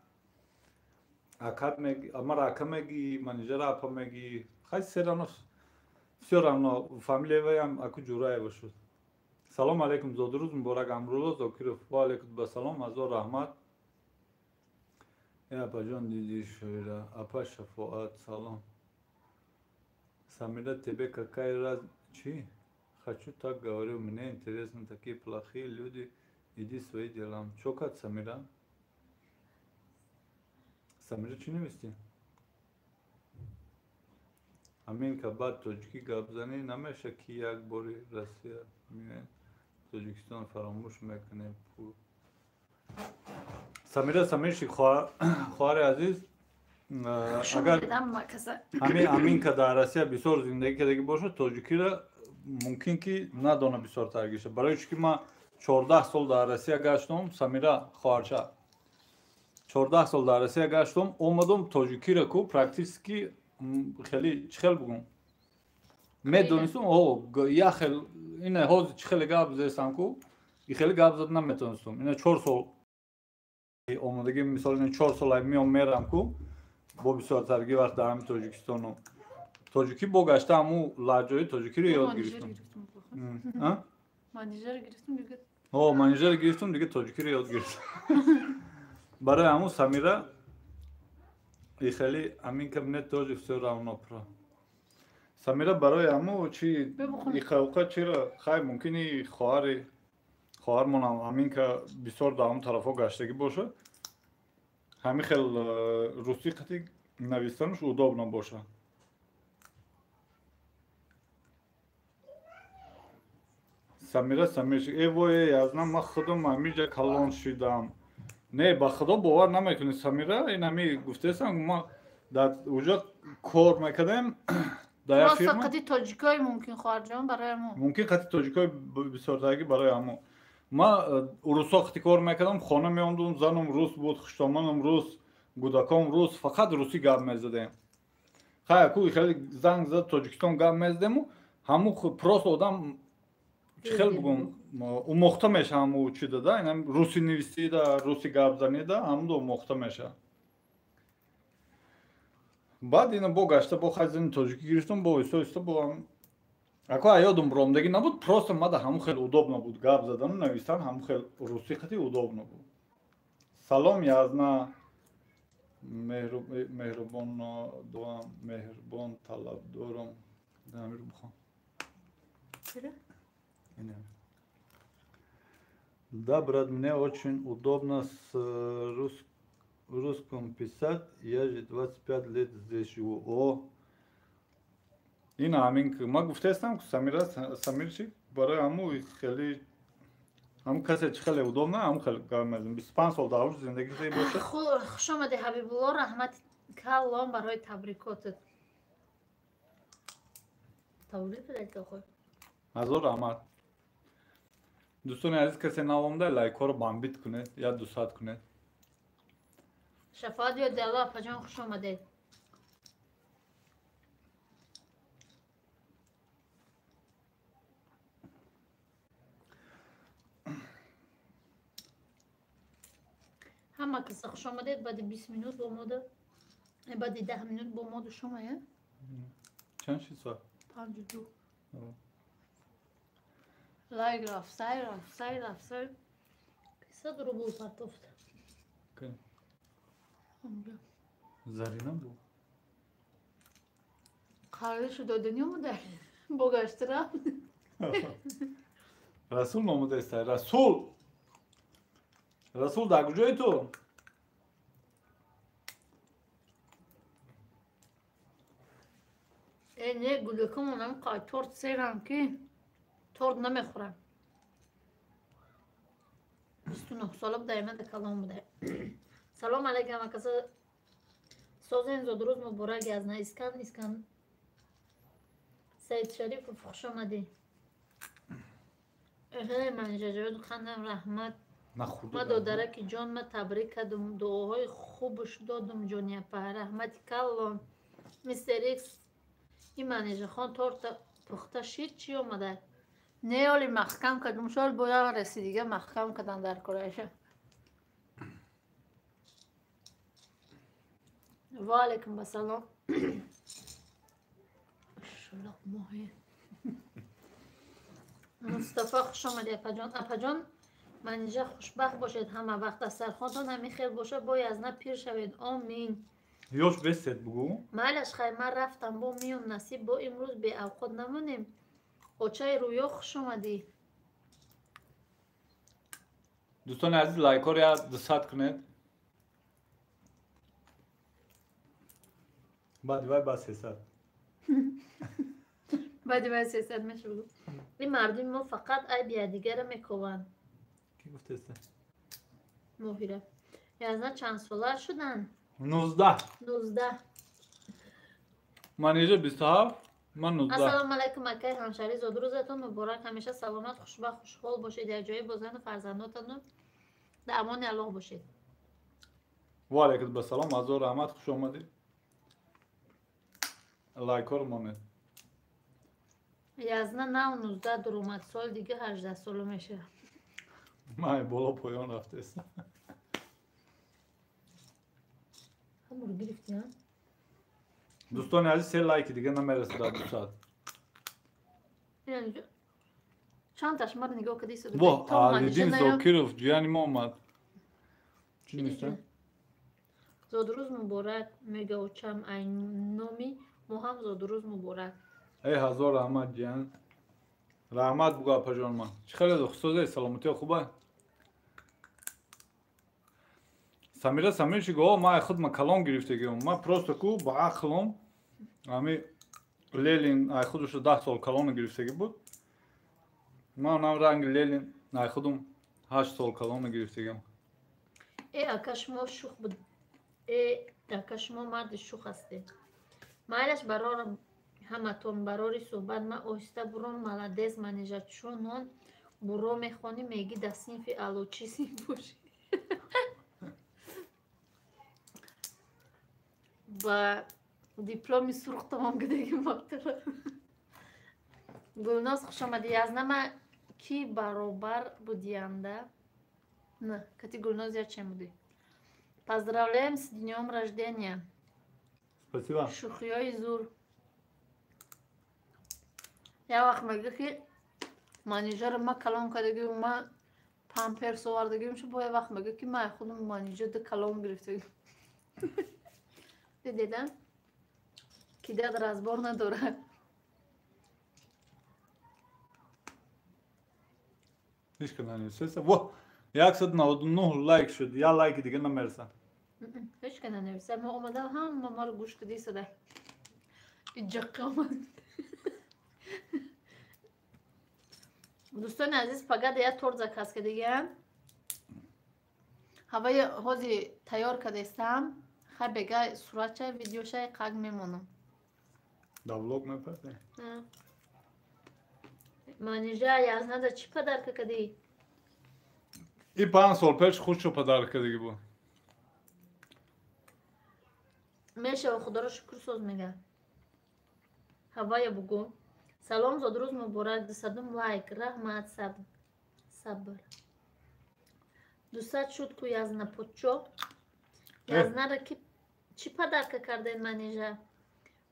Ака меги, мара ака меги, Манижара апа меги. Хай все равно, все равно, фамилия ваям аку Ҷураева шуд. Салом алейкум, зодрӯз муборак Амрулло Зокиров. Ва алейкум ба салом, ҳазор раҳмат. Э апаҷон диди шоира, апа Шафоат, салом. Самира, тебе какая раз... Чи? Хочу так говорю, мне интересно, такие плохие люди, иди свои дела. Чё как, Самира? Самира, чи навести? Аминка, баъд тоҷикӣ гап занӣ намеша ки як бори Россия меояд, Тоҷикистон фаромӯш мекунем пул. Самира Самирши, хоҳари азиз, агар ҳамин Аминка дар Россия бисёр зиндагӣ кардагӣ бошад, тоҷикиро мумкин ки надона бисёр таргиша. Барои чӣ ки ман 14 сол дар Россия гаштам, Самира хоҳарча. 14 сол дар Россия гаштам, омадам тоҷикиро ку практически хеле чӣ хел бугум? Медонистам, о, я хел ина ҳозир чӣ хеле гап зестам ку, и хеле гап зад наметонистам. Ина 4 сол омадагӣ, мисол ина 4 сол ай меом мерам ку, бо бисёртаргӣ вақт дар ҳамин Тоҷикистону. Тоҷикӣ бо гашта ҳаму лаҳҷаи тоҷикиро ёд гирифтам. Манижаро гирифтам дига. О, манижаро гирифтам дига тоҷикиро ёд гирифтам. Барои ҳаму Самира и хеле Аминка мне тоже всё равно про. Самира барои ҳаму чи иқауқа чира хай мумкини хоҳари хоҳармонам Аминка бисёр дар ҳамун тарафҳо гаштагӣ бошад. Ҳамин хел русӣ қати навистанаш удобно бошад. Самира Самиршик, э вой, Язнам, ман худам ҳамиҷа калон шидам. Не, ба худо бовар намекунӣ Самира, ин ҳами гуфтесам, ма дар уҷа кор мекардем дар як фирма. Қати тоҷикой мумкин хоҳарҷон барои ҳамо. Мумкин қати тоҷикой бисёртарагӣ барои ҳамо. Ма урусҳо қати кор мекардам, хона меомдум, занам рус буд, хуштоманам рус, гудаком рус, фақат русӣ гап мезадем. Хай, ку хеле занг зад Тоҷикистон гап мезадему, ҳаму просто одам чӣ хел бугум, умохта меша ҳаму чи дада, инам руси нависида, руси гап занида, ҳамудо умохта меша. Баъд ина бо гашта бо хай зани тоҷикӣ гирифтам, бо оҳиста оҳиста бо Ако ёдум ромдагӣ набуд, просто мада ҳамун хел удобно буд гап задану нависан, ҳамун хел русӣ қати удобно буд. Салом Язна, меҳрубон дуам, меҳрубон талаб дорам. Амир бухон. Да, брат, мне очень удобно с русском писать, я же 25 лет здесь живу. О, ин ҳамин ма гуфтаистам, ки Самира Самирчик барои ҳаму хеле ҳаму касе чи хеле удобно, ҳаму хеле гап мезанам. 25 сол дар ҳуш зиндагӣ кардагӣ бошад. Хуш омадӣ, Ҳабибулло, раҳмати калом барои табрикотат. Табрик кардӣ. Ҳазор раҳмат. Дӯстони азиз, касе навомда лайкҳоро бамбит кунед, я 200 кунед. Шафоат ёди Аллоҳ, апаҷон, хуш омадед. Ҳама каса хуш омадед. Баъди 20 минут бо мода, баъди 10 минут бо моду шума, я? Чанд шид соат? 5:02. Лайк рафт, сай рафт, сай рафт, сай. 500 рубл партофт. Зарина бу. Қаришу додани омада? Бо гаштра? Расул номуда иста. Расул! Расул, дар куҷои ту? Э, не, гулякамонам қай торт серам ки торт намехӯрам. 29 сола буда, ман да калон буда. Салом алейкум, акаса созен, зодрӯз муборак, Язна. Искан, Искан. Саид Шарифов, хуш омадӣ. Эҳе, Манижаҷон, хандам, раҳмат. Ма додараки ҷон, ма табрик кардум, дуоҳои хубш додум, ҷони апа, раҳмати каллон. Мистер Икс, ин Манижахон торта пухта шид, чӣ омада? Не, оли маҳкам кардум, шол бояд расидига маҳкам кардан дар кораша. Ва алайкум ассалом. Шулоқ моҳи. Мустафо, хуш омадӣ, апаҷон. Апаҷон, Манижа, хушбахт бошед ҳама вақт, дастархонтон ҳамин хел бошад, бо Язна пир шавед. Омин. Ёш бесед бугӯ. Майлаш, хай, ман рафтам, бо миём, насиб, бо имрӯз беавқот намонем. Очаи Рӯё, хуш омадӣ. Дӯстони азиз, лайкҳоро я 200 кунед. Баъди вай ба 300. Баъди вай 300 мешавад. Ин мардуми мо фақат айби якдигарро мекованд. Ки гуфтеста? Моҳира. Язна чанд сола шуданд? 19. 19. Манижа 27, ман 19. Ассалому алайкум, акай ҳамшаҳрӣ, зодрӯзатон муборак, ҳамеша саломат, хушбахт, хушҳол бошед, якҷоя бо зану фарзандотону дар амони Аллоҳ бошед. Ва алайкум ассалом, ҳазор раҳмат, хуш омадӣ. Лайкҳоро монед. Язна нав 19 дуромад, соли дига 18 сола мешавад. Ман боло поён рафтест. Ҳамуро гирифтӣ, а? Дӯстони азиз, се лайки дига намерасад дар 2 соат. Чанд маро нигоҳ кардӣ? Во, Алидин Зокиров, ҷияни мо омад. Чӣ неста? Зодрӯз муборак, мега очам, ай номи мо ҳам зодрӯз муборак. Эй, ҳазор раҳмат, ҷиян. Раҳмат бугӯ, апаҷон ман. Чӣ хеле хусузе, саломатиё хуба? Самира Самир чӣ го, ман худ ма калон гирифтагиам. Ман просто ку ба ақлом ами Ленин ай худашо 10 сол калона гирифтагӣ буд. Ман нам ранги Ленин ай худум 8 сол калона гирифтагиам. Э, ака, шумо шух буд. Э, ака, шумо марди шух ҳастед. Майлаш, барор ҳаматон, барори суҳбат, ман оҳиста буром. Молодец, Манижа, чунон буро мехонӣ, мегӣ дар синфи аълочӣ синф бошӣ. Ба дипломи сурх тамом кардагӣ мактаба. Гулноз, хушомадӣ. Язна, ма кӣ баробар будианда? На, кати Гулноз ячем будӣ. Поздравляем с днём рождения. Спасибо. Шӯхиҳои зур. Як вақт мега ки Манижаро ма калон кардагим, ма памперс овардагим, шу бо як вақт мега ки ма худам Манижа ду калон гирифтагим. Дидеда? Ки дад разбор надорад. Ҳеч ка нанависеса. Во, 199 лайк шуд. Я лайки дига намерасам. Ҳеч ка нанависа. Ма омадам, ҳама маро гӯш кардисада. Иҷаққа омад. Дӯстони азиз, пагада я торт заказ кардагиам. Ҳаваи ҳози тайёр кардастам. Хай бега суратча, видеошай қаг мемонам. Да влог мепарде? Манижа, язнада чӣ подарка кардӣ? И 5 сол пеш худшо подарка кардагӣ буд. Мешава, худоро шукр соз мега. Ҳавая бугӯ. Салом, зодрӯз муборак, 200 лайк, раҳмат, сабр. 200 шуд ку язна подчо. Язнара ки чӣ подарка кардед, Манижа?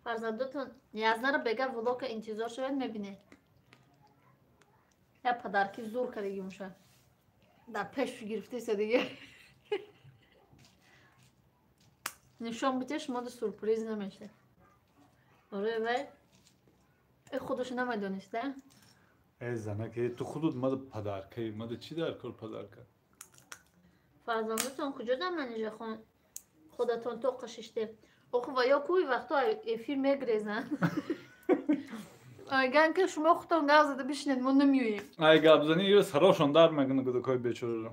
Фарзандотон язнара бега влока интизор шавед, мебинед. Я подарки зур кардагӣ муша. Дар пеш гирифтеса дига. Нишон бите, шумо да сюрприз намеша. Ораи вай худаш намедонист, да? Э, занаке, ту худут мада подарка, мада чӣ дар кор подарка? Фарзандотон куҷо дар Манижа хон? Худатон тоқа шиште. Оху ва ё куи вақто эфир мегрезанд. Айган ки шумо худтон гап зада бишинед, мо намеоем. Ай гапзанӣ ё сарошон дар мекунад кӯдакҳои бечораро.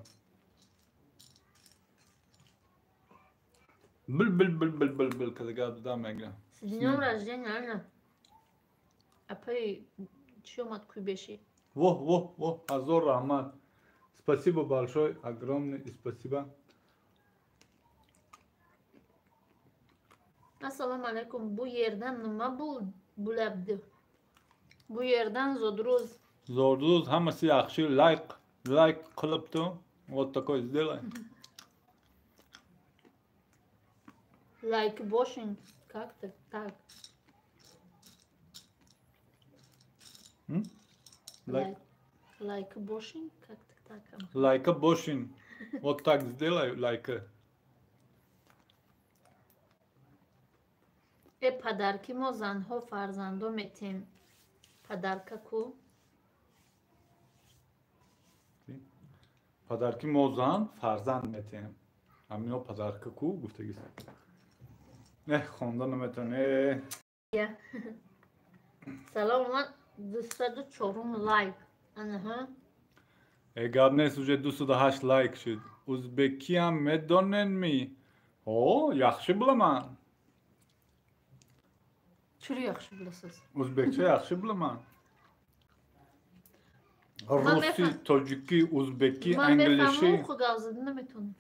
Бил бил бил бил бил бил када гап зада мегирад. С днём рождения, Анна. Апай чӣ омад куй беши? Во, во, во, ҳазор раҳмат. Спасибо большое, огромное спасибо. Ассалому алайкум. Бу ердан нима булабди? Бу ердан зодрӯз. Зодрӯз ҳамаси яхши лайк, лайк қилибту. Вот такой сделай. Лайк бошин. Как-то так. Лайк. Лайк бошин, как-то так. Лайка бошин. Вот так сделай лайка. Э подарки мо занҳо фарзандо метем. Подарка ку? Подарки мо зан фарзанд метем. Ҳамино подарка ку гуфтагист. Эҳ, хонда наметавон. Салом, ман 204 лайк. Анаҳа. Э, гап нест, уже 208 лайк шуд. Узбекиам медонен ми? О, яхши биламан. Чури яхши биласиз? Узбекча яхши биламан. Руси, тоҷикӣ, узбекӣ, англишӣ. Ман мефаҳмам, гап зада наметавонам.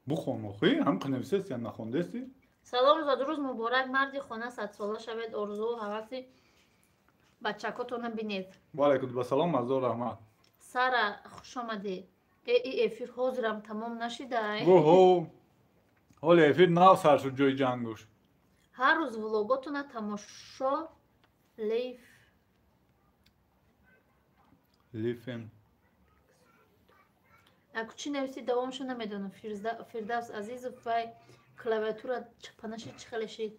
Бухон охи, ҳам қинависест я нахондести? Салом, зодрӯз муборак, марди хона садсола шавед, орзуу ҳаваси бачакотона бинед. Ва алайкум ассалом, ҳазор раҳмат. Сара, хуш омадӣ. Э, и эфир ҳозирам тамом нашидай. Оҳо. Ҳоле эфир нав сар шуд ҷои ҷангуш. Ҳар рӯз влоготона тамошо лейф. Лифем. Аку чӣ нависӣ давомшо намедонам. Фирдавс Азизов вай клавиатура чапанаши чӣ хелешид.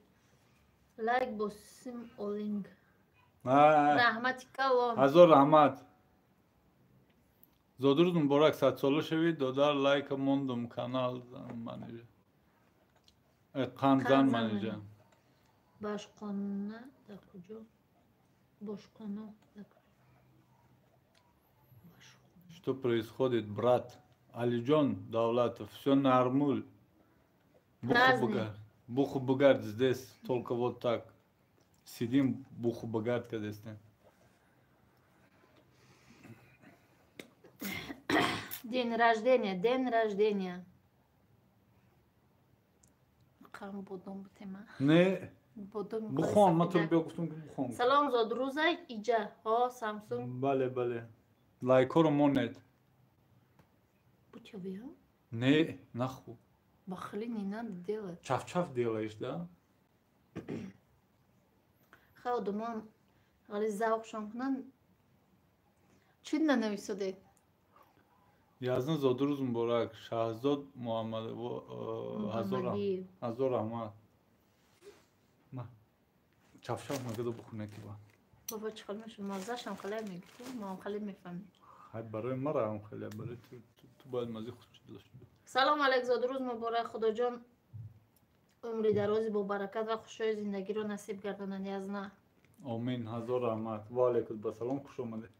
Лайк босим олинг. Раҳмати калом. Ҳазор раҳмат. Зодрӯз муборак, садсола шавӣ, додар лайка мондум канал Манижа. Қанд зан Манижа. Башқона дар куҷо? Бошқоно дар куҷо? Что происходит, брат? Алиҷон Давлатов, всё нормуль. Буху бугард здесь, только вот так. Сидим, буху бугард кадестем. День рождения, день рождения. Қарм бодом бутема. Не. Бодом. Бухон, ма тур биё гуфтум ки бухон. Салом, зодрӯза иҷа. Ҳо, Самсунг. Бале, бале. Лайкҳоро монед. Бутёвия? Не, наху. Бахли не надо делать. Чаф-чаф делаешь, да? Хай одамон ғали завқшон кунанд. Чӣ нанависодед? Язни зодрӯз муборак, Шаҳзод Муҳаммад. Ҳазор раҳмат. Чафшаф мекарду бихоне ки ба. Бобо чӣ хел мешуд? Маззашам хеле мегӯ, мо хеле мефаҳмем. Хай барои мара ҳам хеле, барои ту бояд маззаи худ дошта. Салом алейк, зодрӯз муборак. Худоҷон умри дарози бо баракат ва хушҳои зиндагиро насиб гардонанд. Язна. Омин, ҳазор раҳмат. Ва алейкум ба салом, хуш омадед.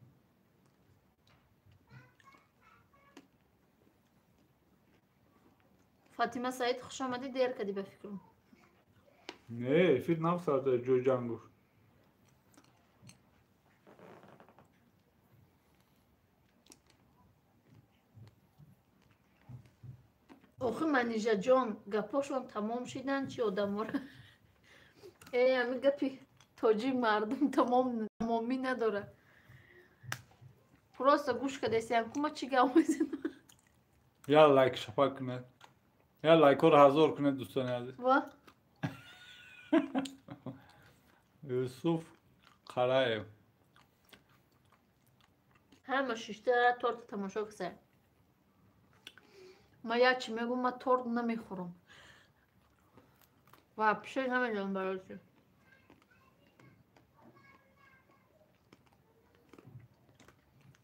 Фатима Саид, хуш омадӣ, дер кардӣ ба фикрам. Не, эфир навсарда ҷои ҷангуш. Охи Манижаҷон, гапошон тамом шидан чи одамора? Э, ами гапи тоҷик мардум тамомӣ надорад. Просто гӯш кардесиям, ку ма чӣ гап мезанам? Я лайк шапак кунед. Я лайкҳоро ҳазор кунед, дӯстони азиз. Ва? Юсуф Қараев. Ҳама шишта торт тамошо каса. Ма як чӣ мегӯм, ма торт намехӯрам. Вообще намедонам барои чӣ.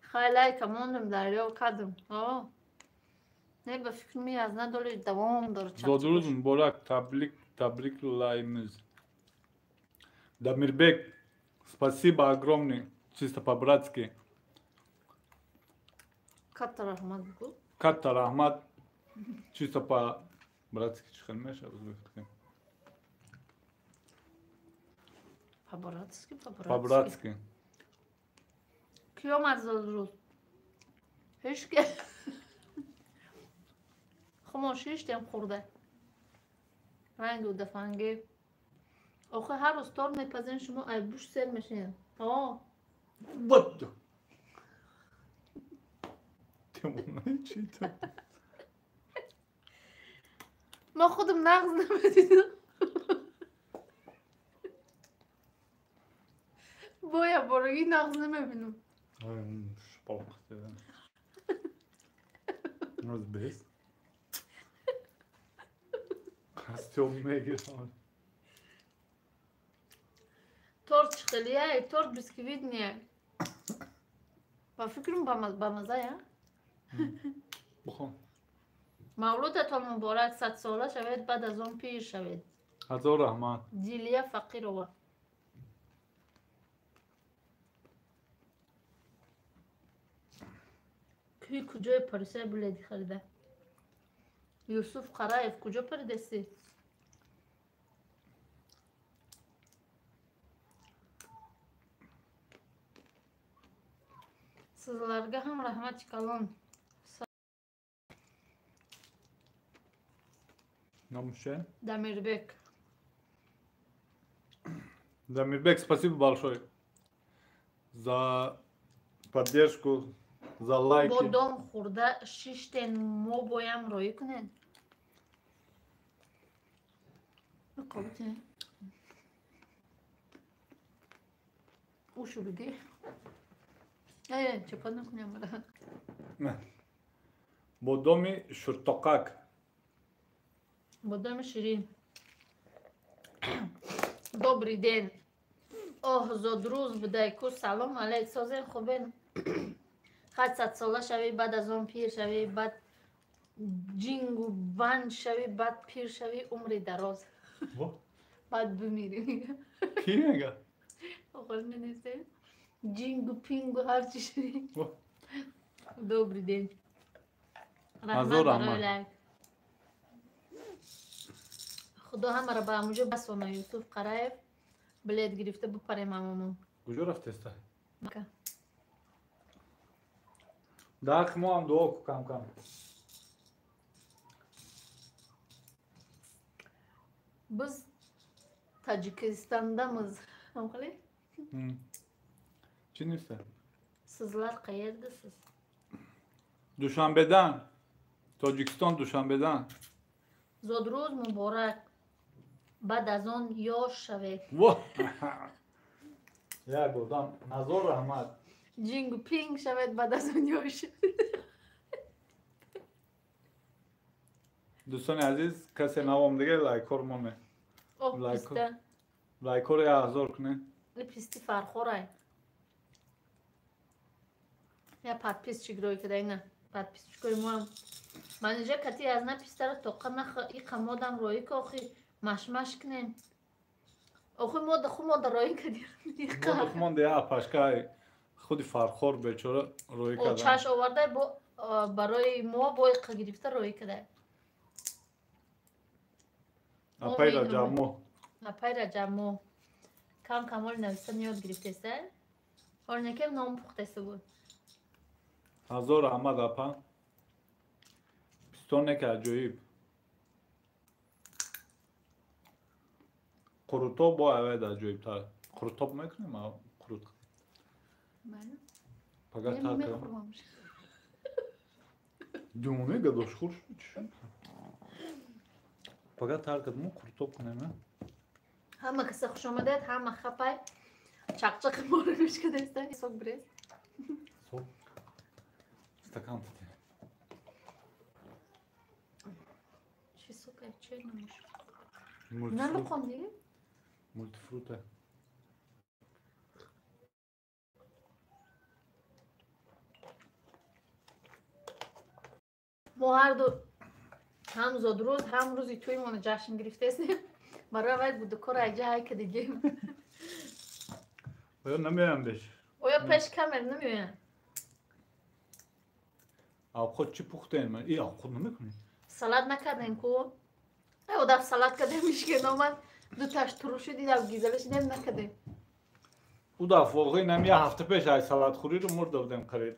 Хай лайка мондам, дарё кардам. Не, ба фикр ми аз надори давом дор. Зодрӯз муборак, табриклаймиз. Дамирбек, спасибо огромный, чисто по-братски. Катта раҳмат бугу. Катта раҳмат, чисто по-братски чӣ хел мешавад узбекӣ? По-братски, по-братски. По-братски. Кӣ омад зодрӯз? Ҳеҷ ки. Хумо шиштем хӯрда. Рангу дафанги. Охи ҳар рӯз торт мепазен, шумо ай буш сер мешинед. О. Вот. Чӣ ту? Ма худам нағз намедидам. Боя бороги нағз намебинам. Шпалқ дедам. Бес. Костюм мегирам. Торт чӣ хелия? Торт бисквитния. Ба фикрам бамаза, я? Бихон. Мавлудатон муборак, садсола шавед, баъд аз он пир шавед. Ҳазор раҳмат. Дилия Фақирова. Ки куҷои парисаи билети харида? Юсуф Қараев, куҷо паридасӣ? Sizlarga ham rahmat kalon. Номуше? Дамирбек. Дамирбек, спасибо большое за поддержку, за лайки. Бодом хӯрда шиштен, мо боям роӣ кунед. Ушу биги. Чапа накунем. Бодоми шуртоқак. Бодоми ширин. Добрый день. Оҳ, зодрӯз будайку. Салом алейк. Созен хубен. Хад садсола шавӣ, баъд аз он пир шавӣ, баъд ҷингу банд шавӣ, баъд пир шавӣ, умри дароз. Баъд бимирӣ. Кӣ мега? Охир менестем. Ҷингу пингу ҳарчи шавӣ. Добрый день. Ҳазор раҳмат. Худо ҳамаро ба ҳамуҷо басона. Юсуф Қараев, билет гирифта бипарем ҳамамон. Куҷо рафтеста? Дар ҳаққи мо ҳам дуо ку кам-кам. Biz Tojikistondamiz. Ҳамхеле? Чӣ неста? Sizlar qayerdasiz? Душанбедан. Тоҷикистон, Душанбедан. Зодрӯз муборак. Баъд аз он ёш шавед. Як одам назор раҳмат. Ҷингу пинг шавед баъд аз он ёш. Дӯстони азиз, касе навом дига лайкор моне. Оҳ, писта. Лайкор 1000 кунед. Писти фархорай. Я подписчик рой када ина. Подписчикои моам. Манижа кати аз на пистара тоқа нах иқа модам рои ка охи машмаш кунем. Охи мода ху мода рои кади. Мода ху монда я апашкай худи фархор бечора рои када. Чаш овардай бо барои мо бо иқа гирифта рои кадай. Апай Раҷаб мо. Апай Раҷаб мо. Кам камоли нависан ёд гирифтеста. Орнекем ном пухтеста буд. Ҳазор раҳмат апа. Пистоне ки аҷоиб. Қурутоб бо авед аҷоибтар. Қурутоб мекунем, қурут. Бале. Пага тар кардам. Дюмоне гадошхӯр шуд чӣ? Пага тар кардам, қурутоб кунем, а? Ҳама каса хуш омадед, ҳама хапай. Чақчақи моро гӯш кадаста. Сок бирез. Сок. Стакан тите. Чӣ сок ай, чӣ намош? Намехом дига? Мултифрута. Мо ҳарду ҳам зодрӯз, ҳам рӯзи тӯймона ҷашн гирифтестем. Барои вай гудукор айҷа ҳай кадигем. Оё намеоям беш? Оё пеш камер намеоям. Авқот чӣ пухтем? И авқот намекунем? Салат накардем ку? Ай одаф салат кардем, ишкен омад. Дуташ туруши дидам, гизала шидем накардем. Ӯ даф воқеи нам я ҳафта пеш ай салатхӯриро мурда будем қариб.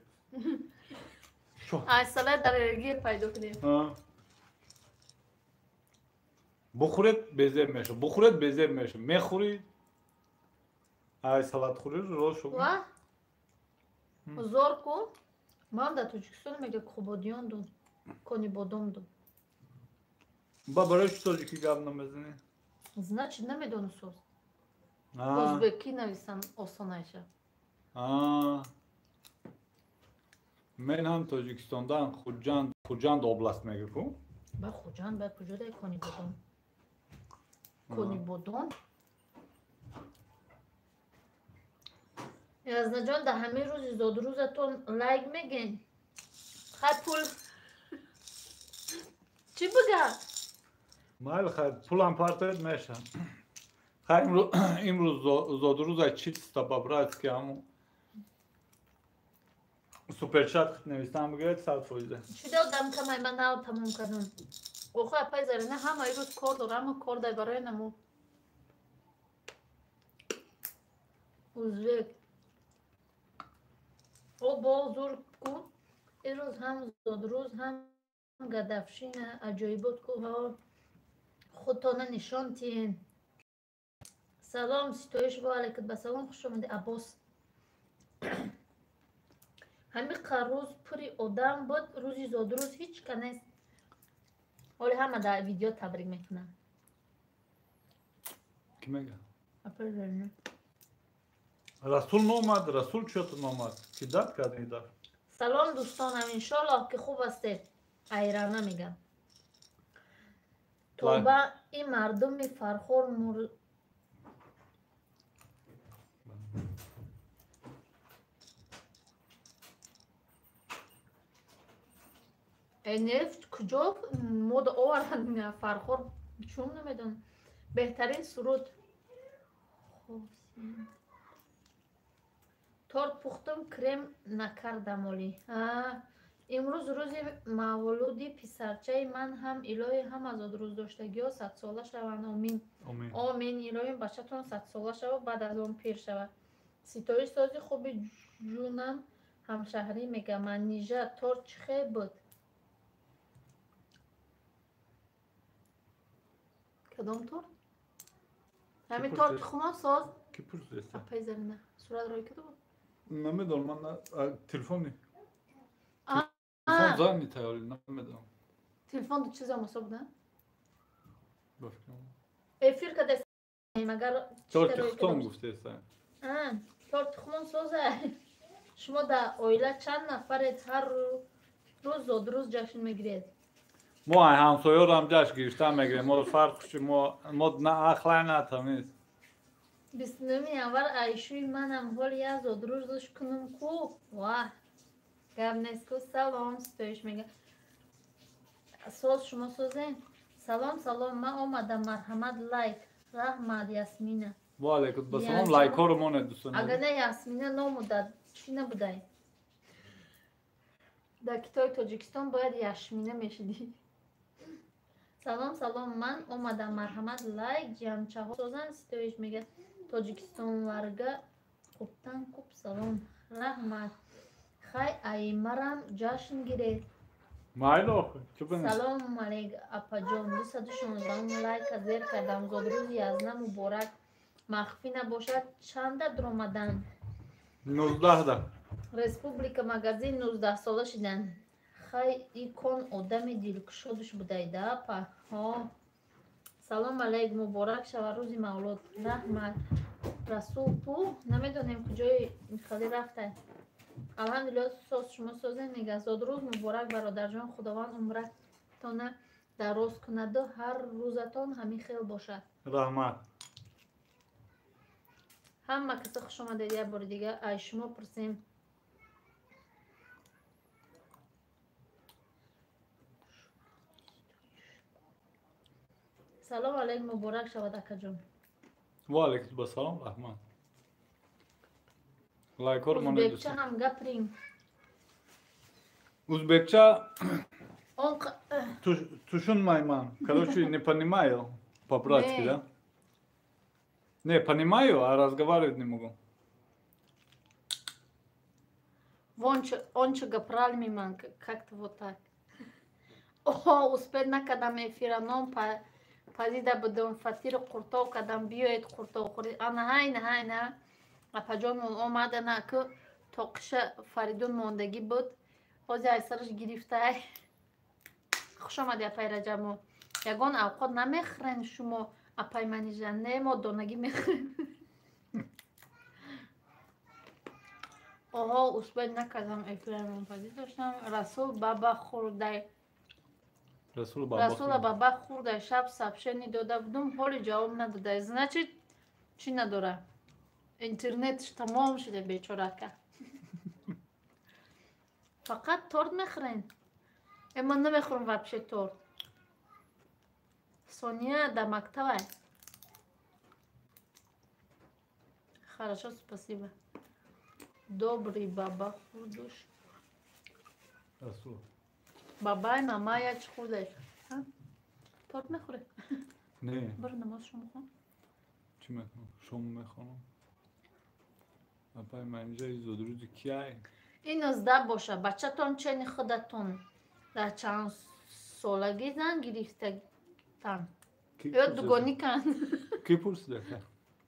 Ай салат дар аллергия пайдо кунем. Бухӯред безеб мешавад, бухӯред безеб мешавад. Мехӯрӣ ай салатхӯриро роз шуд. Ва? Зор ку? Ман дар Тоҷикистон мега Қубодиён дун, Конибодом дун. Ба барои чӣ тоҷикӣ гап намезанӣ? Значит, намедону соз. Ӯзбекӣ нависан осонайша. Мен ҳам Тоҷикистондан Хуҷанд, Хуҷанд област мега ку? Ба Хуҷанд, ба куҷо дай Конибодом? Конибодом? Язнаҷон, дар ҳамин рӯзи зодрӯзатон лайк мегӯен? Хай пул чӣ бигӯ? Майли хай пулам партоед меша. Хай имрӯз зодрӯза чиста по-братски ҳамун суперчат навистан бигӯед 100%. Чӣ додам камай ман нав тамом кардам. Охо апай Зарина ҳама ирӯз кор дорам, ҳама кор дай барои наму. Узбек. О бо зур ку ирӯз ҳам зодрӯз ҳам гадафшина аҷоибот ку ҳо худтона нишон тиҳен. Салом ситоиш ва алайкум ба салом хуш омадӣ Аббос. Ҳамин рӯз пури одам буд, рӯзи зодрӯз ҳеҷ ка нест. Ҳоли ҳама дар видео табрик мекунанд. Кӣ мега? Расул номад, Расул чё-то номад. Ки дад кард ин дафъ? Салом дӯстонам, иншоаллоҳ ки хуб ҳастед. Айрана мегам. Тоба ин мардуми фархор нефт куҷо мода оварданд фархор чун намедонам. Беҳтарин суруд. Торт пухтум, крем накардам олӣ. Имрӯз рӯзи мавлуди писарчаи ман ҳам илоҳи ҳама зодрӯздоштагиҳо садсола шаванд. Омин. Омин. Илоҳи бачатон садсола шавад, баъд аз он пир шавад. Ситоиш сози хуби ҷунам ҳамшаҳрӣ мегӯяд. Манижа торт чӣ хел буд? Кадом торт? Ҳамин торти хумон соз? Ки пурсидеста? Апай Зарина. Сурат рой кардо? Намедонам, ман телефони. Телефон зани тайёри, намедонам. Телефон ду чиза мусоб, да? Ба фикрам. Эфир кадес, магар торти хутон гуфтеста. Торти хумон соза. Шумо дар оила чанд нафаред ҳар рӯз зодрӯз ҷашн мегиред? Мо ҳамсоёрам ҷашн гирифтан мегирем. Моро фарқ чи мо на ақлай на тамиз. 29 январ айшӯи манам ҳол як зодрӯзш кунум ку. Ваҳ. Гап нест ку. Салом ситоиш мега. Соз шумо созем? Салом салом ман омадам марҳамат лайк. Раҳмат Ясмина. Ва алайкум ассалом лайкҳоро монед дӯстони. Агар не Ясмина номуда чӣ набудай? Дар китоби Тоҷикистон бояд Яшмина мешидӣ. Салом салом ман омадам марҳамат лайк. Ҷамчаҳо созанд ситоиш мега. Тоҷикистонварга қубтан куб салом. Раҳмат. Хай аймарам ҷашн гиред. Майло чӣ бинед? Салом алейк апаҷон 216 лайка зер кардам. Зодрӯзи язна муборак. Махфӣ набошад чанда дуромадан? 19-да. Республика магазин 19 сола шидан. Хай икон одами дилкушодуш будайда апа. Ҳо. Салом алейк муборак шава рӯзи мавлуд. Раҳмат. Расул пу намедонем куҷои хали рафтай. Алҳамдулилло соз шумо созем мега. Зодрӯз муборак бародарҷон. Худованд умратона дароз кунаду ҳар рӯзатон ҳамин хел бошад. Раҳмат. Ҳама каса хуш омадед як бори дига. Ай шумо пурсем. Салом алейк муборак шавад акаҷон. Ва алейкум ассалом раҳмат. Лайкҳоро монед. Узбекча ҳам гаприм. Узбекча тушунмайман. Короче, не понимаю по-братски, да? Не, понимаю, а разговаривать не могу. Ончо гапралмиман, как-то вот так. О, успед накардам эфира ном пазида будам фатиру қуртов кардам биёед қуртов хӯред. Ана ҳайна ҳайна апаҷонмон омадана ку тоқиша Фаридун мондагӣ буд. Ҳозир айсараш гирифтай. Хуш омади апай Раҷабмо. Ягон авқот намехӯрен шумо апай Манижа? Не, мо донагӣ мехӯрем. Оҳо, успед накардам эфира нонпазӣ доштам. Расул баба хӯрдай. Расула баба хӯрдай. Шаб сообщение дода будум, ҳоли ҷавоб надодай. Значит, чӣ надора? Интернетш тамом шуда бечорака. Фақат торт мехӯрен? Ман намехӯрам вообще торт. Сония дар мактабай. Хорошо, спасибо. Добрый баба хӯрдуш. Расул. Бабай, мама я чӣ хӯрдай? Торт мехӯре? Не. Бир намоз шом хон. Чӣ мехонам? Шом мехонам. Апай Манижа зодрӯзи кияй? Ин 19 боша. Бачатон чени худатон дар чанд солагӣ зан гирифтатан? Ё дугоникан? Ки пурсида?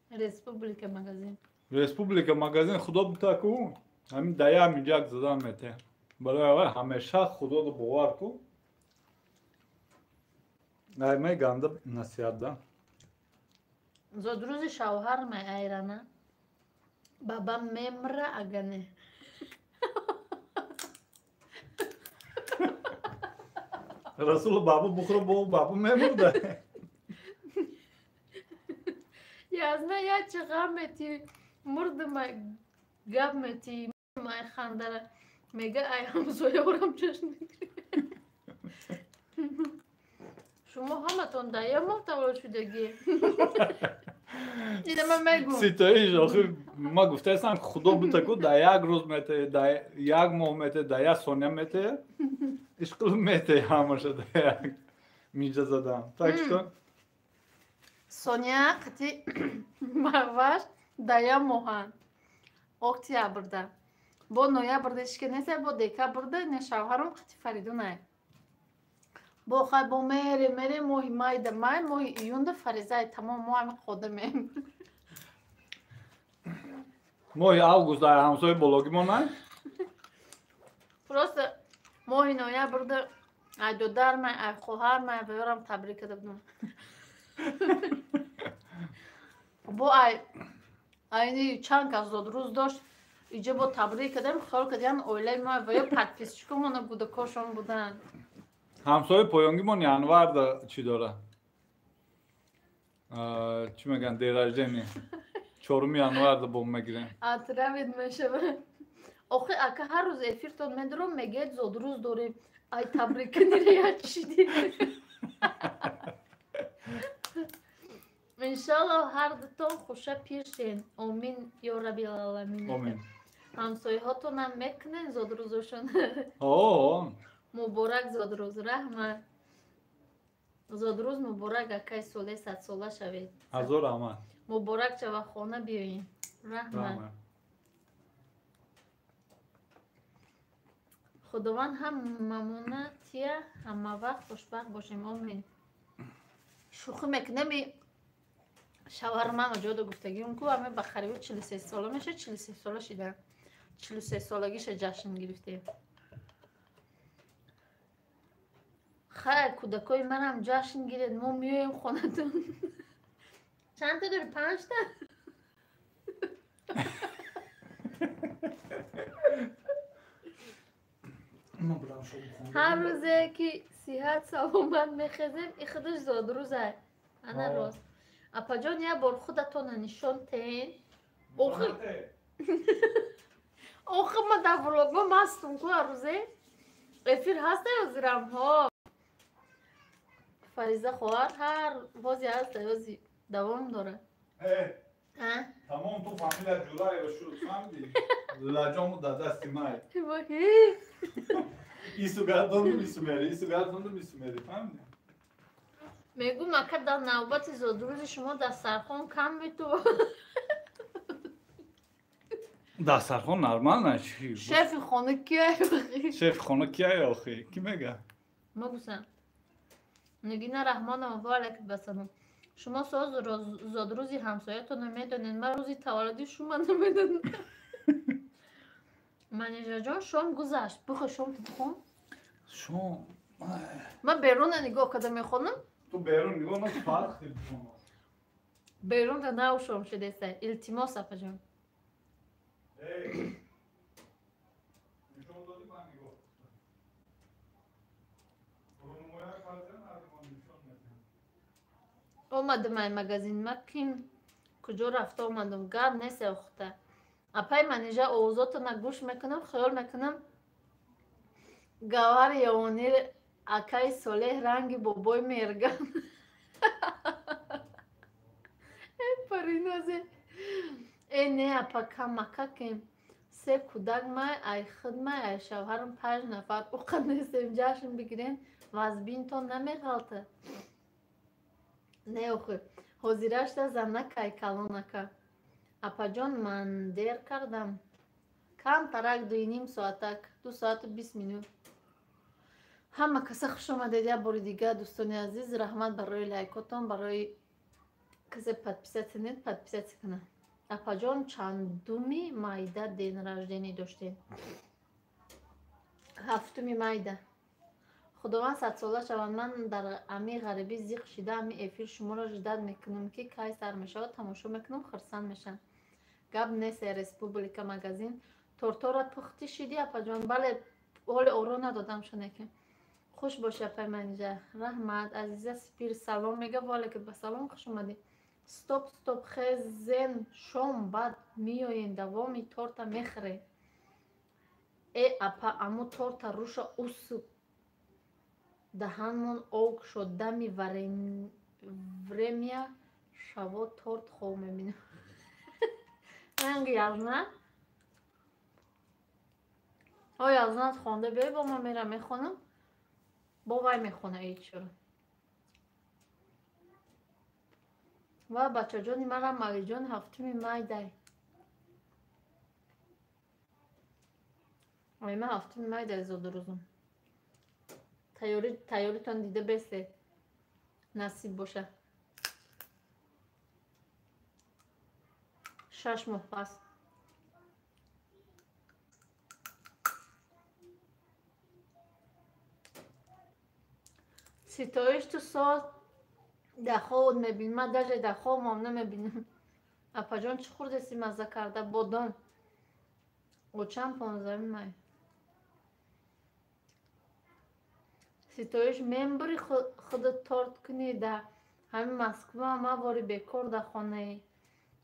Республика магазин. Республика магазин худо бута ку ҳамин дая миҷак задан мете. Барои аввал ҳамеша худоро бовар ку. Ай меганда насиҳат да. Зодрӯзи шавҳар май айрана. Баба мемра ага не. Расул баба бухӯра бо баба мемурда. Язна я чӣ ғам мети мурдумай гап мети май хандара мега ай ҳамсояорам чашм мегирем. Шумо ҳаматон дар як моҳ таваллуд шудагӣ. Ина ман мегӯм. Ситоиш охир ма гуфтаистам худо бута ку дар як рӯз мете, дар як моҳ мете, дар як сония мете. Ишқил мете ҳамаша дар як миҷа задам. Так что Сония қати Маваш дар як моҳанд. Октябрда. Бо ноябрда ҳеч ки нест, бо декабрда не шавҳарам қати Фаридунай. Бо хай бо мере мере моҳи майда май моҳи июнда Фаризай тамом мо ҳами қодамем. Моҳи август дар ҳамсояи бологимон най? Просто моҳи ноябрда ай додармай, ай хоҳармай ва ёрам табрик карда будам. Бо ай Айни чанд кас зодрӯз дошт, иҷо бо табрик кардем, хиёл кардем оилаи мо ва ё подписчикомона кӯдакошон буданд. Ҳамсояи поёнгимон январда чӣ дора? Чӣ мегӯянд, день рождения. 4 январда бом мегирем. Отравить мешава. Охи ака ҳар рӯз эфиртон медурам, мегӯяд зодрӯз дорем. Ай табрик кунӣ я чӣ ди? Иншаллоҳ ҳар дутон хуша пир шен. Омин ё раббил аламин. Омин. Ҳамсояҳотонам мекунен зодрӯзошон. О. Муборак зодрӯз, раҳмат. Зодрӯз муборак, акай соле 100 сола шавед. Ҳазор раҳмат. Муборак шава, хона биёед. Раҳмат. Худованд ҳамамона тия ҳамавақт хушбахт бошем. Омин. Шӯхӣ мекунем, шавҳари ман ҷода гуфтагиам ку ами ба қариби 43 сола меша, 43 сола шида. 43 солагиша ҷашн гирифтем. Хай, кӯдакои манам ҷашн гиред, мо меоем хонатон. Чанд та дори? 5 та? Ҳар рӯзе ки сиҳат саломат мехезем, и худаш зодрӯза. Ана рост. Апаҷон, як бор худатона нишон тен. Охи ма дар влогҳо мастум ку ҳар рӯзе. Эфир ҳаста ё зирам? Ҳо. Фариза хоҳар ҳар бози ҳаста ёзи давом дорад. Тамом ту фамилия Ҷураева шуд, фаҳмидӣ? Лаҷому дар дасти май. Ису гардондум, ису мери, ису гардондум, ису мери, фаҳмидӣ? Мегӯм, ака дар навбати зодрӯзи шумо дастархон кам мету. Дастархон нормал чӣ? Шефи хона кия? Шефи хона кия охи? Ки мега? Магусам. Нигина Раҳмонова, ва алайкум ассалом. Шумо соз зодрӯзи ҳамсоятонро медонед, ман рӯзи таваллуди шумо намедонам. Манижаҷон, шом гузашт. Бихо шом ту бихон. Шом. Ман берунро нигоҳ карда мехонам. Ту берун нигоҳ накун, фарқ телефон. Берун та нав шом шудеста. Илтимос, апаҷон. Нишон додӣ, ман нигоҳ. Рӯнмоя фарзанд ман нишон медиҳам. Омадам ай магазин, ма ким куҷо рафта омадам, гап нест охта. Апай Манижа овозотона гӯш мекунам, хаёл мекунам гавҳари ёвонӣ акаи Солеҳ ранги бобои мерган. Э паринозе. Э не апа камакакем. Се кӯдак май, ай худ май, ай шавҳарам 5 нафар. Уқа нестем ҷашн бигирен, вазбинтон намеғалта. Не охи, ҳозирашта занакай калонака. Апаҷон, ман дер кардам. Камтарак 2,5 соатак, 2 соату 20 минут. Ҳама каса хуш омадед як бори дигар, дӯстони азиз. Раҳмат барои лайкотон, барои касе подписаться нет, подписаться кунад. Апаҷон, чандуми майда день рождения доштем? 7 майда. Худованд 100 сола шаванд. Ман дар ами ғарибӣ зиқ шида, ами эфир шуморо ждать мекунам, ки кай сар мешавад, тамошо мекунам, хурсанд мешавам. Гап нест, Республика магазин. Тортора пухтӣ шидӣ, апаҷон? Бале, ҳоли оро надодам шунеки. Хуш бошӣ, апай Манижа. Раҳмат. Азиза Спир салом мега, ва алайкум ассалом, хуш омадӣ. Стоп, стоп, хезен, шом баъд меоем, давоми торта мехӯрем. Э апа, аму торта руша усу даҳанмон ог шуд, дами время шаво торт хоб мебинам. Ранги язнат? О язнат хонда биёй, бо ман мерам мехонам. Бо вай мехона ичро. Ва бачаҷони манам Малиҷон 7 май дай. Ай ман 7 май дай зодрӯзам. Тайёритон дида бесе. Насиб боша. 6 моҳ пас. Ситоиш, ту соз дар хоб мебинӣ, ман даже дар хобам намебинам. Апаҷон, чӣ хӯрдеси мазза карда? Бодом. Очам 15 май. Ситоиш, мембури худат торт кунӣ да ҳамин Москва, ма вори бекор да хонаи.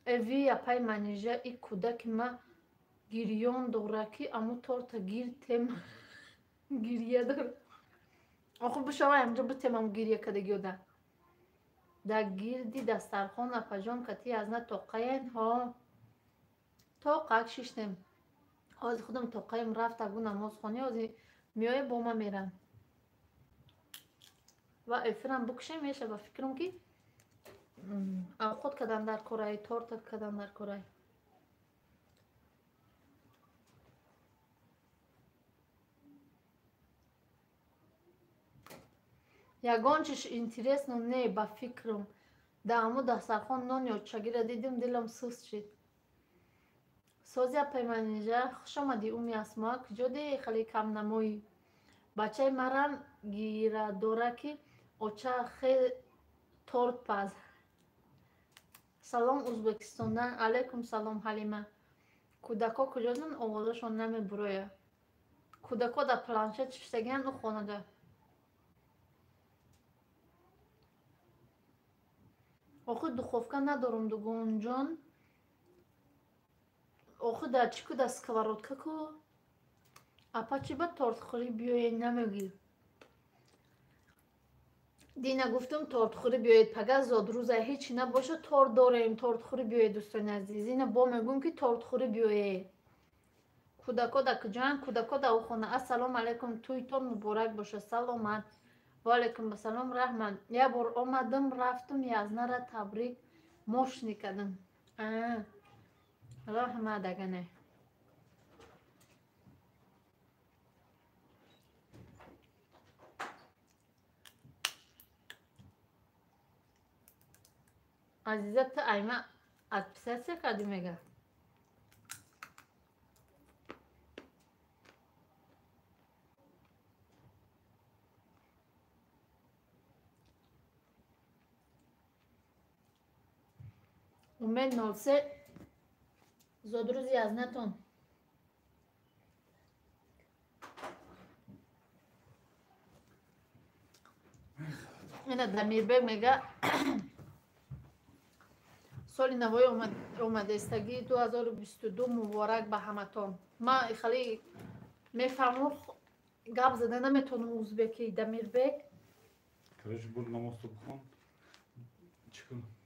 Эви апай Манижа, и кӯдаки ма гирён дора ки аму торта гир тем гирья дора. Охо бишава амҷо битемам гирья кадагиёда. Да гирди дастархон апаҷон кати азна тоқаян ҳо. Тоқак шиштем. Ҳозир худам тоқаем рафт агу намозхонӣ, ҳозир меоя бо ма мерам. Ва эфирам букушем меша ба фикрам ки авқот кадан дар корай, торта кадан дар корай. Ягон чиш интересно не ба фикрам. Да аму дастархон нони очагира дидим, дилам суст шид. Созия Пайманижа, хуш омадӣ уми Асмо, куҷо де хеле камнамоӣ? Бачаи марам гирадора ки оча хе торт паз. Салом Узбекистондан. Алайкум салом Ҳалима. Кӯдако куҷодан овозашон намебурояд? Кӯдако дар планшет шиштагианд ӯ хонада. Охи духовка надорум дугонҷон. Охи дар чӣ ку дар сковородка ку? Апа чӣ ба тортхӯрӣ биёед намегӯӣ? Дина гуфтум тортхӯрӣ биёед, пага зодрӯза ҳечи набоша торт дорем, тортхӯрӣ биёед дӯстони азиз. Ина бо мегӯм ки тортхӯрӣ биёед. Кӯдако дар куҷоянд? Кӯдако дар хона. Ассалому алайкум, тӯйтон муборак бошад. Саломат. Ва алайкум ассалом раҳмат. Як бор омадам, рафтум, язнара табрик мошни кардам. Раҳмат агане. Азиза, ту айма отписаться кардӣ мега? Умед 03, зодрӯзи язнатон. Ина Дамирбек мега соли навои омадестагии 2022 муборак ба ҳаматон. Ман хеле мефаҳмам, гап зада наметавонам узбеки Дамирбек. Короче, бур намозто бихон. Чӣ кунам?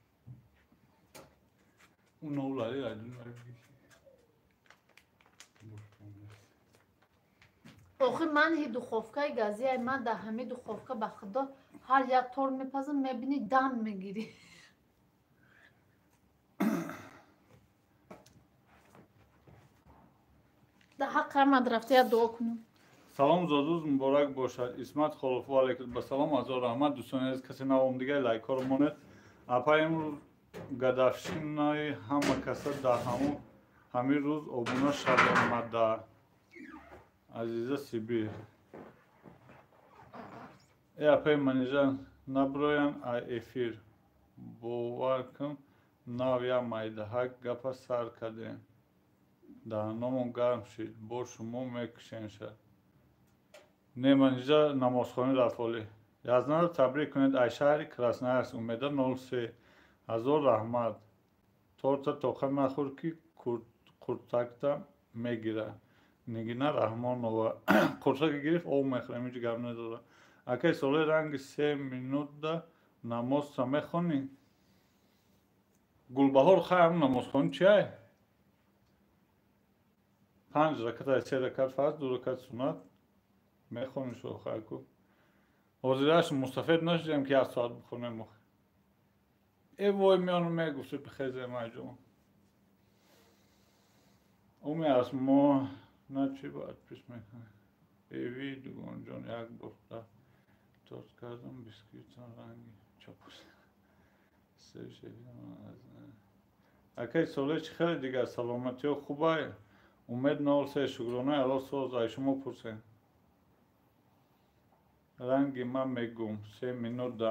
Охир ман ҳи духовкаи газияи ман дар ҳамин духовка ба худо ҳар як торт мепазам, мебинӣ дам мегирӣ. Дар ҳаққи ҳамад рафта як дуо кунам. Салом, зодрӯз муборак бошад. Исмат Холов, ва алайкум ассалом, азор раҳмат. Дӯстони азиз, касе навом дигар лайкҳоро монед. Апа имрӯз гадафшинаи ҳама каса дар ҳамин рӯз обуна шавомада. Азиза Сибир. Э апаи Манижа, наброян ай эфир. Бовар кун, нав як майдаҳак гапа сар кардем. Даҳаномон гарм шид, бо шумо мекушем шад. Не, Манижа намозхонӣ рафт олӣ. Язнара табрик кунед ай шаҳри Красноярск. Умеда 03. Ҳазор раҳмат. Торта тоқа нахӯр ки қуртакта мегирад. Нигина Раҳмонова. Қуртака гирифт, об мехӯрем, ҳеҷ гап надорад. Акай соле ранги 3 минутда намозта мехонӣ? Гулбаҳор, хай ҳам намозхонӣ чиай? 5 ракат, 3 ракат фарз, 2 ракат суннат мехонӣ шо хай ку. Ҳозираш мустафед нашудем ки 1 соат бихонем охи. Э вой меону мегуфти бихезем айҷо. Уми Асмо на чӣ бояд пис мекунӣ? Эви дугонҷон як бор да торт кардам, бисквитон ранги чопус. Акай соле чӣ хеле дигар саломатиҳо хубай? Умед 03, шукронаи Аллоҳ соз, ай шумо пурсем. Ранги ман мегум 3 минут да.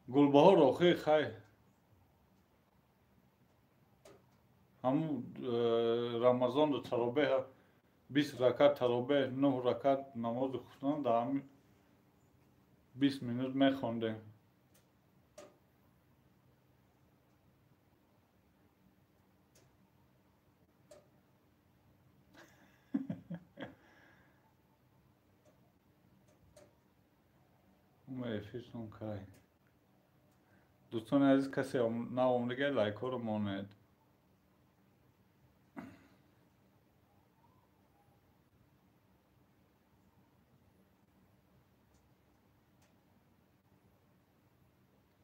Гулбаҳор охи хай. Ҳамун Рамазонро таробеҳ 20 ракат таробеҳ, 9 ракат намози хуфтан дар ҳамин 20 минут мехондем. Эфиртон кай? Дӯстони азиз, касе наомдига лайкҳоро монед.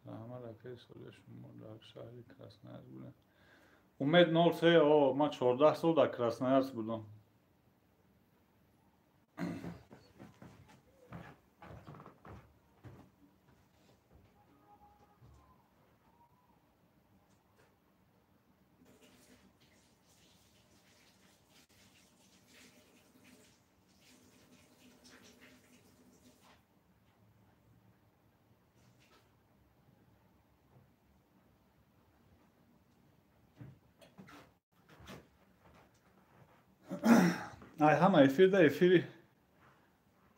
Раҳмат акаи Солеҳ, шумо дар шаҳри Красноярск будед? Умед 03, о, ман 14 сол дар Красноярск будам. Ай ҳама эфирда эфири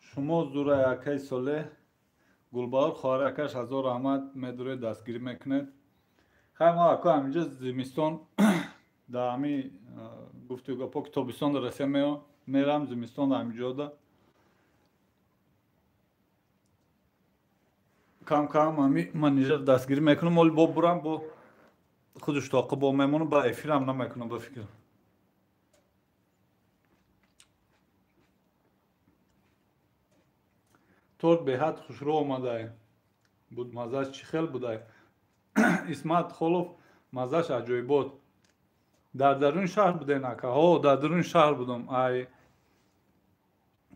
шумо зурай акаи Солеҳ. Гулбаҳор хоҳари акаш ҳазор раҳмат, медуред, дастгирӣ мекунед. Хай мо ака ҳаминҷо зимистон дар ҳами гуфту гапо ки тобистон дар Россия мерам, зимистон дар ҳаминҷода кам кам ҳами манижа дастгирӣ мекунам. Оли бо бурам, бо худаш тоқи бо мемонам, ба эфирам намекунам ба фикрам. Торт беҳад хушрӯ омадай буд, маззаш чӣ хел будай? Исмат Холов, маззаш аҷоибот. Дар даруни шаҳр буден ака? Ҳо, дар даруни шаҳр будам. Ай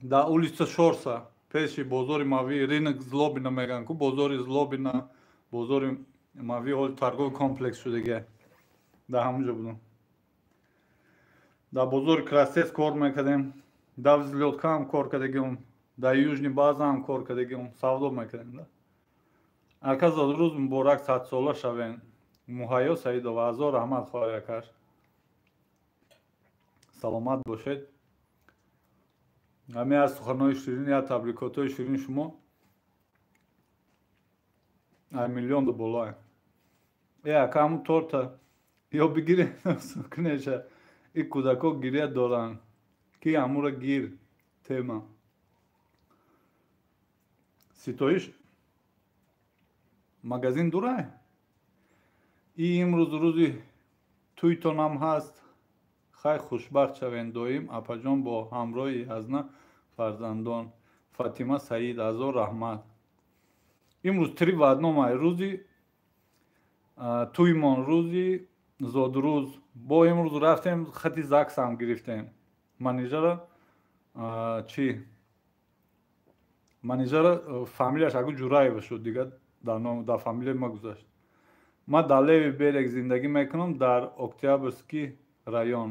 дар улица Шорса, пеши бозори Мави, рынок Злобина мегӯянд ку, бозори Злобина, бозори Мави, ҳоли торговый комплекс шудага. Дар ҳамонҷо будам. Дар бозори Красец кор мекардем, дар взлётка ҳам кор кардагиам, дар Южный база ҳам кор кардагиам, савдо мекардем. Ака зодрӯз муборак, садсола шавем. Муҳайё Саидова, ҳазор раҳмат хоҳари акаш. Саломат бошед. Ҳамин аз суханҳои ширин, я табрикотҳои ширини шумо ай миллион ду болоа. Э ака, ҳамун торта ё бигиред кунеша, и кӯдако гиря доранд, ки ҳамура гир тема. Ситоиш магазин дурай? И имрӯз рӯзи тӯйтонам ҳаст. Хай хушбахт шавен доим апаҷон бо ҳамроҳи язна фарзандон. Фатима Саид, ҳазор раҳмат. Имрӯз три в одном ай, рӯзи тӯймон, рӯзи зодрӯз. Бо имрӯз рафтем хати ЗАГСам гирифтем. Манижара чӣ? Манижара фамилияш аку Ҷураева шуд, дигар дар фамилияи ма гузашт. Ман дар Леви берег зиндагӣ мекунам, дар Октябрьский район.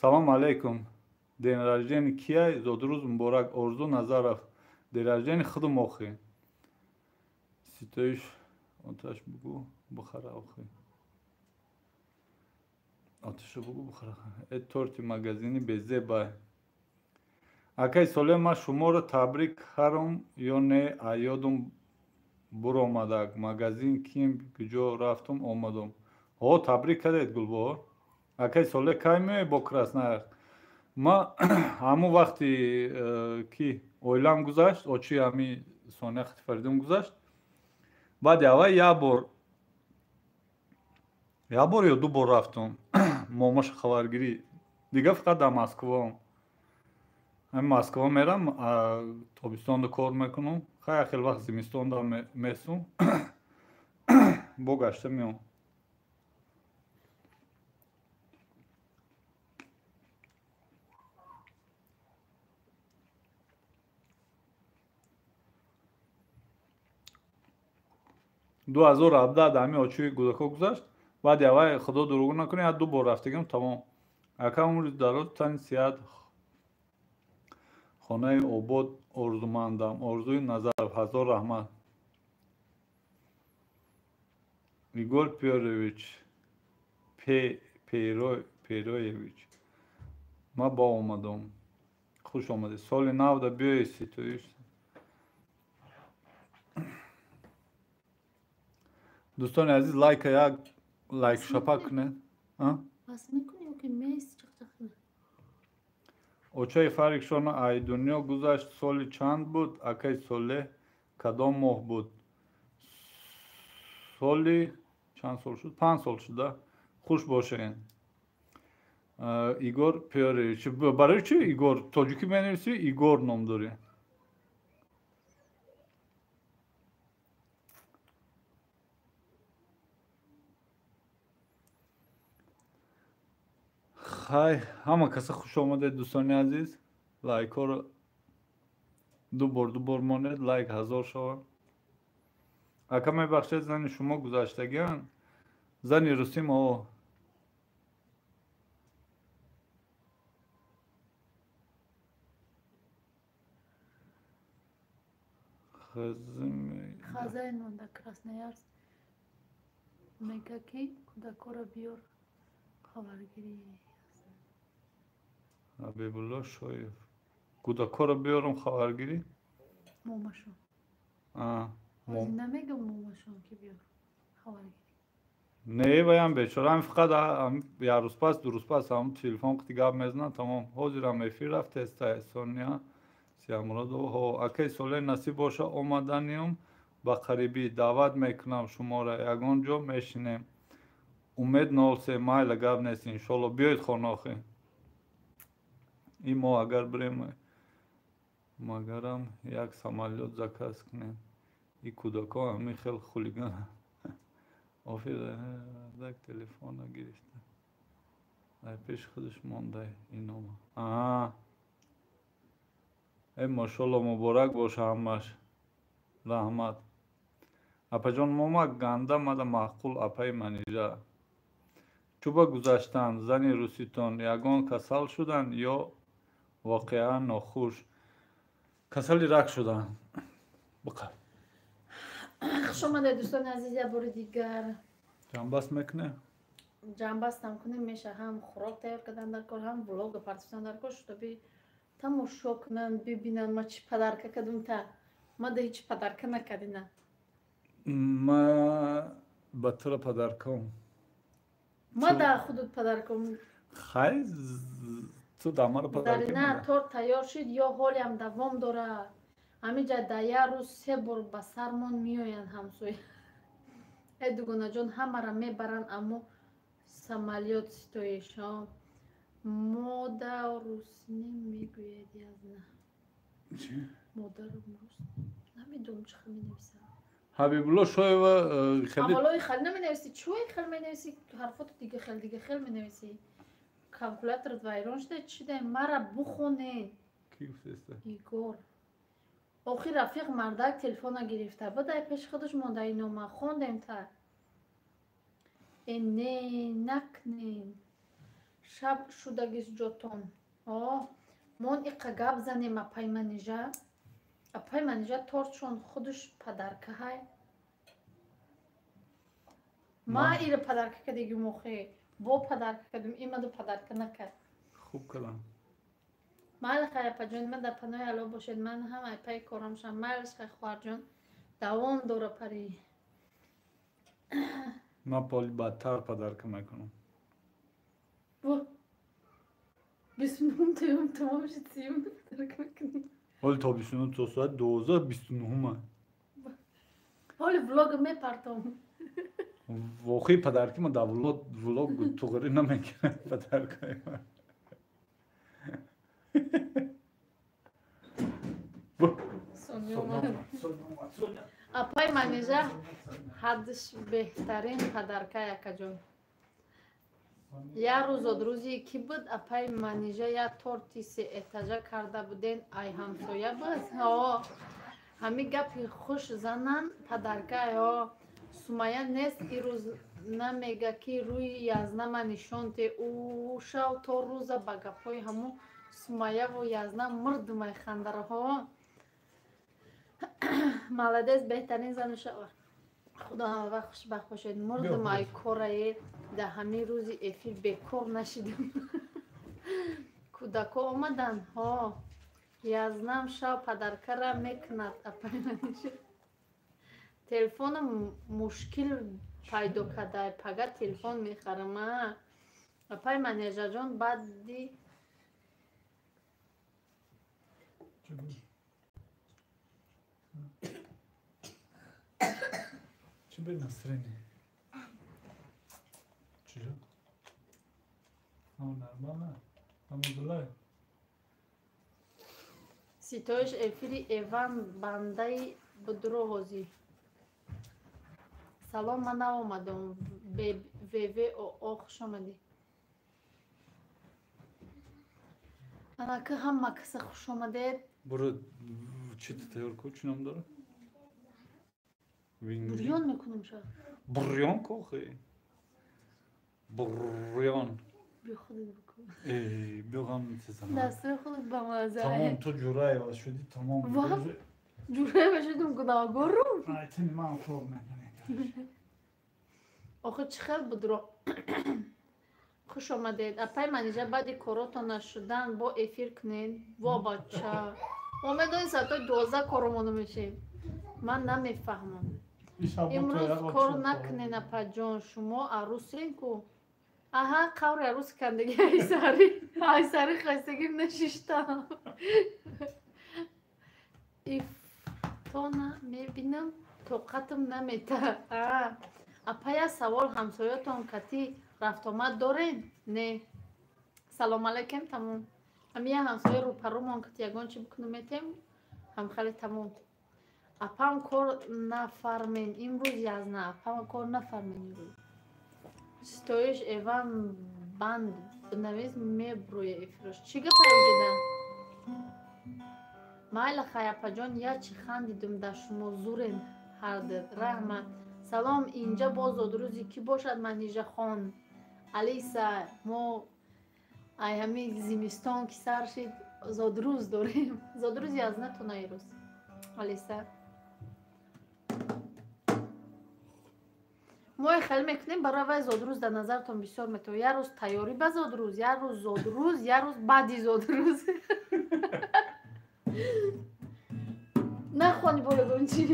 Салом алейкум. День рождения кияй? Зодрӯз муборак. Орзу Назаров. День рождения худум охи. Ситоиш оташ бугу бухара охи. Оташу бугу бухара. Э торти магазини безебай. Акаи Солеҳ, ман шуморо табрик харам ё не? Аёдум буромадак. Магазин ким куҷо рафтум омадум. Ҳо, табрик кардед Гулбаҳор. Акаи Солеҳ, кай меоӣ бо Красноярск? Ман ҳамон вақти ки оилам гузашт, очи ҳами Сония Хатифаридум гузашт, баъди аввал як бор ё ду бор рафтум момаша хабаргирӣ. Дигар фақат дар Москваам. Ҳамин Москва мерам, тобистонда кор мекунам, хай хеле вақт зимистонда месум, бо гашта меом. Ду ҳазору ҳабдаҳ дар ҳамин очи кӯдакҳо гузашт. Баъди аввал худо дурӯғ накунад, як ду бор рафтагиам, тамом. Ака умри дароз, тани сиҳат, хонаи обод орзумандам. Орзуи Назаров, ҳазор раҳмат. Игор Пёрович, П Пероевич. Ма ба омадам. Хуш омадед. Соли навда биёед ситоиш. Дӯстони азиз, лайка як лайк шапак кунед. Очаи Фарикшона ай дунё гузашт соли чанд буд? Акай Солеҳ кадом моҳ буд? Соли чанд сол шуд? 5 сол шуда. Хуш бошед. Игор Пёревич. Барои чи Игор? Тоҷикӣ менависӣ, Игор ном дорӣ. Хай, ҳама каса хуш омадед, дӯстони азиз. Лайкҳоро ду бор монед, лайк 1000 шавад. Ака мебахшед, зани шумо гузаштагиан? Зани русим о. Хазайн монда Красноярск. Мега ки кӯдакҳоро биёр хабаргирӣ. Ҳабибулло Шоев. Кӯдакҳоро биёрам хабаргирӣ? Момашон. Намегам момашон ки биёр хабаргирӣ. Не, ваям бечора, ҳам фақат як рӯз пас, ду рӯз пас ҳам телефон қити гап мезанад, тамом. Ҳозирам эфир рафтеста Сония Сиямуродова. Ҳо, акай Солеҳ насиб боша омаданиюм ба қарибӣ даъват мекунам шуморо, ягон ҷо мешинем. Умед 03 майла гап нест, иншолло биёед хона охи. Ин мо агар бирем магарам як самолёт заказ кунем. И кӯдакҳо ҳамин хел хулиган. Офир дак телефона гирифта. Ай пеши худаш монда инома. Аҳа. Э машолло муборак боша ҳамаш. Раҳмат. Апаҷон мома ганда мада маъқул апаи Манижа. Чӯба гузаштан зани руситон ягон касал шуданд ё воқеан нохуш? Касали рак шуданд. Биқа. Хуш омадед дӯстони азиз як бори дигар. Ҷамъбаст мекунем? Ҷамъбастам кунем меша, ҳам хӯрок тайёр кардан дар кор, ҳам влога партофтан дар кор, шутоби тамошо кунанд, бибинанд ма чӣ подарка кардум та. Ма да ҳеҷ подарка накардина. Ма ба тура подаркам. Ма да худут подаркам. Хай, ту да маро подарка. Дарина торт тайёр шуд ё ҳолиам давом дорад? Ҳамиҷа дар як рӯз 3 бор ба сармон меоянд ҳамсоя. Э дугонаҷон, ҳамаро мебаранд, аммо самолёт ситоишо. Мода русне мегӯяд язна. Модарам рус намедонам чӣ хел менависам. Ҳабибулло Шоева хеле ҳаволои хел наменависӣ, чӯи хел менависӣ, ҳарфото дига хел дига хел менависӣ. Калкуляторат вайрон шуда, чӣ дай мара бухонед. Ки гуфтеста? Игор. Охир рафиқ мардак телефона гирифта буд, ай пеши худаш монда инома хондем та. Э не, накнем. Шаб шудагист ҷотон. О, мон иқа гап занем апай Манижа. Апай Манижа тортшон худаш подарка ҳай. Ма ира подарка кардагим охи. Бо подарка кардем, имаду подарка накард. Хуб кардам. Майли хай апаҷон, ман дар паноҳи Аллоҳ бошед. Ман ҳам айпаи корам шам. Майлиш хай хоҳарҷон, давом дора пари. Ман поли бадтар подарка мекунам. Бу 29 таём тамом шуд, 30 подарка мекунӣ. Ҳоли то 29 то соат 12:29. Ҳоли влога мепартом. Воқеи подарки ма дар влог туғрӣ намекунад подаркаи ман. Апай Манижа ҳаддиш беҳтарин подарка якаҷон. Як рӯзод рӯзи кӣ буд апай Манижа як торти сеэтажа карда буден, ай ҳамсоя буд. Ҳо, ҳамин гапи хуш занан подарка. Ҳо, Сумая нест ирӯз намега ки рӯи язнама нишон те. Ӯ шав то рӯза ба гапҳои ҳамун Сумаяву язна мурдумай хандараҳо. Молодец, беҳтарин зану шавар. Худо ҳама вақт хушбахт бошед. Мурдумай корае Дар ҳамин рӯзи эфир бекор нашидам. Кӯдако омаданд? Ҳо. Язнам шав падаркара мекунад апай Манижа. Телефонам мушкил пайдо карда. Пага телефон мехарам. Апай Манижаҷон баъди Чӣ бе настроение? Чӣ? Ҳама нормально? Ҳама дулай? Ситоиш эфири Эван бандаи будро ҳозир. Салом, ман наомадам. ВВО хуш омадӣ. Анака ҳама каса хуш омадед. Буро чӣ тайёр ку? Чӣ ном дорад? Бурён мекунам ша. Бурён кохи? Бурён. Биё худат бикун. Э, биё ғам чизам. Дастҳои худат ба маза. Тамом ту ҷураева шудӣ, тамом. Ҷураева шудум гунаҳгорум. Ай, тини ман кор мекунӣ. Охи чӣ хел будро? Хуш омадед. Апай Манижа баъди коротон нашудан бо эфир кунед. Во бача. Мо медонем соатҳои 12 коромоно мешем. Ман намефаҳмам. Имрӯз кор накунед апаҷон, шумо арӯсен ку? Аҳа, қаври арӯс кандагӣ айсари. Айсари хастагим нашиштам. Ифтона мебинам, тоқатам намета. Апая савол ҳамсоятон кати рафтомад доред? Не. Салом алейкум, тамом. Ҳамия ҳамсоя рӯпарӯмон кати ягон чӣ бикунем метем, ҳамхеле тамом. Апам кор нафармен имрӯз язна. Апам кор нафармен имрӯз. Ситоиш Эван банд бинавис мебрӯя эфирош. Чӣ гапа уҷида? Майла хай апаҷон, я чӣ хандидум дар шумо зурен ҳардид. Раҳмат. Салом, инҷа боз зодрӯзи кӣ бошад Манижахон? Алиса, мо ай ҳамин зимистон ки сар шид зодрӯз дорем. Зодрӯзи язнатона ирӯз. Алиса. Мо хеле мекунем барои вай зодрӯз дар назартон бисёр метавон. Як рӯз тайёрӣ ба зодрӯз, як рӯз зодрӯз, як рӯз баъди зодрӯз. Нахони болегон чӣ?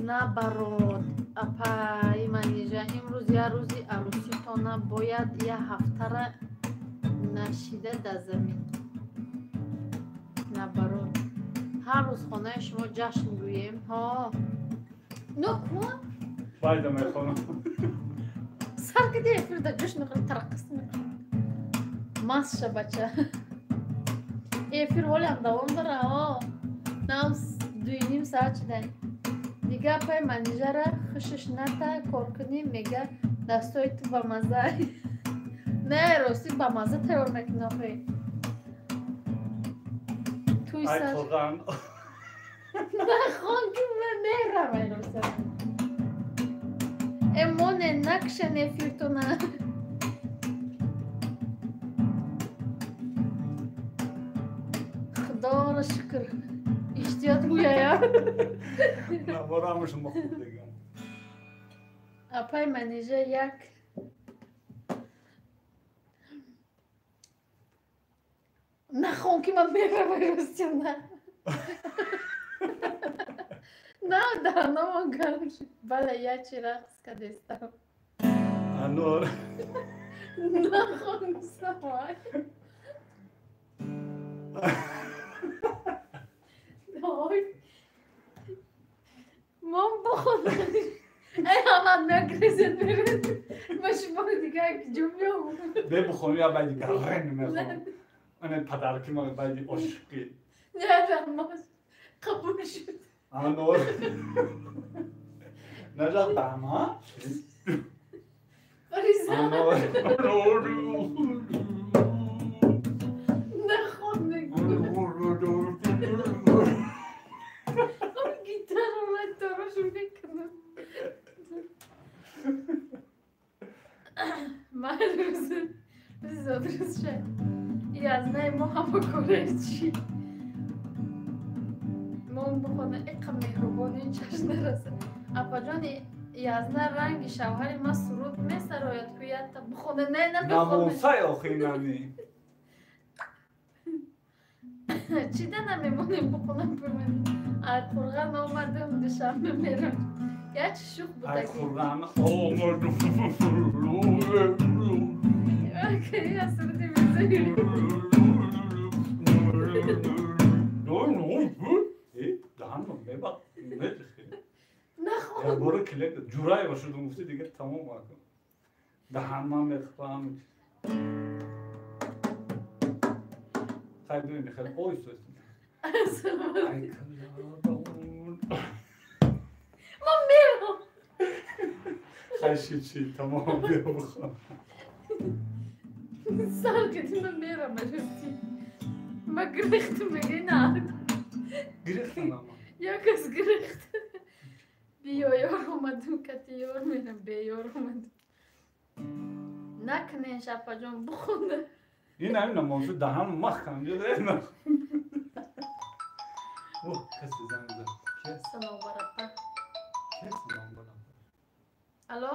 Набарод, апаи Манижа, имрӯз як рӯзи арӯситона бояд як ҳафтара нашида дар замин. Набарод. Ҳар рӯз хонаи шумо ҷашн гӯем. Ҳо. Нокун? Файда мехонам. Сар киди эфир дар ҷашн мехонам, тараққис мекунам. Маст ша бача. Эфир ҳолиам давом дора. Ҳо. Нам 2:30 соат шудай. Дига апай Манижара хушаш ната коркунӣ мега дастҳои ту ба маза. Не, ростӣ ба маза тайёр мекунӣ охи. Туй сар. Нахон ки ман мерам ай роста. Эмоне накшен эфиртона. Худоро шукр. Иштиёт гӯяя. Наборамаш мо хуб дигам. Апай Манижа як нахон ки ман мерам ай ростина. На, даҳономон гарм шуд. Бале, як чи рақс кардестам. Анор. Нахон густам. Ой. Ман боход. Эй, ҳамат мегрезед меред. Ма шумо дига ҷо меом. Бе бухонӣ я баъди гаррен мехонам. Ана падарки ма баъди ошиқӣ. Не, раҳмат. Қабул шуд. Анор. Нажадам, а? Фариза. Анор. Нахон мегӯ. Гитаро тарошу мекунам. Ман рӯз зодрӯз шад. Язнаи мо ҳама кораи чӣ? Бонг бухона, иқа меҳрубони чаш нараса. Апаҷони Язна ранги шавҳари ма суруд месарояд ку ятта бухона. Не, намехонем. Намусай охи нами. Чӣ да намемонем бухона пурмен. Ай қурған омадам, Душанбе мерам. Як чи шух Ай будаги. қурған омадам. Я суруди мезанем. Даҳанам мебақ медихи. Нахон. Як бора клип Ҷураева шудум, гуфти дига тамом акун. Даҳанман мехӯрам. Хай бибин, хеле оҳиста оҳиста. Ай калабон. Ман мерам. Хай шид шид, тамом биё бихон. Сар кардӣ, ман мерам арӯсӣ. Ма гирехтам, меги на. Гирехтан ама. Як кас гирехт. Биё ёр омадам, кати ёр мерам, беёр омадам. Накунен шапаҷон, бухона. Ин ҳамин намозу даҳан махкам ҷуда. Оҳ, касе занг зад. Ки аст? Салом барапа. Ки аст салом барапа? Алло?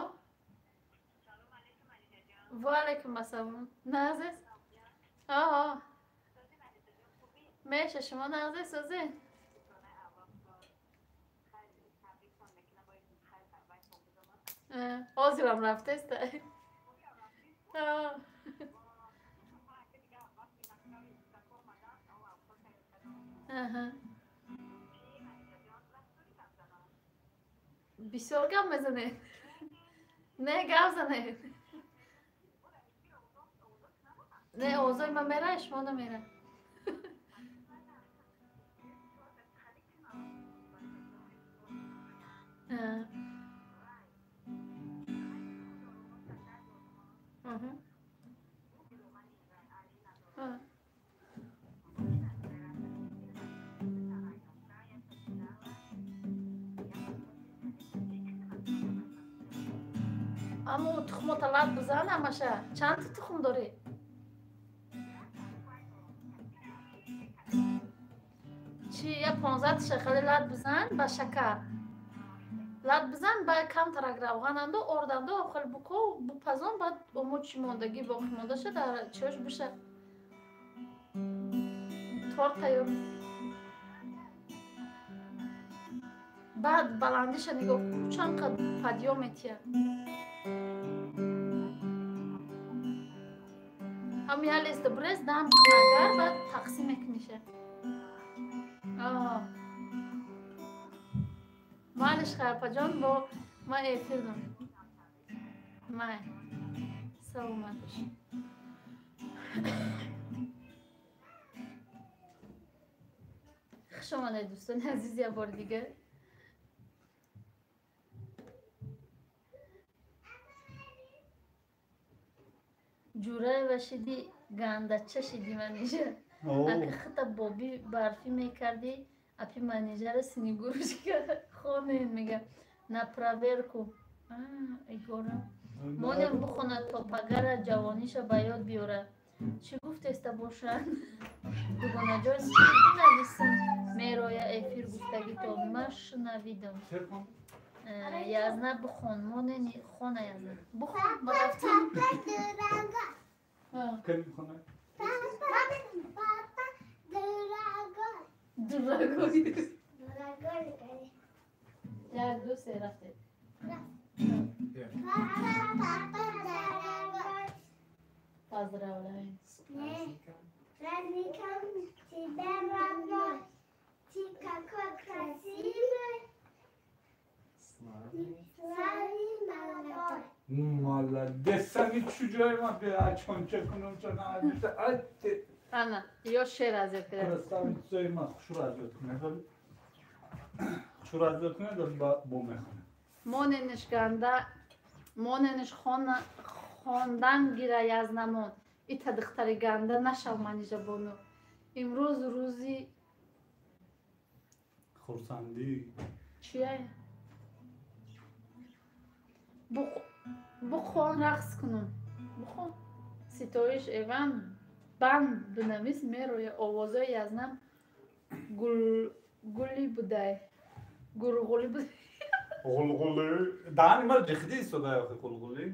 Ва алайкум ассалом. Нағзес? Аҳо. Меша, шумо нағзес созед? Ҳозирам рафтеста. Аҳа. Бисёр гап мезанед? Не, гап занед. Не, овозои ман меравад, шумо намерад. Аммо тухмота лат бизан ҳамаша. Чанд та тухм дорӣ? Чи я 15 таша хеле лат бизан ба шакар. Лат бизан, ба камтарак равғананду орданду хеле буко бупазон, баъд омо чӣ мондагӣ боқӣ мондаша дар чиёш биша. Торт тайёр. Баъд баландиша нигоҳ кун, чанд қад падиё метиҳад. Ҳам я леста брез дам агар баъд тақсим мекуниша. Малиш хайрпаҷон, бо ман эфир дорам. Май. Саломат бош. Хуш омадед дӯстони азиз як бори дигар. Ҷураева шиди гандача шиди Манижа. Ака хита боби барфӣ мекардӣ, апи Манижара Снегурочка хонен мега. На проверку. Игора. Монем бухонад то пагара ҷавониша ба ёд биёрад. Чӣ гуфтеста бошад? Дугонаҷон чӣ бинависам? Мероя эфир гуфтагито ма шунавидам. Язна бухон, монени хона язна. Бухон, ма рафтем. Кем бихонад? Дурагой. Як, ду, се, рафтед. Поздравляем. С праздником. Праздником тебя, родной. Ты какой красивый. Славный. Славный молодой. Молодец, ами чуҷои ман чонча кунам чона. Ана, ё шер аз ёд кардам. Красавицаи ман хушро аз ёд кунед. Хушро аз ёд кунед, бо мехонем. Монениш ганда, монениш хона хондан гира язнамон. Ита духтари ганда нашав Манижа бону. Имрӯз рӯзи хурсандӣ. Чия? Бухон рақс кунам. Бухон. Ситоиш Эван банд бинавис мероя овозои язнам Гули будай. Гурғули будай. Ғулғули. Даҳани маро ҷихидӣ истода охи ғулғули.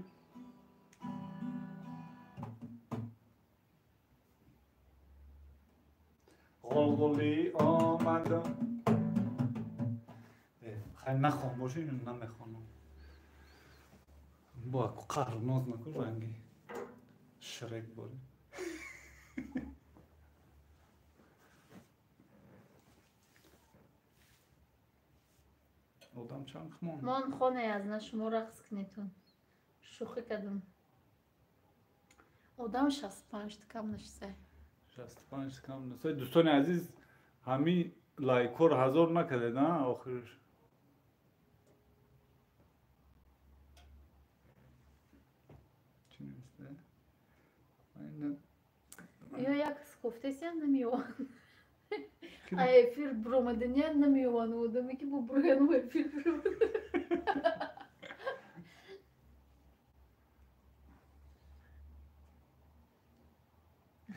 Ғулғули омадам. Хай нахон боши, инро намехонам. Бо қаҳр ноз накун ранги Шрек бори. Одам чанд хмон? Мон хоне аз на шумо рақс кунетон. Шӯхӣ кардам. Одам 65 кам нашисай. 65 кам нашисай. Дӯстони азиз, ҳамин лайкҳоро ҳазор накардед, а охирш. Чӣ нависте? Ё як гуфтесиям намеёванд. А эфир бромадания намеёванд одаме ки бо брояну эфир бромад.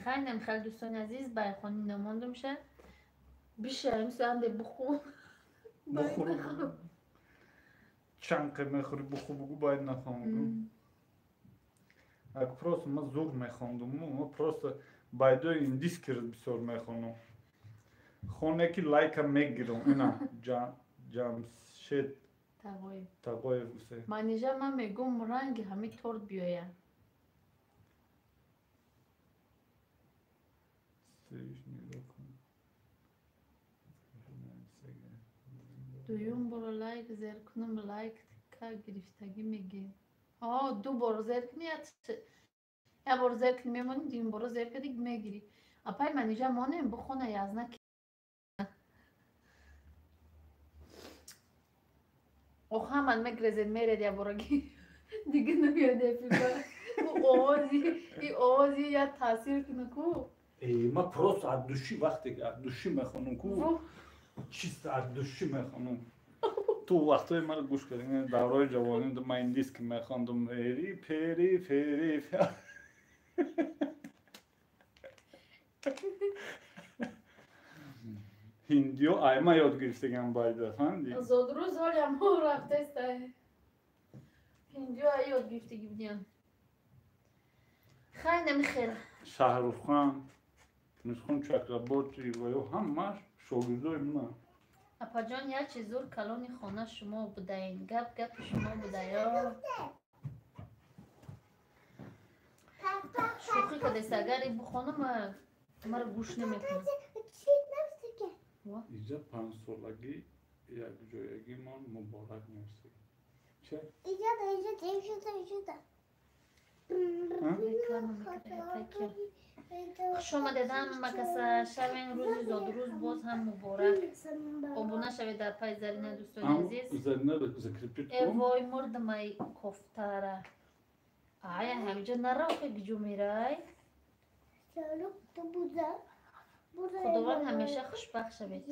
Хайнам хел дӯстони азиз, байхони намондумша. Бишаем санде буху. Бухур. Чанқе мехӯри буху бугу бояд нахон бугу. Ак просто ма зур мехондум, ма просто байдои индискиро бисёр мехонам. Хоне ки лайка мегирам, ина Ҷамшед Тағоев. Тағоев гуфте. Манижа ман мегӯм ранги ҳамин торт биёяд. Дуюм боро лайк зер кунам, лайк ка гирифтагӣ мегӣ. Ду бор зер кунӣ, як бор зер кунӣ мемонӣ, дуюм боро зер кардӣ мегирӣ. Апай Манижа монем бухона язна Оха ман мегрезед меред як бораги. Дига намеяд эфирба. Овози, и овози я таъсир куна ку. Ма просто от души вақте от души мехонам ку. Чисто от души мехонам. Ту вақтҳои маро гӯш кардӣ, давраи ҷавонӣ ман индиски мехондум. Эри пери фери. Ҳиндиё айма ёд гирифтаган байда, фаҳмидӣ? Зодрӯз ҳолям ҳо рафтестай. Ҳиндиё ай ёд гирифтагӣ будиян. Хай намихел. Шаҳруххан, Мисхун Чакраборти ва ё ҳамааш шогирдои ман. Апаҷон, як чиз зур калони хона шумо будаин. Гап гапи шумо будаё. Шӯхӣ кардест, агар и бухонам маро гӯш намекунад. Иҷа панҷсолагӣ якҷоягимон муборак мерсӣ. Че? Иҷода. Реклама мекард. Хуш омадед ҳама каса. Шавен рӯзи зодрӯз боз ҳам муборак. Обуна шавед дар пай Зарина, дӯстони азиз. Зарина закрепит Э вой мурдамай кофтара. Ая ҳамиҷа наравхе гиҷо мерай. Худованд ҳамеша хушбахт шавед.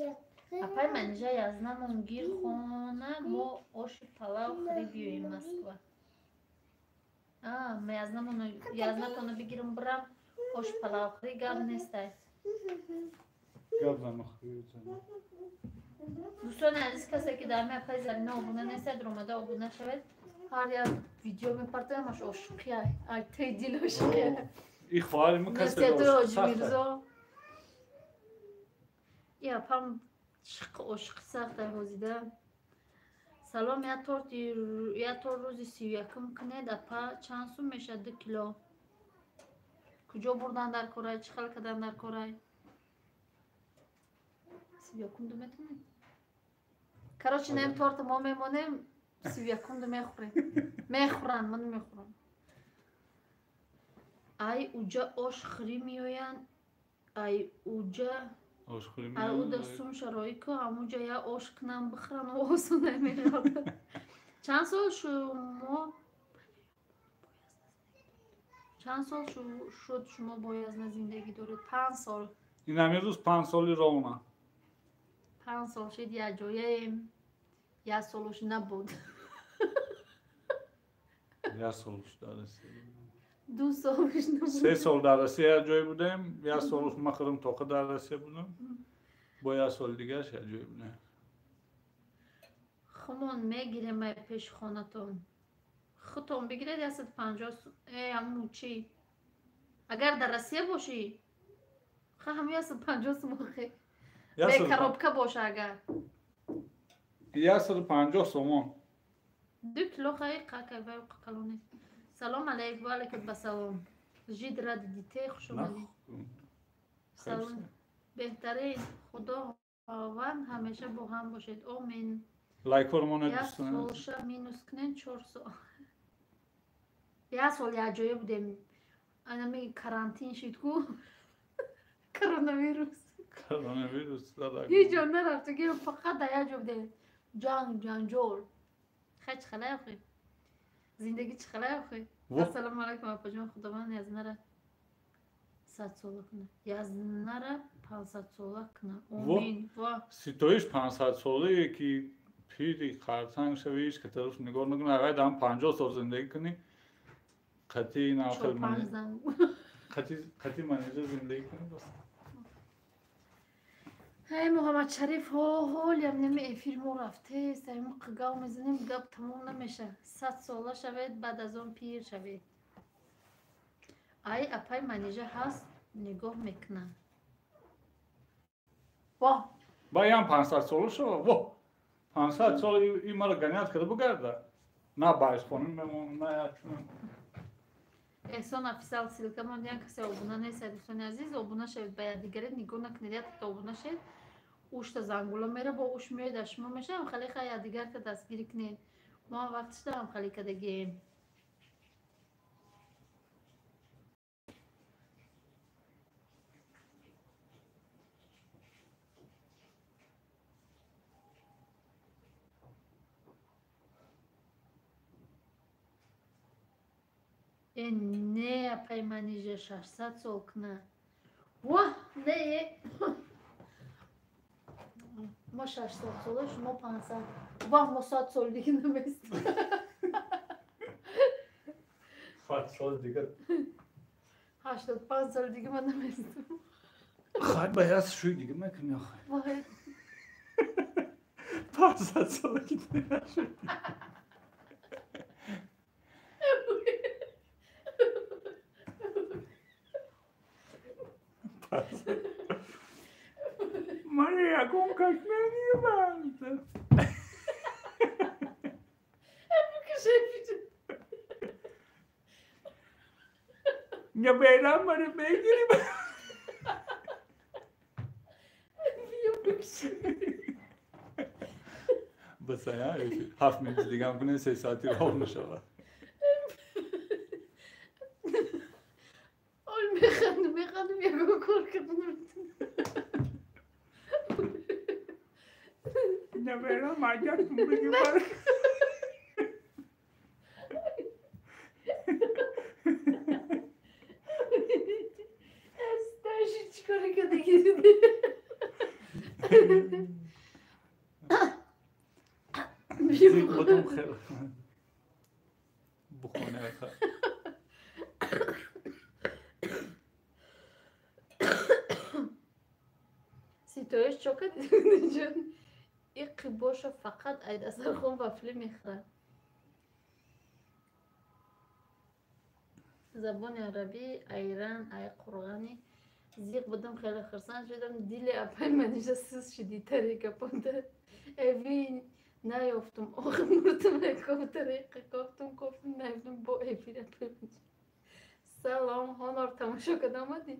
Апай Манижа язнамон гир хона мо оши палав хӯрӣ биёем Москва. Язнатонро бигирам бирам ош палав хӯрӣ гап нестай. Гап зан хӯрӣ. Дӯстони азиз, касе ки дар ми апай Зарина обуна нестед, омада обуна шавед. Ҳар як видео мепартоям, аш ошиқия, ай тей дил ошиқия. И хоҳари ма касе Ҳоҷи Мирзо. Я пам шиқ ошиқи сахт ай ҳозида. Салом, як торт рӯзи 31 кунед, апа чанд сум мешавад 2 кило? Куҷо бурдан дар корай, чӣ хел кардан дар корай? 31 ду метонем? Короче, нем торта мо мемонем, 31 ду мехӯрем. Мехӯранд, ман намехӯрам. Ай уҷа ош хӯрӣ меоянд, ай уҷа ай уда сум шароӣ ку, ҳамуҷа я ош кунам бихӯрам, осон намеравад. Чанд сол шумо чанд сол шуд шумо бо Язна зиндагӣ доред? 5 сол. Ин ҳамин рӯз 5 соли ровна. 5 сол шуд якҷояем. Як солуш набуд. Як солуш дар Россия. 2 солуш набуд. 3 сол дар Россия якҷоя будем. Як солуш ман худам тоқа дар Россия будам. Бо як соли дигараш аҷоиб не. Хумон мегирем ай пеши хонатон. Худтон бигиред 150 ҳамун чӣ? Агар дар Россия бошӣ, ха ҳамун 150 сум охе. Бе коробка боша агар. 150 сомон. 2 кило хаи қакай вай калоне. Салом алейк ва алейкум басалом. Жид ради детей хуш омадӣ. Салом. Беҳтарин Худованд ҳамеша бо ҳам бошед. Омин. Лайкҳоро монед Як дӯстон. солша минус кунен 4 сол. Як сол якҷоя будем. Анами карантин шид ку. Коронавирус. Коронавирус зада. Ҳеҷ ҷо нарафту ки фақат дар як ҷо будем. Ҷанг, ҷанҷол. Хай чӣ халай охи? Зиндагӣ чӣ халай охи? Ассалому алайкум апаҷон, Худованд язнара 100 сола кунад. Язнара 500 сола кунад. Омин. Ва Ситоиш 500 солае ки пири қартанг шавӣ, ҳеҷ ка тараф нигоҳ накунӣ, агар дам 50 сол зиндагӣ кунӣ, қатъи нахел 4-5 зан. Қатъи манижа зиндагӣ кунӣ бас. Ай Муҳаммад Шариф, ҳолиам неми эфир мо рафтест, ай мо гав мезанем, гап тамом намеша. 100 сола шавед, баъд аз он пир шавед. Ай апай Манижа ҳаст, нигоҳ мекунад. Воҳ! Ба ям 500 сола шава, воҳ! 500 сол и мара ганят карда бугарда. На байсхоним мемон, на як чунин. Эҳсон офисал ссылка мон як касе обуна нест, дӯстони азиз, обуна шавед ба якдигаре, нигоҳ накунед, якта обуна шавед. Ушта зангула мера, бо уш меояд, аз шумо мешавам, хеле хай якдигарта дастгирӣ кунед. Мо ҳам вақтишда ҳам хеле кардагием. Э, не, апай Манижа, 600 сол куна. Воҳ, не. Мо 600 сола, шумо 500. Воҳ, мо 100 сол дига наместем. 100 сол дига. 85 сол дига ман наместам. Хай, ба яс шуй дига мекунӣ охе. Воҳ. 500 сол ки нашуд. Мани ягон кас намебанд. Наберам мара мегирим. Бас ая, 7 минути дигам кунем, 3 соати роҳ мешавад. Ой, механдам, механдам, ягон кор карда наметавонам. Наберам аҷаб бигирам. Асташи чӣ коре кардагӣ? Будум хел. Бухоне аха. Ситоиш чо кардӣ ҷон? Иқи боша фақат ай дастархон вафлӣ мехӯрад. Забони арабӣ, айран, ай қурғани зиқ будам, хеле хурсанд шудам. Дили апай Манижа сус шуди тари гапонда. Эви наёфтум, охи мурдум, кофтариқа кофтум, кофтум, наёфтум бо эфир апай Манижа. Салом, ҳонор тамошо карда омадӣ?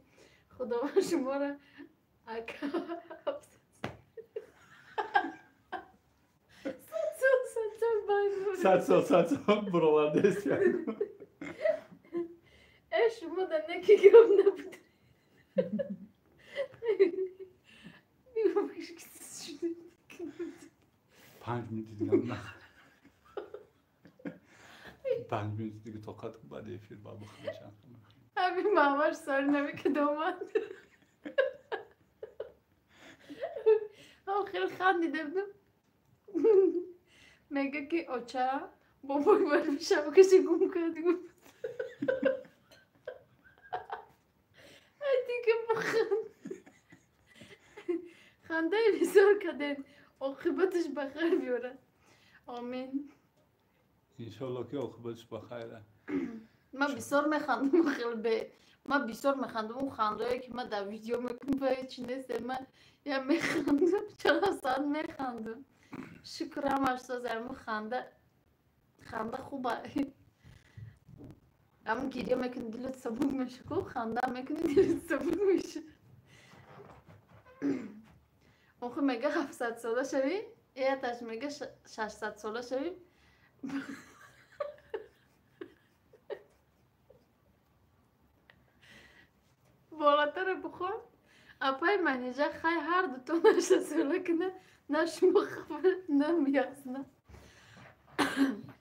Худованд шуморо ака 100 сол, 100 сол буровардест як. Э, шумо дар неки гап набуд. 5 минути дигам на. 5 минути дига тоқат кун, баъди эфир ба бухӯрем чанд. Ҳамин маҳваш соли нави ки домад. Хеле хандида будам. Мега ки оча бобои ман шабакаши гум кард гуфт. Ай дига буханд. Хандаи бисёр кардем, оқибаташ ба хайр биёрад. Омин. Иншолло ки оқибаташ ба хайра. Ман бисёр механдам, хеле бе ман бисёр механдам. Он хандаое ки ман дар видео мекунам, ба ҳеҷ нест. Ман я механдам, чора соат механдам. Шукр, ҳамаш соз. Ҳамун ханда, ханда хуба. Ҳамун гирья мекунӣ, дилат сабук меша ку, ханда мекунӣ, дилат сабук меша. Охи мега 700 сола шавӣ, яташ мега 600 сола шавӣ. Болотара бихор. Апай Манижа, хай ҳар дуто 800 сола кина, на шумо хафа, на миясна.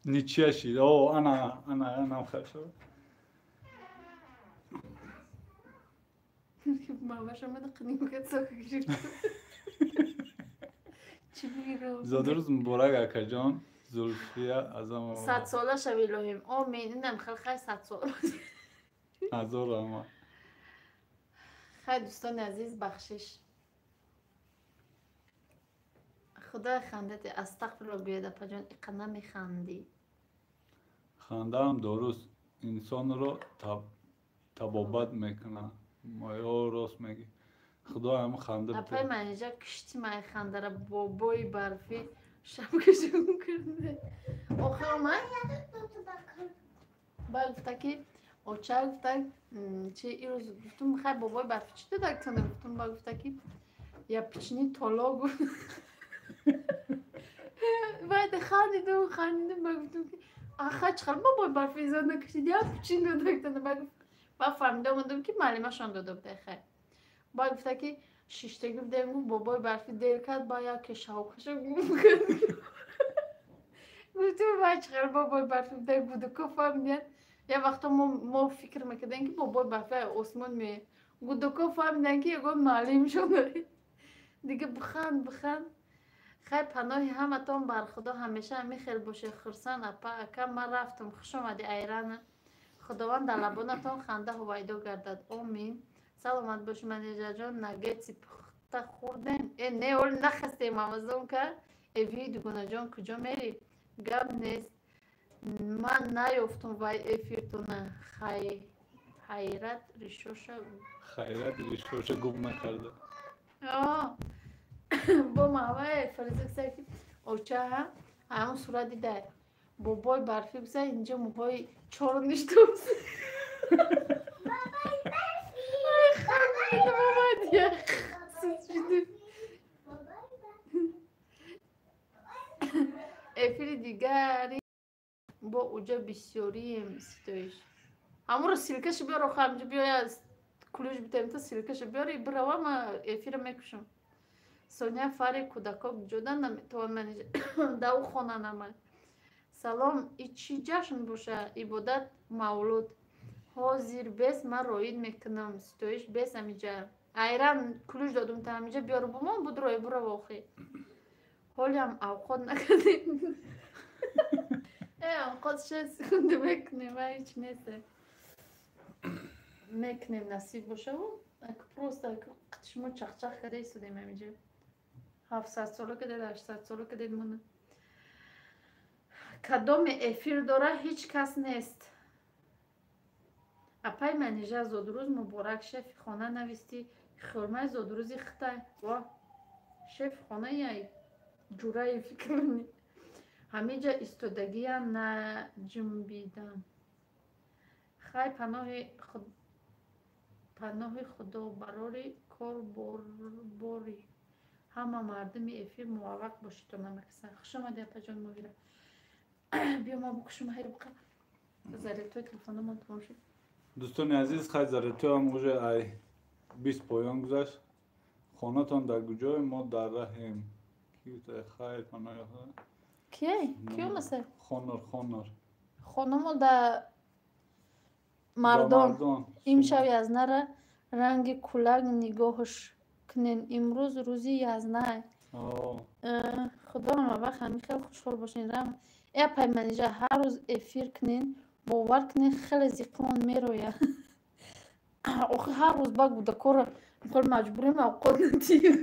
Ничья шид. О, ана, ана, анам хайр шавад. Мамаш омада қинимка сока гирифт. Чӣ бигирам? Зодрӯз муборак, акаҷон. Зулфия Азамова. 100 сола шави, илоҳим. Омин. Инам хел хай 100 сола. Ҳазор раҳмат. Хай, дӯстони азиз, бахшиш. Худои хандати, астағфирулло гӯяд, апаҷон, иқа намехандӣ. Хандаам дуруст инсонро табобат мекунад. Ё рост мегӣ. Худо ҳам ханда Апай Манижа, кишти май хандара, бобои барфӣ шабкашон карда. Охир омад ба гуфта ки оча гуфта чи ирӯз гуфтум, хай бобои барфӣ чӣ додактона, гуфтум, ба гуфта ки я пични толо гуфт. Баъд хандидум, хандидум, ба гуфтум ки аха, чӣ хел бобои барфӣ изо накашид, я пичин додактона. Ба гуфт, ба фаҳмида омадам ки маълимашон дода буда. Хай, ба гуфта ки шиштагӣ будем, гуфт, бобои барфӣ дер кард, ба яке шавқаша гум кард. Гуфтум, вай чӣ хел бобои барфӣ буда, гудако фаҳмиданд. Як вақто мо фикр мекардем ки бобои барфӣ осмон меояд, гудако фаҳмиданд ки ягон маълим шуда. Дига биханд, биханд. Хай, паноҳи ҳаматон бар Худо, ҳамеша ҳамин хел бошед хурсанд. Апа, ака, ман рафтам. Хуш омадӣ, Айрана. Худованд дар лабонатон ханда ҳувайдо гардад, омин. Саломат бошӣ, Манижаҷон. Нагетси пухта хӯрдем? Э не, оли нахастем. Амазон ка эви дугонаҷон, куҷо мерӣ? Гап нест, ман наёфтум вай эфиртона. Ҳайрат ришоша. Хайрат ришоша гум накарда. Бо маҳвае фариза гуфта ки оча ҳамон сурат дида, бобои барфӣ гуфта, инҷо мӯҳои чор ништост. Бабай барфӣ. Бабай. Бабай барфӣ. Эфири дигари бо уҷа бисёрием. Ситоиш, ҳамуро ссылка ша биёр, охо ҳамҷо биёя, ключ битем, та ссылка ша биёри, бирава, ма эфира мекушам. Соня фари кӯдако ҷода наметавон, манижа да ӯ хона намай. Салом, и чӣ ҷашн боша? Ибодат мавлуд ҳозир бес, ман роид мекунам. Ситоиш бес, амиҷа айран ключ додум, та ҳамиҷа биёр, бумон буд, рой бурава. Охи ҳолиам авқот накардем. Э, авқот 6 секунда мекунем, ва ҳеч несте, мекунем, насиб бошаву. Просто шумо чахчах карда истодем ҳамиҷа. 700 сола кардед, 800 сола кардед мона. Кадоме эфир дора, ҳеҷ кас нест. Апай Манижа, зодрӯз муборак. Шефи хона навистӣ, хӯрмаи зодрӯзи хитай. Ва шефи хона яй ҷураи фикрни ҳамиҷа истодагия наҷунбидам. Хай, паноҳи Худо, барори кор бори ҳама мардуми эфир муваффақ бошед. Намакасан, хуш омадӣ, апаҷон Мовира. Биё, ма букушум, ҳайр буқа, зарядтой телефономон тамом шуд. Дӯстони азиз, хай, зарядтоам уже ай 20 поён гузашт. Хонатон дар куҷое? Мо дар раҳем. Хайр, паноҳи Кие ки омаса? Хонор, Хонор. Хонамо да Мардон. Имшав язнара ранги кулак нигоҳш кунен. Имрӯз рӯзи язнай. Худо ҳама вақт ҳамин хел хушҳол бошен. Рам э, апай Манижа, ҳар рӯз эфир кунен, бовар кунен, хеле зиқмон мерояд. Охи ҳар рӯз ба гудакора Хол маҷбурем авқот надиҳем.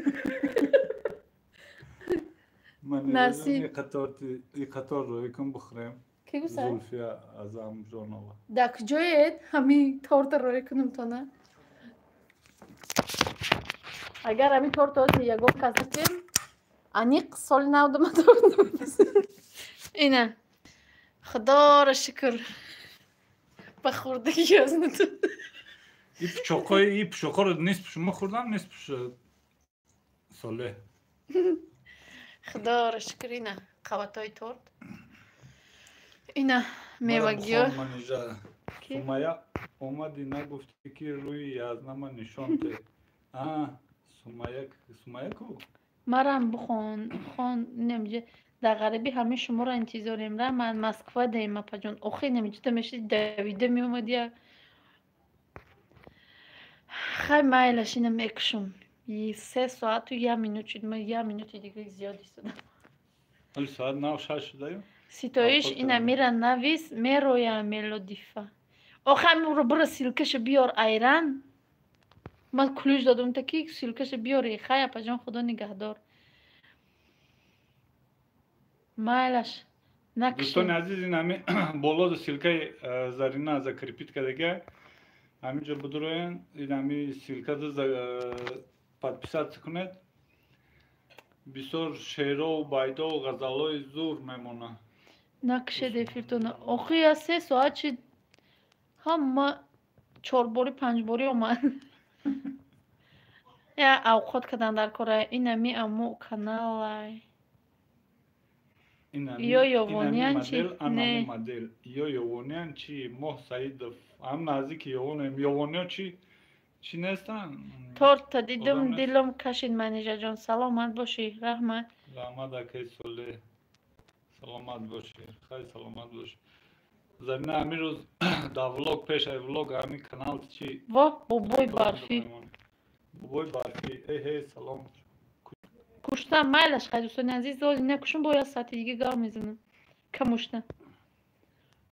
Насиб. И қатор рӯй кун бихӯрем. Ки гуфта? Зулфия Азамҷонова. Дар куҷоед? Ҳамин торта рӯй кунам то на. Агар ҳамин торт ози ягон кас дидем, аниқ соли нав дума торт. Ина. Худоро шукр. Ба хӯрдагӣ язнатон. И пичоқҳои и пичоқҳоро нисфш ма хӯрдам, нисфш соле. Худоро шукр, ина қабатҳои торт. Ина мевагиё. Сумая омадӣ, нагуфтӣ, ки рӯи язнама нишон де. А Сумая, Сумая ку? Марам бихон, хон немҷа. Дар ғарибӣ ҳамаи шуморо интизорем. Раҳмат, Москва даем, апаҷон. Охи немҷида мешиди, давида меомадия. Хай, майлаш, ина мекушам. 3 соату 1 минут шуд. Ма як минути дига зиёд истодам. Ҳоли соат нав 6 шудаю. Ситоиш, ина мира навис, мероям мелодифа. Охи, ҳаминро бира, ссылка ша биёр, айран. Ман ключ додам та ки ссылка ша биёри. Хай, апаҷон, худо нигаҳдор. Майлаш. Дӯстони азиз, ин ҳами боло ссылка и Зарина закрепить кардага, ҳаминҷо бидуроен, ин ҳами ссылка да подписаться кунед. Бисёр шеърову байдову ғазалҳои зур мемонад. Накушед эфиртона. Охи, я 3 соат шид, ҳама чорборӣ, панҷборӣ омад. Я авқот кадан дар кора. Инами аму каналай. Ё ёвониян чи? Не, модел ё ёвониян чи? Моҳ Саидов ҳам наздики ёвонем. Ёвониё чи чӣ нестанд? Торта дидум, дилам кашид. Манижаҷон, саломат бошӣ, раҳмат. Раҳмат, акаи Соле, саломат бошӣ. Хай, саломат бошӣ. Зарина, ҳамин рӯз дар влог, пешаи влог, ҳамин канал чи? Во, бобои барфӣ. Бобои барфӣ, э ҳе, салом. Куштам, майлаш. Хай, дӯстони азиз, ози накушам, бо як соати дига гап мезанам. Камушта.